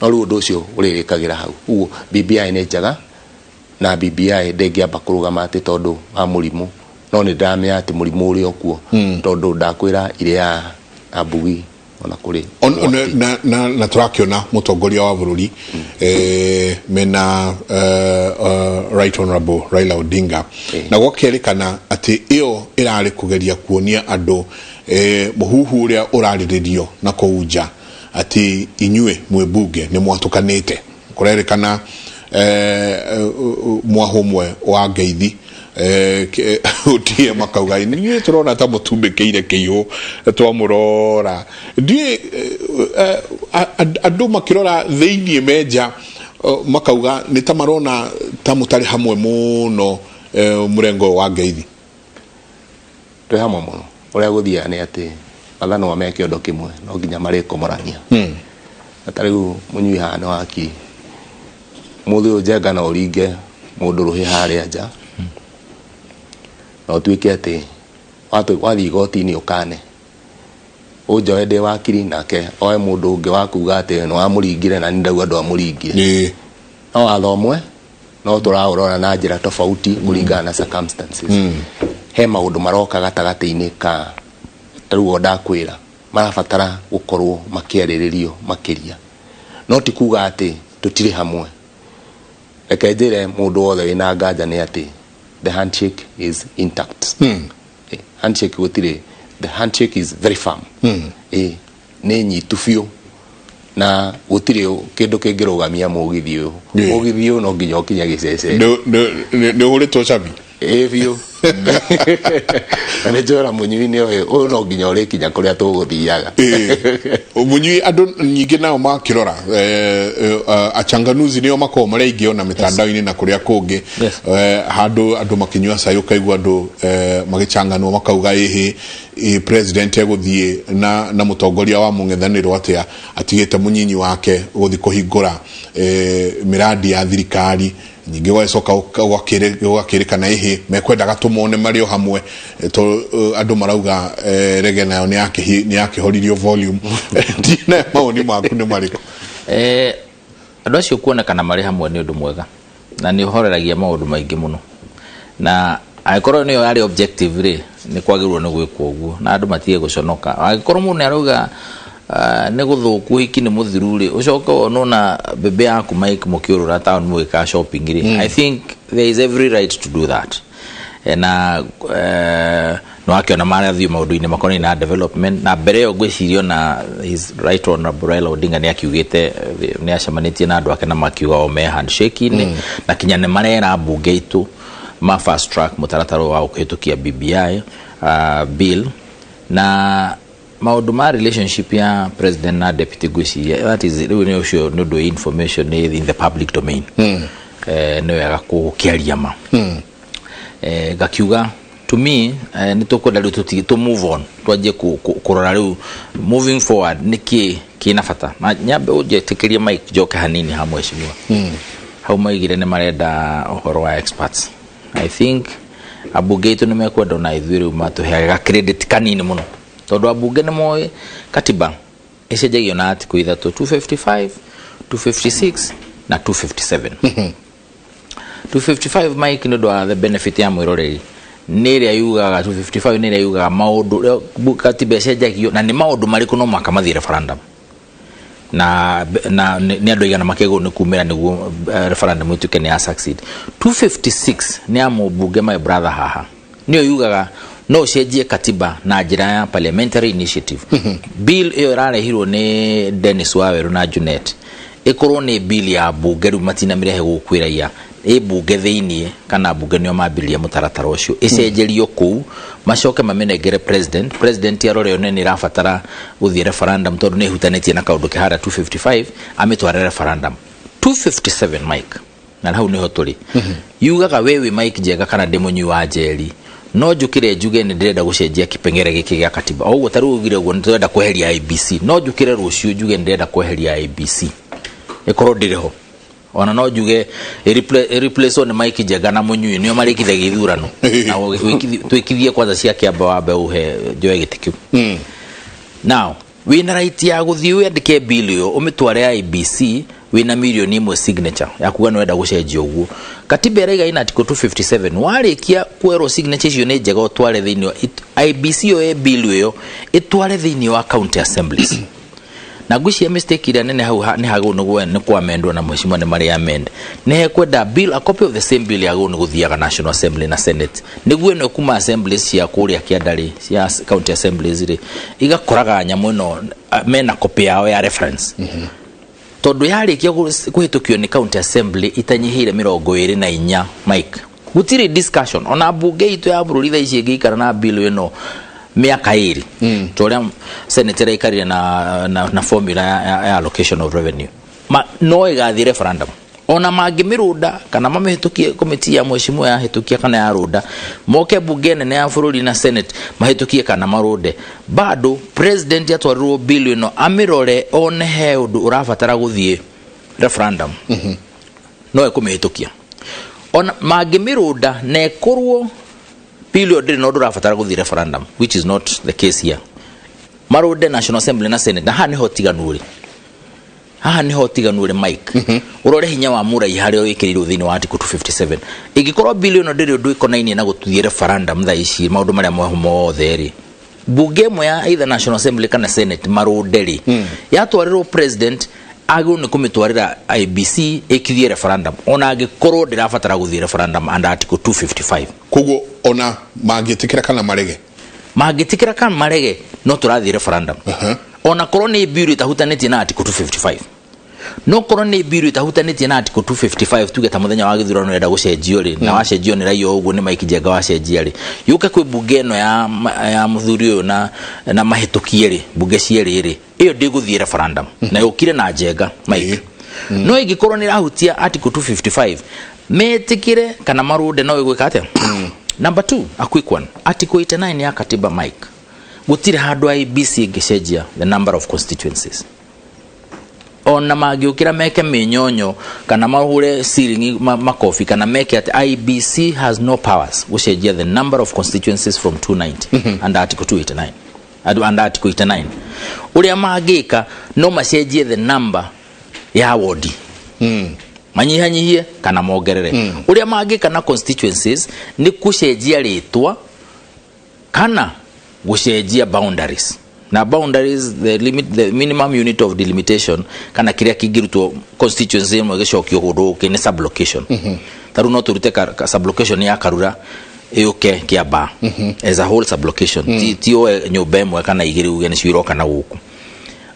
No rĩu ũndũ ũcio ũrĩrĩkagĩra hau. Ũguo BBI nĩ njega, na BBI ndĩngĩamba kũrũgama atĩ tondũ wa mũrimũ. No nĩ ndĩramenya atĩ mũrimũ ũrĩ o kuo, tondũ ndakwĩra irĩa na mbugi ona kũrĩ ũgwati. Na tũrakĩona mũtongoria wa bũrũri mena Right Honorable Raila Odinga, na gwakerĩkana atĩ ĩyo ĩrarĩ kũgeria kuonia andũ mũhuhu ũrĩa ũrarĩrĩrio na kũu nja atĩ inyuĩ mwĩ bunge nĩ mwatũkanĩte. Kũrerĩkana mwahũ ũmwe wa ngeithi ODM makauga niĩ tũrona ta mũtumbĩkĩire kĩihũ twamũrora. Ndiĩ andũ makĩrora thĩiniĩ menja makauga nĩ ta marona ta mũtarĩ hamwe mũno, mũrengo ũyũ wa Ngeithi. Twĩ hamwe mũno. Ũrĩa gũthiaga nĩ atĩ mathanwa me kĩondo kĩmwe no nginya marĩkomorania. Na ta rĩu mũnyui haha nĩ wakiri, mũthĩ ũyũ Njenga no ũringe mũndũ rũhĩ harĩa nja na ũtuĩke atĩ wathiĩ igoti-inĩ ũkane ũnjoe ndĩ wakiri, nake oe mũndũ ũngĩ wa kuga atĩ nĩ wamũringire na nĩ ndauga ndwamũringire. No watho ũmwe no tũraũrora na njĩra tofauti kũringana na circumstances. He maũndũ maroka gatagatĩ-inĩ ka ta rĩu o ndakwĩra marabatara gũkorwo makĩarĩrĩrio makĩria, no ti kuga atĩ tũtirĩ hamwe. Reke njĩre mũndũ wothe wĩna nganja nĩ atĩ the handshake is intact. Handshake gũtirĩ, the handshake is very firm. Nĩ nyitu biũ na gũtirĩ kĩndũ kĩngĩrũgamia mũgithi ũyũ. Mũgithi ũyũ no nginya ũkinye gĩceceni. Nĩ ũhũrĩtwo cabi. Ĩ biũ, na nĩ njũra mũnyui nĩ ũyũ ũyũ no nginya ũrĩkinya kũrĩa tũgũthiaga. Mũnyui, andũ nyingĩ nao makĩrora achanganuzi nĩo makoragwo marĩ aingĩ ona mĩtandao-inĩ na kũrĩa kũngĩ. Handũ andũ makĩnyua cai ũkaigua andũ magĩchanganwo makauga ĩhĩ ĩ president egũthiĩ na mũtongoria wa mũng'ethanĩro atĩa atigĩte mũnyinyi wake gũthiĩ kũhingũra mĩrandi ya thirikari. Ningĩ gwagĩcoka gũgakĩrĩkana ĩhĩ mekwendaga tũmone marĩ o hamwe. To andũ marauga rege nayo nĩ yakĩhoririo volume. Ndina mawoni maku nĩ marĩkũ? Andũ acio kuonekana marĩ hamwe nĩ ũndũ mwega na nĩ ũhoreragia maũndũ maingĩ mũno, na angĩkorwo nĩyo yarĩ objective rĩ, nĩ kwagĩrĩirwo nĩ gwĩkwo ũguo na andũ matige gũconoka. Angĩkorwo mũndũ nĩ arauga nĩ gũthũku, ũhiki nĩ mũthiru rĩ, ũcoke wonwo na bebe yaku Mike mũkĩũrũra town mũgĩka shopping rĩ, I think there is every right to do that. Na nĩ wakĩona marathiĩ maũndũ-inĩ makonainie na development, na mbere ĩyo ngwĩciria ona his Right Honorable Raila Odinga nĩ akiugĩte nĩ acemanĩtie na andũ ake na makiuga o me handshake-inĩ, na kinya nĩ marera mbunge itũ ma fast track mũtaratara ũyũ wa kũhĩtũkia BBI bill na maũndũ ma relationship ya president na deputy. Ngwĩciria that is rĩu nĩ ũcio nĩ ũndũ information nĩ in the public domain. Nĩ wega gũkĩaria ma. Ngakiuga to me nĩ tũkwenda rĩu tũtige tũ move on, twanjie kũrora rĩu moving forward nĩ kĩ kĩna bata. Na nyambe ũnjĩtĩkĩrie Mike njoke hanini ha mheshimiwa hau maigire nĩ marenda ũhoro wa experts. I think ambunge aitũ nĩ mekwenda ona ithuĩ rĩu matũheage ga credit kanini mũno, tondũ ambunge nĩ moĩ katiba ĩcenjagio na article ithatũ, 255, 256 na 257. 255, Mike, nĩ ũndũ wa the benefit ya mwĩroreri, nĩ ĩrĩa yugaga, 255 nĩ ĩrĩa yugaga maũndũ katiba ĩcenjagio na nĩ maũndũ marĩkũ no mũhaka mathiĩ referendum na nĩ andũ aigana makĩagĩrĩirwo nĩ kumĩra nĩguo referendum ĩtuĩke nĩ ya succeed. 256 nĩ ya mũmbunge, my brother haha, nĩyo yugaga no ũcenjie katiba na njĩra ya parliamentary initiative. Bill ĩyo ĩrarehirwo nĩ Dennis Waweru na Junet ĩkorwo nĩ bill ya mbunge. Rĩu matinamĩrehe gũkũ raia ĩ mbunge thĩiniĩ kana mbunge nĩo mambĩrĩria mũtaratara ũcio, ĩcenjerio kũu, macoke mamĩnengere president, president arore one nĩ ĩrabatara gũthiĩ referendum tondũ nĩ ĩhutanĩtie na kaũndũ ke harĩa 255, amĩtware referendum. 257, Mike, na hau niho tũrĩ, yugaga we wĩ Mike Njega kana ndĩ mũnyui wa njeri, no njũkĩre njuge nĩ ndĩrenda gũcenjia kĩpengere gĩkĩ gĩa katiba. O ũguo ta rĩu ugire ũguo nĩ tũrenda kweheria IEBC, no njũkĩre rũciũ njuge nĩ ndĩrenda kweheria IEBC ĩkorwo ndĩrĩ ho. Ona no njuge ĩreplacewo nĩ Mike Njenga na mũnyui nĩo marĩkithagia ithurano na twĩkithie kwanza cia kĩamba wambe ũhe njoe gĩtĩ kĩu. Now wĩna right ya gũthiĩ wĩandĩke bill ĩyo ũmĩtware IEBC wĩna 1 million signature ya kuga nĩ wenda gũcenjia ũguo katiba ĩraiga ina article 257. Warĩkia kwerwo signature icio nĩ njega, ũtware thĩinĩ wa IEBC ĩyo ĩ bill ĩyo ĩtware thĩinĩ wa county assemblies. Na ngwĩciria mistake ĩrĩa nene hau nĩ hagĩrĩirwo nĩ kwamendwo na mheshimiwa nĩ marĩ amend nĩ hekwenda bill, a copy of the same bill yagĩrĩirwo nĩ gũthiaga National Assembly na Senate, nĩguo ĩno kuma assemblies cia kũrĩa kĩanda rĩ, cia county assemblies rĩ, igakoraga nyamũ ĩno mena copy yao ya reference, tondũ yarĩkia kũhĩtũkio nĩ county assembly itanyihĩire 24, Mike, Gũtirĩ discussion. Ona mbunge itũ ya bũrũri thaa ici ĩngĩikara na bill ĩno mĩaka 2, ta ũrĩa senate ĩraikarire na formula ya allocation of revenue, no ĩgathiĩ referendum. Ona mangĩmĩrũnda kana mamĩhĩtũkie, komiti ya mheshimiwa yahĩtũkia kana yarũnda, moke bunge nene ya bũrũri na senate mahĩtũkie kana marũnde, bado president atwarirwo bill ĩno amĩrore, one he ũndũ ũrabatara gũthiĩ referendum, no ekũmĩhĩtũkia. Ona mangĩmĩrũnda na ĩkorwo bill ĩyo ndĩrĩ na ũndũ ũrabatara gũthiĩ referendum, which is not the case here, marũnde National Assembly na Senate. Na haha nĩho ũtiganu ũrĩ, haha nĩho ũtiganu ũrĩ, Mike. Ũrore hinya wa mũraiha harĩa wĩkĩrĩirwo thĩinĩ wa article 257. Ĩngĩkorwo bill ĩno ndĩrĩ ũndũ ĩkonainie na gũthiĩ referendum thaa ici, maũndũ marĩa moho mothe rĩ, bunge ĩmwe ya either National Assembly kana Senate marũnde rĩ, yatwarĩrwo president, agĩrĩirwo nĩ kũmĩtwarĩra IEBC ĩkithie referendum, ona angĩkorwo ndĩrabatara gũthiĩ referendum under article 255. Koguo ona mangĩtĩkĩra kana marege? Mangĩtĩkĩra kana marege, no tũrathiĩ referendum. Ona korwo nĩ bill ĩtahutanĩtie na article 255, no korwo nĩ bill ĩtahutanĩtie na article 255, tuge ta mũthenya wa gĩthurano enda gũcenjio rĩ, na wacenjio nĩ raia ũguo nĩ Mike Njenga wacenjia rĩ, yũke kwĩ bunge ĩno ya mũthuri ũyũ na mahĩtũkie rĩ, bunge cierĩ rĩ, ĩyo ndĩgũthiĩ referendum na yũkire na Njenga, Mike. No ĩngĩkorwo nĩ ĩrahutia article 255, metĩkĩre kana marũnde, no ĩgwĩka atĩa? Number two, a quick one, article 89 ya katiba, Mike, gũtirĩ handũ IEBC ĩngĩcenjia the number of constituencies. Ona mangĩũkĩra meke mĩnyonyo kana mahũre ceiling makobi kana meke atĩ, IEBC has no powers gũcenjia the number of constituencies from 290 under article 289, under article 89. Ũrĩa mangĩka, no macenjie the number ya wodi, manyihanyihie kana mongerere. Ũrĩa mangĩka na constituencies nĩ gũcenjia rĩtwa kana gũcenjia boundaries, na boundaries, the limit, the minimum unit of delimitation, kana kĩrĩa kĩngĩrutwo constituency ĩmwe gĩcokio kũndũ gũkĩ nĩ sublocation. Ta rĩu no tũrute sublocation ya Karura ĩũke Kĩambaa as a whole sublocation, ti oe nyũmba ĩmwe kana igĩrĩ uge nĩcio iroka na gũkũ.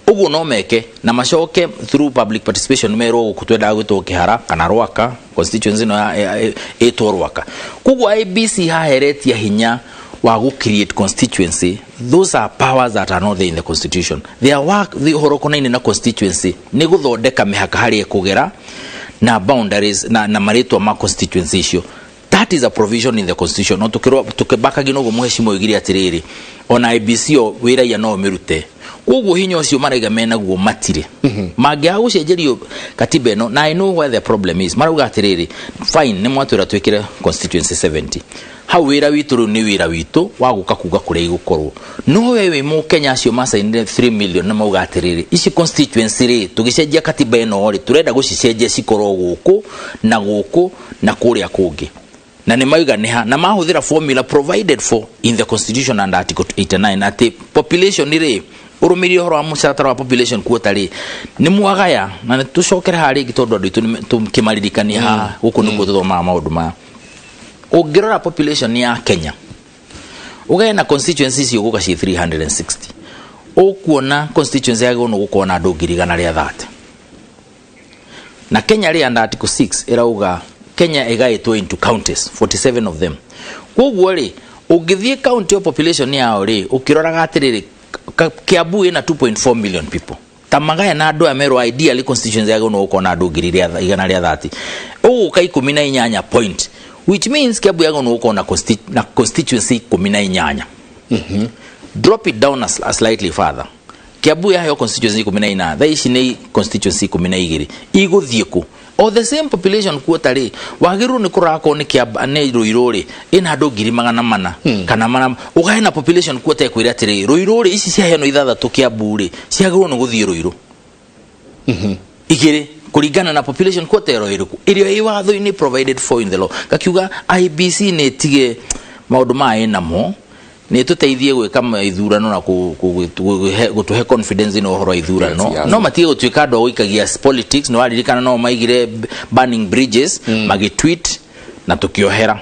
Ũguo no meke na macoke through public participation merwo gũkũ twendaga gwĩtwo Kĩhara kana Rwaka, constituency ĩno ĩtwo Rwaka. Koguo IEBC haheretia hinya wa gũ create constituency. Those are powers that are not there in the constitution. Their work, the ũhoro ũkonainie na constituency nĩ gũthondeka mĩhaka harĩa ĩkũgera na boundaries na marĩtwa ma constituency icio. That is a provision in the constitution. No tukirwo tukibakagia noguo mũheshimiwa oigire atĩrĩrĩ, ona IEBC o wĩraia no ũmĩrute. Koguo hinya ũcio maraiga menaguo matirĩ mangĩaga gũcenjerio katiba ĩno. Na I know where the problem is. Marauga atĩrĩrĩ, fine, nĩ mwatwĩra twĩkĩre constituency 70 hau, wĩra witũ rĩu nĩ wĩra witũ wa gũka kuga kũrĩa igũkorwo. No we wĩ mũkenya, acio macainire 3 million na mauga atĩrĩrĩ, ici constituency rĩ, tũgĩcenjia katiba ĩno rĩ, tũrenda gũcicenjia cikorwo gũkũ na gũkũ na kũrĩa kũngĩ, na nĩ mauga nĩ ha na mahũthĩra formula provided for in the constitution under article 89, atĩ population rĩ, ũrũmĩrĩre ũhoro wa mũtaratara wa population quota rĩ, nĩ mwagaya. Na nĩ tũcokere haha rĩngĩ tondũ andũ aitũ tũkĩmaririkania haha gũkũ nĩkuo tũthomaga maũndũ maya. Ũngĩrora population ya Kenya, ũgae na constituency icio gũka ciĩ 360, ũkuona constituency yagĩrĩirwo nĩ gũkorwo na andũ 130,000. Na Kenya rĩ, under article 6 ĩrauga Kenya ĩgaĩtwo into counties, 47 of them. Koguo rĩ, ũngĩthiĩ county o population yao rĩ, ũkĩroraga atĩrĩrĩ, Kiambu ĩna 2.4 million people, ta magaya na andũ aya merwo ideally constituency yagĩrĩirwo nĩ gũkorwo na andũ 130,000, ũgũka 18 point, which means Kiambu yagĩrĩirwo nĩ gũkorwo na constituency 18. Drop it down a slightly further, Kiambu yaheo constituency 14, thaa ici nĩ constituency 12, igũthiĩ kũ? O the same population quota rĩ, wagĩrĩirwo nĩ kũrora akorwo nĩ Kĩamba nĩ Rũirũ rĩ, ĩna andũ 400,000 kana mana, ũgahe na population quota ĩkwĩre atĩrĩ, Rũirũ rĩ, ici ciaheanwo ithathatũ Kiambu rĩ, ciagĩrĩirwo nĩ gũthiĩ Rũirũ igĩrĩ kũringana na population quota ĩro ĩrĩkũ ĩrĩa ĩ watho-inĩ, provided for in the law. Ngakiuga IEBC nĩ ĩtige maũndũ maya ĩnamo, nĩ tũteithie gwĩka ithurano na gũtũhe confidence na ũhoro wa ithurano. No matige gũtuĩka andũ a gũikagia politics. Nĩ waririkana no maigire burning bridges, magĩtweet na tũkĩohera.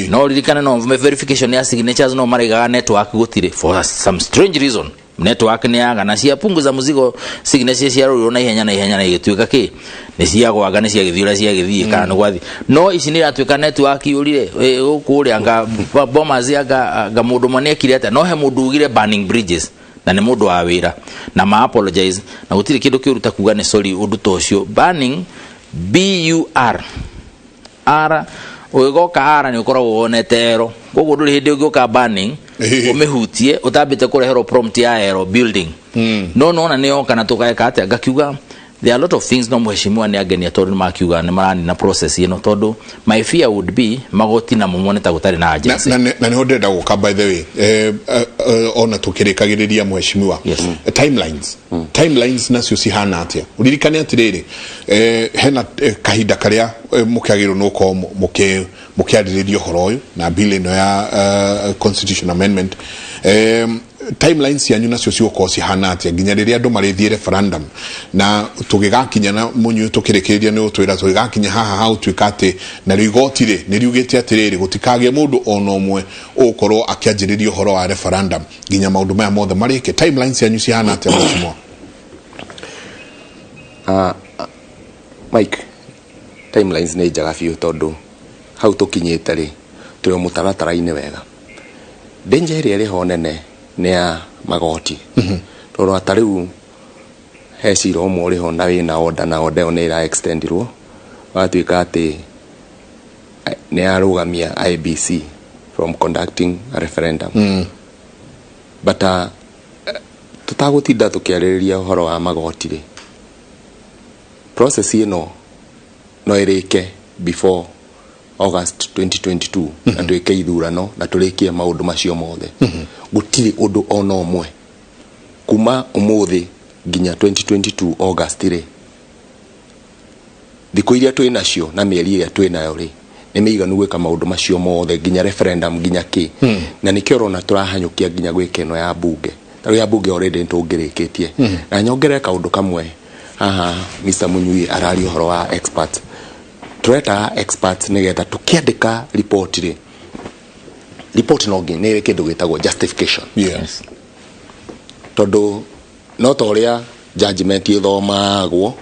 No ririkane no verification ya signatures no maraigaga network gũtirĩ for some strange reason. Network nĩ yaga na cia punguza mzigo signal cia ciarũrirwo na ihenya na ihenya na igĩtuĩka kĩ nĩ ciagwaga, nĩ ciagĩthiĩ ũrĩa ciagĩthiĩ kana nĩ gwathiĩ. No ici nĩ iratuĩka network yũrire gũkũ ũrĩa anga bombers, anga mũndũ ũmwe nĩ ekire atĩa. No he mũndũ ugire burning bridges na nĩ mũndũ wa wĩra na ma apologize, na gũtirĩ kĩndũ kĩũru ta kuga nĩ sorry. Ũndũ ta ũcio, burning, bur r, ũgĩgoka r nĩ ũkoragwo wonete ero, koguo ndũrĩ hĩndĩ ũngĩũka burning ũmĩhutie ũtambĩte kũreherwo prompt ya ero building. No nona nĩ yoka na tũgaeka atĩa, ngakiuga there are a lot of things. No mheshimiwa nĩ angenia tondũ nĩ makiuga nĩ maranina process ĩno, tondũ my fear would be magoti namo mone ta gũtarĩ na urgency. Na niho ndĩrenda gũka, by the way, ona tũkĩrĩkagĩrĩria, mheshimiwa. Yes. Timelines nacio cihana atĩa? Ũririkane atĩrĩrĩ, hena kahinda karĩa mũkĩagĩrĩirwo nĩ gũkorwo mũkĩarĩrĩria ũhoro ũyũ na bill ĩno ya constitution amendment. Timelines cianyu nacio cigũkorwo cihana atĩa nginya rĩrĩa andũ marĩthiĩ referendum? Na tũgĩgakinya na mũnyuĩ tũkĩrĩkĩrĩria nĩ ũtwĩra tũgĩgakinya haha ha gũtuĩka atĩ narĩo igoti rĩ nĩ riugĩte atĩrĩrĩ, gũtikagĩe mũndũ ona ũmwe ũgũkorwo akĩanjĩrĩria ũhoro wa referendum nginya maũndũ maya mothe marĩke. Timelines cianyu cihana atĩa, mheshimiwa? Mike, timelines nĩ njega biũ tondũ hau tũkinyĩte rĩ, tũrĩ o mũtaratara-inĩ wega. Danger ĩrĩa ĩrĩ ho nene nĩ ya magoti, tondũ ata rĩu he cira ũmwe ũrĩ ho na wĩna order, na order ĩyo nĩ ĩra extendirwo, watuĩka atĩ nĩ yarũgamia IEBC from conducting a referendum. But tũtagũtinda tũkĩarĩrĩria ũhoro wa magoti rĩ, process ĩno no ĩrĩke before August 2022 na twĩke ithurano na tũrĩkie maũndũ macio mothe. Gũtirĩ ũndũ ona ũmwe kuma ũmũthĩ nginya 2022 August rĩ, thikũ iria twĩ nacio na mĩeri ĩrĩa twĩ nayo rĩ, nĩ mĩiganu gwĩka maũndũ macio mothe, nginya referendum, nginya kĩ. Na nĩkĩo ũrona tũrahanyũkia nginya gwĩka ĩno ya bunge. Tarĩu ya bunge already nĩ tũngĩrĩkĩtie. Na nyongerere kaũndũ kamwe haha, Mr. Munyui araria ũhoro wa experts. Tũretaga experts nĩgetha tũkĩandĩka report rĩ, report no nginya nĩ ĩrĩ kĩndũ gĩtagwo justification. Tondũ no ta ũrĩa judgment ĩthomagwo,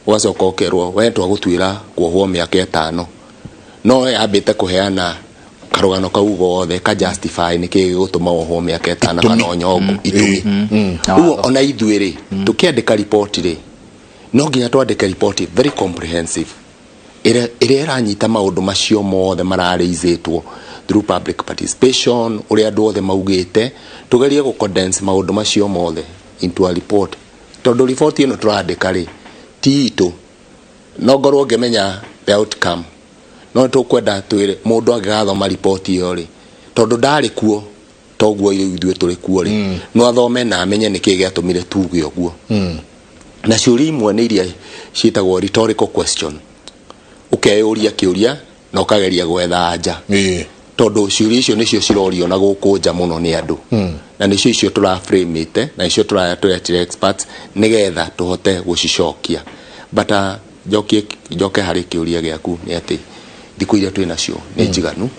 ũgacoka ũkerwo we twagũtuĩra kuohwo mĩaka 5, no yambĩte kũheana karũgano kau gothe ka justify nĩkĩ gĩgũtũma wohwo mĩaka 5 Itũmi. kana ũnyongo, itũmi. Ũguo ona ithuĩ rĩ, tũkĩandĩka report rĩ, no nginya twandĩke report very comprehensive ĩrĩa ĩrĩa ĩranyita maũndũ macio mothe mararĩizĩtwo through public participation, ũrĩa andũ othe maugĩte. Tũgerie gũ condense maũndũ macio mothe into a report, tondũ report ĩno tũrandĩka rĩ, ti itũ, no ngorwo ngĩmenya the outcome, no tũkwenda twĩre mũndũ angĩgathoma report ĩyo rĩ, tondũ ndarĩ kuo toguo rĩu ithuĩ tũrĩ kuo rĩ, no athome na amenye nĩkĩ gĩatũmire tuge ũguo. Na ciũria imwe nĩ iria ciĩtagwo rhetorical question, ũkeyũria kĩũria na ũkageria gwetha anja, tondũ ciũria icio nĩcio cirorio na gũkũ nja mũno nĩ andũ, na nĩcio icio tũraframĩte na nĩcio tũretire experts nĩgetha tũhote gũcicokia. But njokie njoke harĩ kĩũria gĩaku, nĩ atĩ thikũ iria twĩ nacio nĩ njiganu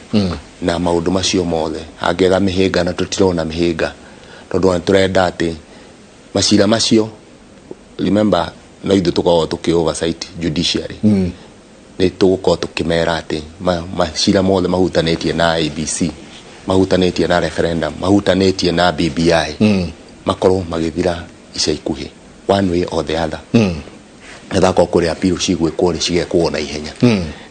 na maũndũ macio mothe hangĩaga mĩhĩnga, na tũtirona mĩhĩnga, tondũ ona tũrenda atĩ macira macio, remember, no ithuĩ tũkoragwo tũkĩ oversight judiciary, nĩ tũgũkorwo tũkĩmera atĩ macira mothe mahutanĩtie na IEBC, mahutanĩtie na referendum, mahutanĩtie na BBI, makorwo magĩthira ica ikuhĩ one way or the other, nĩgetha akorwo kũrĩ appeal cigwĩkwo rĩ, cigekwo na ihenya,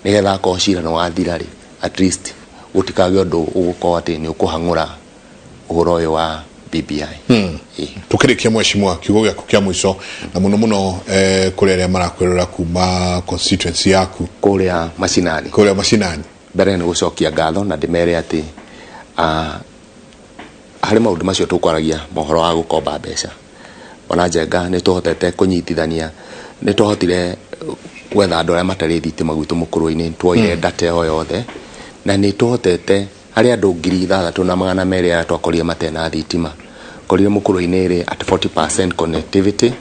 nĩgetha akorwo cira nĩ wathira rĩ, at least gũtikagĩe ũndũ ũgũkorwo atĩ nĩ ũkũhang'ũra ũhoro ũyũ wa BBI. Ĩĩ. Tukĩrĩkia, mheshimiwa, kiugo gĩaku kĩa mũico na mũno mũno kũrĩ arĩa marakwĩrora kuma constituency yaku. Kũrĩa macinani. Kũrĩa macinani. Mbere nĩ gũcokia ngatho na ndĩmere atĩ harĩ maũndũ macio tũkwaragia mohoro wa gũkomba mbeca, ona Njenga nĩ tũhotete kũnyitithania, nĩ tũhotire gwetha andũ arĩa matarĩ thitima gwitũ mũkũrũ-inĩ, tuoire data ĩyo yothe, na nĩ tũhotete harĩ andũ 6200 arĩa twakorire matena thitima, korire mũkũrũ-inĩ ĩrĩ at 40% connectivity,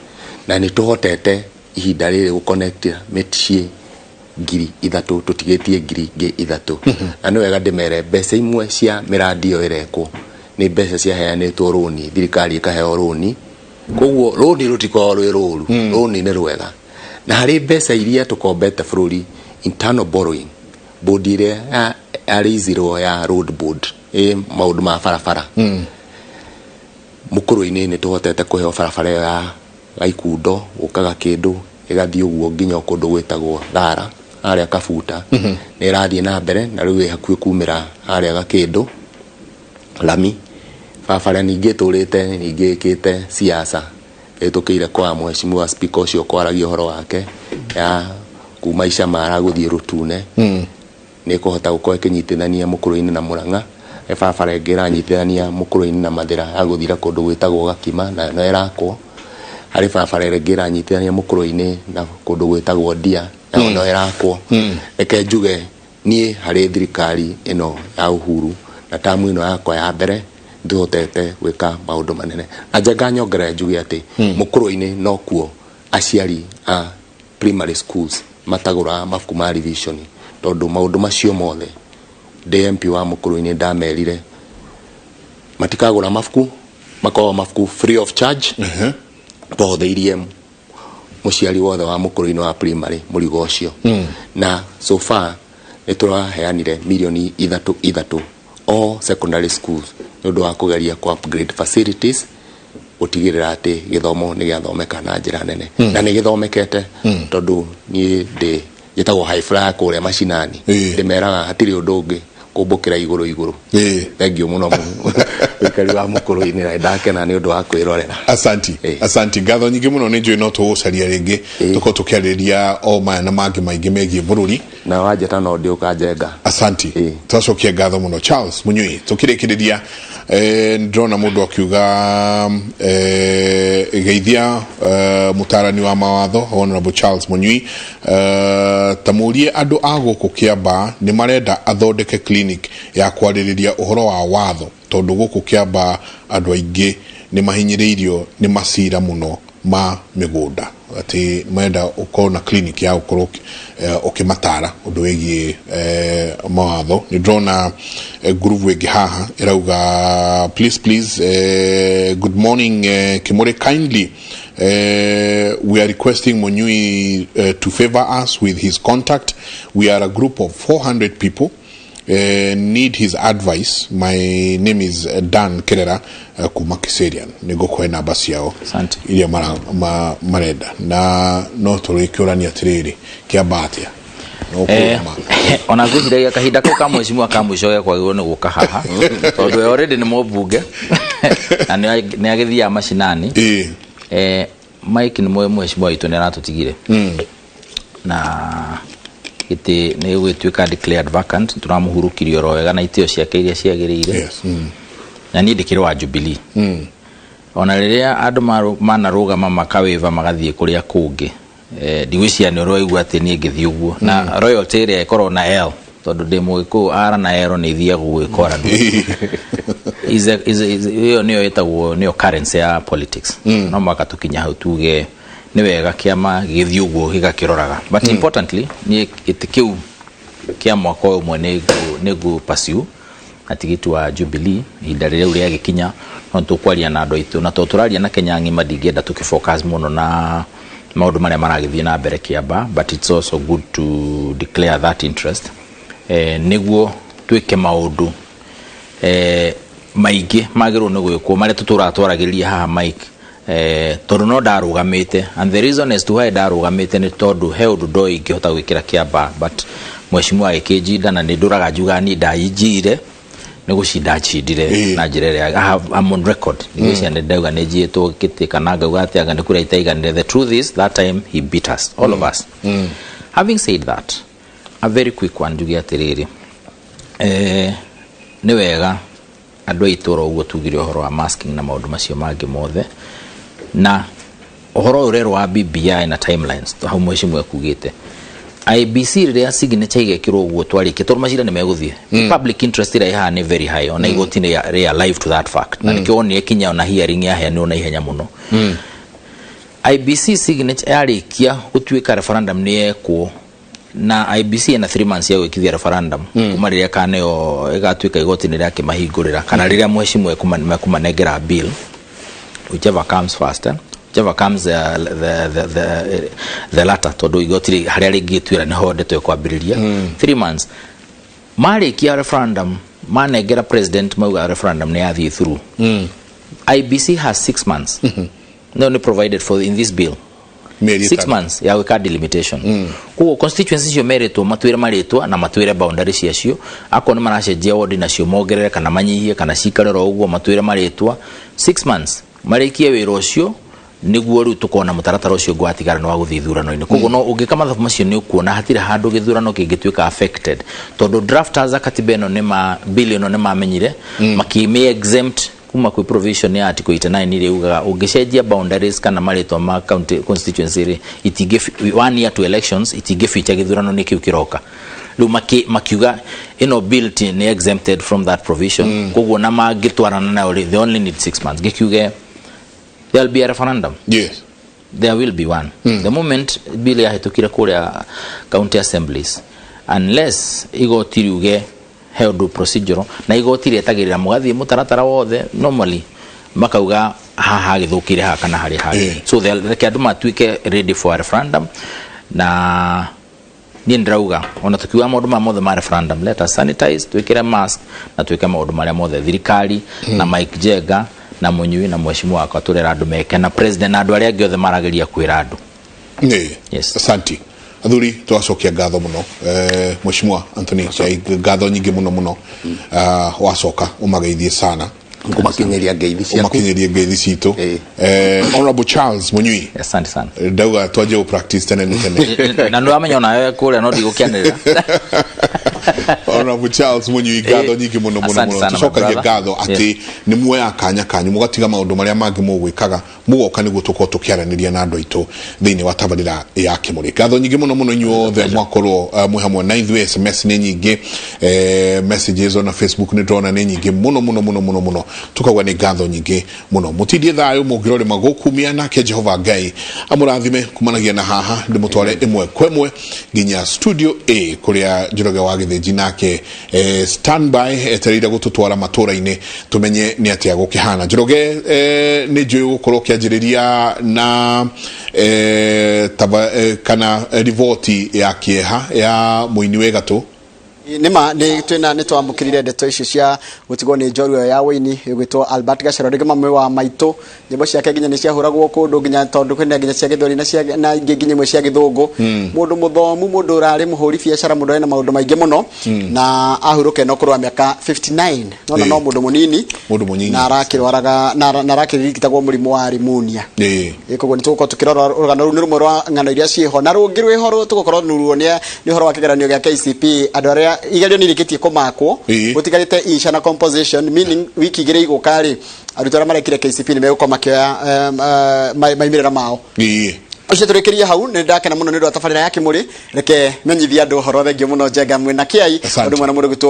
na nĩ tũhotete ihinda rĩrĩ gũconnect mĩciĩ 3000, tũtigĩtie 3000. Na nĩ wega ndĩmere mbeca imwe cia mĩrandi ĩyo ĩrekwo Nĩ mbeca ciaheanĩtwo rũni, thirikari ĩkaheo rũni. Koguo rũni rũtikoragwo rwĩ rũru, rũni nĩ rwega. Na harĩ mbeca iria tũkombete bũrũri, internal borrowing, board ĩrĩa yarĩizirwo ya road board ĩ maũndũ ma barabara, Mũkũrũ-inĩ nĩ tũhotete kũheo barabara ĩyo ya Gaikundo gũkaga kĩndũ ĩgathiĩ ũguo nginya kũndũ gwĩtagwo Thara harĩa Kabuta. Nĩ ĩrathiĩ na mbere na rĩu ĩ hakuhĩ kumĩra harĩa Gakĩndũ lami. Barabara ningĩ ĩtũrĩte ningĩ ĩkĩte siasa ĩtũkĩire kwa mheshimiwa speaker ũcio kwaragia ũhoro wake ya kuma Icamara gũthiĩ Rũtune, nĩ ĩkũhota gũkorwo ĩkĩnyitithania Mũkũrũ-inĩ na Mũrang'a. He barabara ĩngĩ ĩranyitithania Mũkũrũ-inĩ na Mathĩra ya gũthira kũndũ gwĩtagwo Gakima, nayo no ĩrakwo. Harĩ barabara ĩngĩ ĩranyitithania Mũkũrũ-inĩ na kũndũ gwĩtagwo Ndia, nayo no ĩrakwo. Reke njuge niĩ harĩ thirikari ĩno ya Uhuru na tamu ĩno yakwa ya mbere nĩtũhotete gwĩka maũndũ manene. Na njenga nyongerere njuge atĩ Mũkũrũ-inĩ nokuo aciari a primary schools matagũraga mabuku ma revision, tondũ maũndũ macio mothe ndĩ MP wa Mũkũrũ-inĩ ndamerire matikagũra mabuku, makoragwo mabuku free of charge. Twahũthĩirie mũciari wothe wa Mũkũrũ-inĩ wa primary mũrigo ũcio, na so far nĩ tũraheanire mirioni 3 3 all secondary schools nĩ ũndũ wa kũgeria ku upgrade facilities, gũtigĩrĩra atĩ gĩthomo nĩ gĩathomeka na njĩra nene, na nĩ gĩthomekete, tondũ niĩ ndĩ njĩtagwo high flyer kũrĩa macinani. Ndĩmeraga hatirĩ ũndũ ũngĩ kũmbũkĩra igũrũ igũrũ. Thengiũ mũno mũikari wa Mũkũrũ-inĩ, na ndakena nĩ ũndũ wa kwĩrorera. Asanti. Asanti, ngatho nyingĩ mũno. Nĩ njũĩ no tũgũcaria rĩngĩ, tũkorwo tũkĩarĩrĩria o maya na mangĩ maingĩ megiĩ bũrũri. Na wanjĩta no ndĩũka, Njenga. Asanti. Twacokia ngatho mũno, Charles Munyui. Tũkĩrĩkĩrĩria, ndĩrona mũndũ akiuga, geithia mũtarani wa mawatho Honorable Charles Munyui, ta mũrie andũ a gũkũ Kĩamba nĩ marenda athondeke clinic ya kwarĩrĩria ũhoro wa watho, tondũ gũkũ Kĩamba andũ aingĩ nĩ mahinyĩrĩirio nĩ macira mũno ma mĩgũnda, atĩ marenda ũkorwo na clinic ya gũkorwo ũkĩmatara ũndũ wĩgiĩ mawatho. Nĩ ndĩrona ngurubu ĩngĩ haha ĩrauga, "Please, please, good morning, Kimuri. Kindly, we are requesting Munyui to favor us with his contact. We are a group of 400 people, need his advice. My name is Dan Kerera kuma Kiserian." Nĩ ngũkũhe namba ciao. Asante. Iria marenda, na no tũrĩkĩũrania atĩrĩrĩ, kĩamba atĩa? No kũrũgama. Ona ngwĩciragia kahinda kau ka mheshimiwa ka mũico gekwagĩrĩirwo nĩ gũka haha, tondũ we already nĩ mũmbunge na nĩ agĩthiaga macinani. Mike, nĩ mũĩ mheshimiwa witũ nĩ aratũtigire na gĩtĩ nĩ gũgĩtuĩka declared vacant. Tũramũhurũkirie oro wega na itĩo ciake iria ciagĩrĩire. Na niĩ ndĩkĩrĩ wa Jubilee. Ona rĩrĩa andũ manarũgama makawĩva magathiĩ kũrĩa kũngĩ, ndigwĩciria nĩ ũraigua atĩ niĩ ngĩthiĩ ũguo na royalty ĩrĩa ĩkorwo na L, tondũ ndĩ mũgĩkũyũ, R na L nĩ ithiagwo gwĩkora. Ĩyo nĩyo ĩtagwo nĩyo currency ya politics. No mwaka tũkinya hau tuge nĩ wega kĩama gĩgĩthiĩ ũguo gĩgakĩroraga, but importantly niĩ gĩtĩ kĩu kĩa mwaka ũyũ ũmwe nĩ ngũ pursue na tigiti wa Jubilee. Ihinda rĩu rĩagĩkinya no tũkwaria na andũ aitũ, na tondũ tũraria na Kenya ng'ima, ndingĩenda tũkĩfocus mũno na maũndũ marĩa maragĩthiĩ na mbere Kĩamba, but it's also good to declare that interest, nĩguo twĩke maũndũ maingĩ magĩrĩirwo nĩ gwĩkwo marĩa tũtũraga twaragĩrĩria haha, Mike, tondũ no ndarũgamĩte, and the reason as to why ndarũgamĩte nĩ tondũ he ũndũ ndoĩ ingĩhota gwĩkĩra Kĩamba, but mheshimiwa agĩkĩnjinda, na nĩ ndũraga njugaga niĩ ndayinjire nĩ gũcinda nchindire na njĩra ĩrĩa I'm on record. Ndigwĩciria nĩ ndauga nĩ njiyĩtwo gĩtĩ kana ngauga atĩ anga nĩ kura itaiganire. The truth is that time he beat us, all of us. Having said that, a very quick one, njuge atĩrĩrĩ, nĩ wega andũ a itũra ũguo tugire ũhoro wa masking na maũndũ macio mangĩ mothe, na ũhoro ũyũ ũrerwo wa BBI na timelines hau mheshimiwa ekugĩte IEBC rĩrĩa signature igekĩrwo ũguo twarĩkia, tondũ macira nĩ megũthiĩ, public interest ĩrĩa ĩhaha nĩ very high, ona igoti nĩ rĩ alive to that fact, na nĩkĩo wonire kinya ona hearing yaheanirwo na ihenya mũno. IEBC signature yarĩkia gũtuĩka referendum nĩ yekwo, Na IEBC ĩna 3 months ya gwĩkithia referendum kuma rĩrĩa kaneo ĩgatuĩka igoti nĩ rĩakĩmahingũrĩra, kana rĩrĩa mheshimiwa ekũmanengera bill, whichever comes first, eh? Whichever comes the latter, tondũ igoti harĩa rĩngĩtuĩra nĩho ndeto ĩkwambĩrĩria. 3 months marĩkia referendum, manengera president, mauga referendum nĩ yathiĩ through, IEBC has 6 months, no nĩ provided for in this bill. Mĩeri 6 ĩtatũ. months ya gwĩka delimitation. Koguo constituency icio merĩtwo matwĩre marĩtwa na matwĩre boundary ciacio. Akorwo nĩ maracenjia ward nacio, mongerere kana manyihie kana cikare oro ũguo, matwĩre marĩtwa. 6 months marĩkie wĩra ũcio, nĩguo rĩu tũkona mũtaratara ũcio ngwatigara nĩ wa gũthiĩ ithurano-inĩ. Koguo no ũngĩka mathabu macio, nĩ ũkuona hatirĩ handũ gĩthurano kĩngĩtuĩka affected, tondũ drafters a katiba ĩno nĩ ma bill ĩno nĩ mamenyire makĩmĩ exempt kuma kwĩ provision ya article 89 ĩrĩa yugaga ũngĩcenjia boundaries kana marĩtwa ma county constituency rĩ, itingĩ one year to elections itingĩ feature gĩthurano-inĩ kĩu kĩroka. Rĩu makiuga ĩno bill nĩ exempted from that provision. Koguo na mangĩtwarana nayo rĩ, they only need 6 months. Gĩkiuge there will be a referendum. There will be one the moment bill yahĩtũkire kũrĩa county assemblies, unless igoti riuge he ũndũ procedural, na igoti rĩetagĩrĩra mũgathiĩ mũtaratara wothe, normally makauga haha hagĩthũkire haha kana harĩa hangĩ. So reke andũ matuĩke ready for a referendum. Na niĩ ndĩrauga ona tukiuga maũndũ maya mothe ma referendum, let us sanitize, twĩkĩre mask na twĩke maũndũ marĩa mothe thirikari na Mike Njenga na Mũnyui na mheshimiwa wakwa tũrera andũ meke, na president na andũ arĩa angĩ othe marageria kwĩra andũ. Yes. Asante athuri, twacokia ngatho muno. Mheshimiwa Anthony Chai, ngatho nyingĩ muno muno. Wacoka ũmageithie sana. Ngũmakinyĩria ngeithi ciaku. Ũmakinyĩrie ngeithi citũ. Honorable Charles Munyui. Asante sana. Ndauga twanjie gũ practice tene nĩ tene. Na nĩ wamenya onawe kũrĩa no ndigũkĩanĩrĩra. Honorable Charles Munyui, ngatho nyingĩ muno muno. Asante Muno sana, my tucokagie brother. ngatho atĩ nĩ muoya kanya kanyu, mũgatiga maũndũ marĩa mangĩ mũgwĩkaga, mũgoka nĩguo tũkorwo tũkĩaranĩria na andũ aitũ thĩinĩ wa tabarĩra ya Kĩmũrĩ. Ngatho nyingĩ mũno mũno inyuothe mwakorwo mwĩ hamwe na ithuĩ. SMS nĩ nyingĩ, messages ona Facebook nĩ ndĩrona nĩ nyingĩ mũno mũno mũno mũno mũno. Tukauga nĩ ngatho nyingĩ mũno. Mũtindie thayũ mũngĩrorĩma gũkumia, nake Jehova Ngai amũrathime. Kumanagia na haha ndĩmũtware ĩmwe kwa ĩmwe nginya studio A kũrĩa Njoroge wa Gĩthĩnji nake standby etereire gũtũtwara matũra-inĩ tũmenye nĩ atĩa gũkĩhana. Njoroge, nĩ njũĩ gũkorwo ũkĩanjĩrĩria na kana riboti ya kĩeha ya mũini wĩ gatũ. Nĩma nĩ twĩna nĩ twamũkĩrire ndeto icio cia gũtigwo nĩ njorua ĩyo ya wĩini ĩgwĩtwo Albert Gacero, rĩngĩ mami wa maitũ. Nyĩmbo ciake nginya nĩ ciahũragwo kũndũ, nginya tondũ kwĩna nginya cia Gĩthweri na cia na ingĩ nginya imwe cia Gĩthũngũ. Mũndũ mũthomu, mũndũ ũrarĩ mũhũri biacara, mũndũ ena maũndũ maingĩ mũno, na ahurũke no ũkũrũ wa mĩaka 59 nona. No mũndũ mũnini. Mũndũ mũnyinyi. Na arakĩrwaraga na arakĩrigitagwo mũrimũ wa pneumonia. Koguo nĩ tũgũkorwo tũkĩrora rũgano rũu, nĩ rũmwe rwa ng'ano iria ciĩho, na rũngĩ rwĩho tũgũkorwo ruo nĩ ũhoro wa kĩgeranio gĩa KCPE, andũ arĩa igerio nĩ irĩkĩtie kũmakwo. Gũtigarĩte insha na composition, meaning wiki 2 igũka rĩ, arutwo arĩa marekire KCPE nĩ megũkorwo makĩoya maimĩrĩra mao. Ũcio tũrĩkĩrie hau. Nĩ ndakena mũno nĩ ũndũ wa tabarĩra ya Kĩmũrĩ. Reke menyithie andũ ũhoro. Thengiũ mũno, Njenga mwĩna kĩai. Asante. Ũndũ mwana mũndũ gwĩtwo.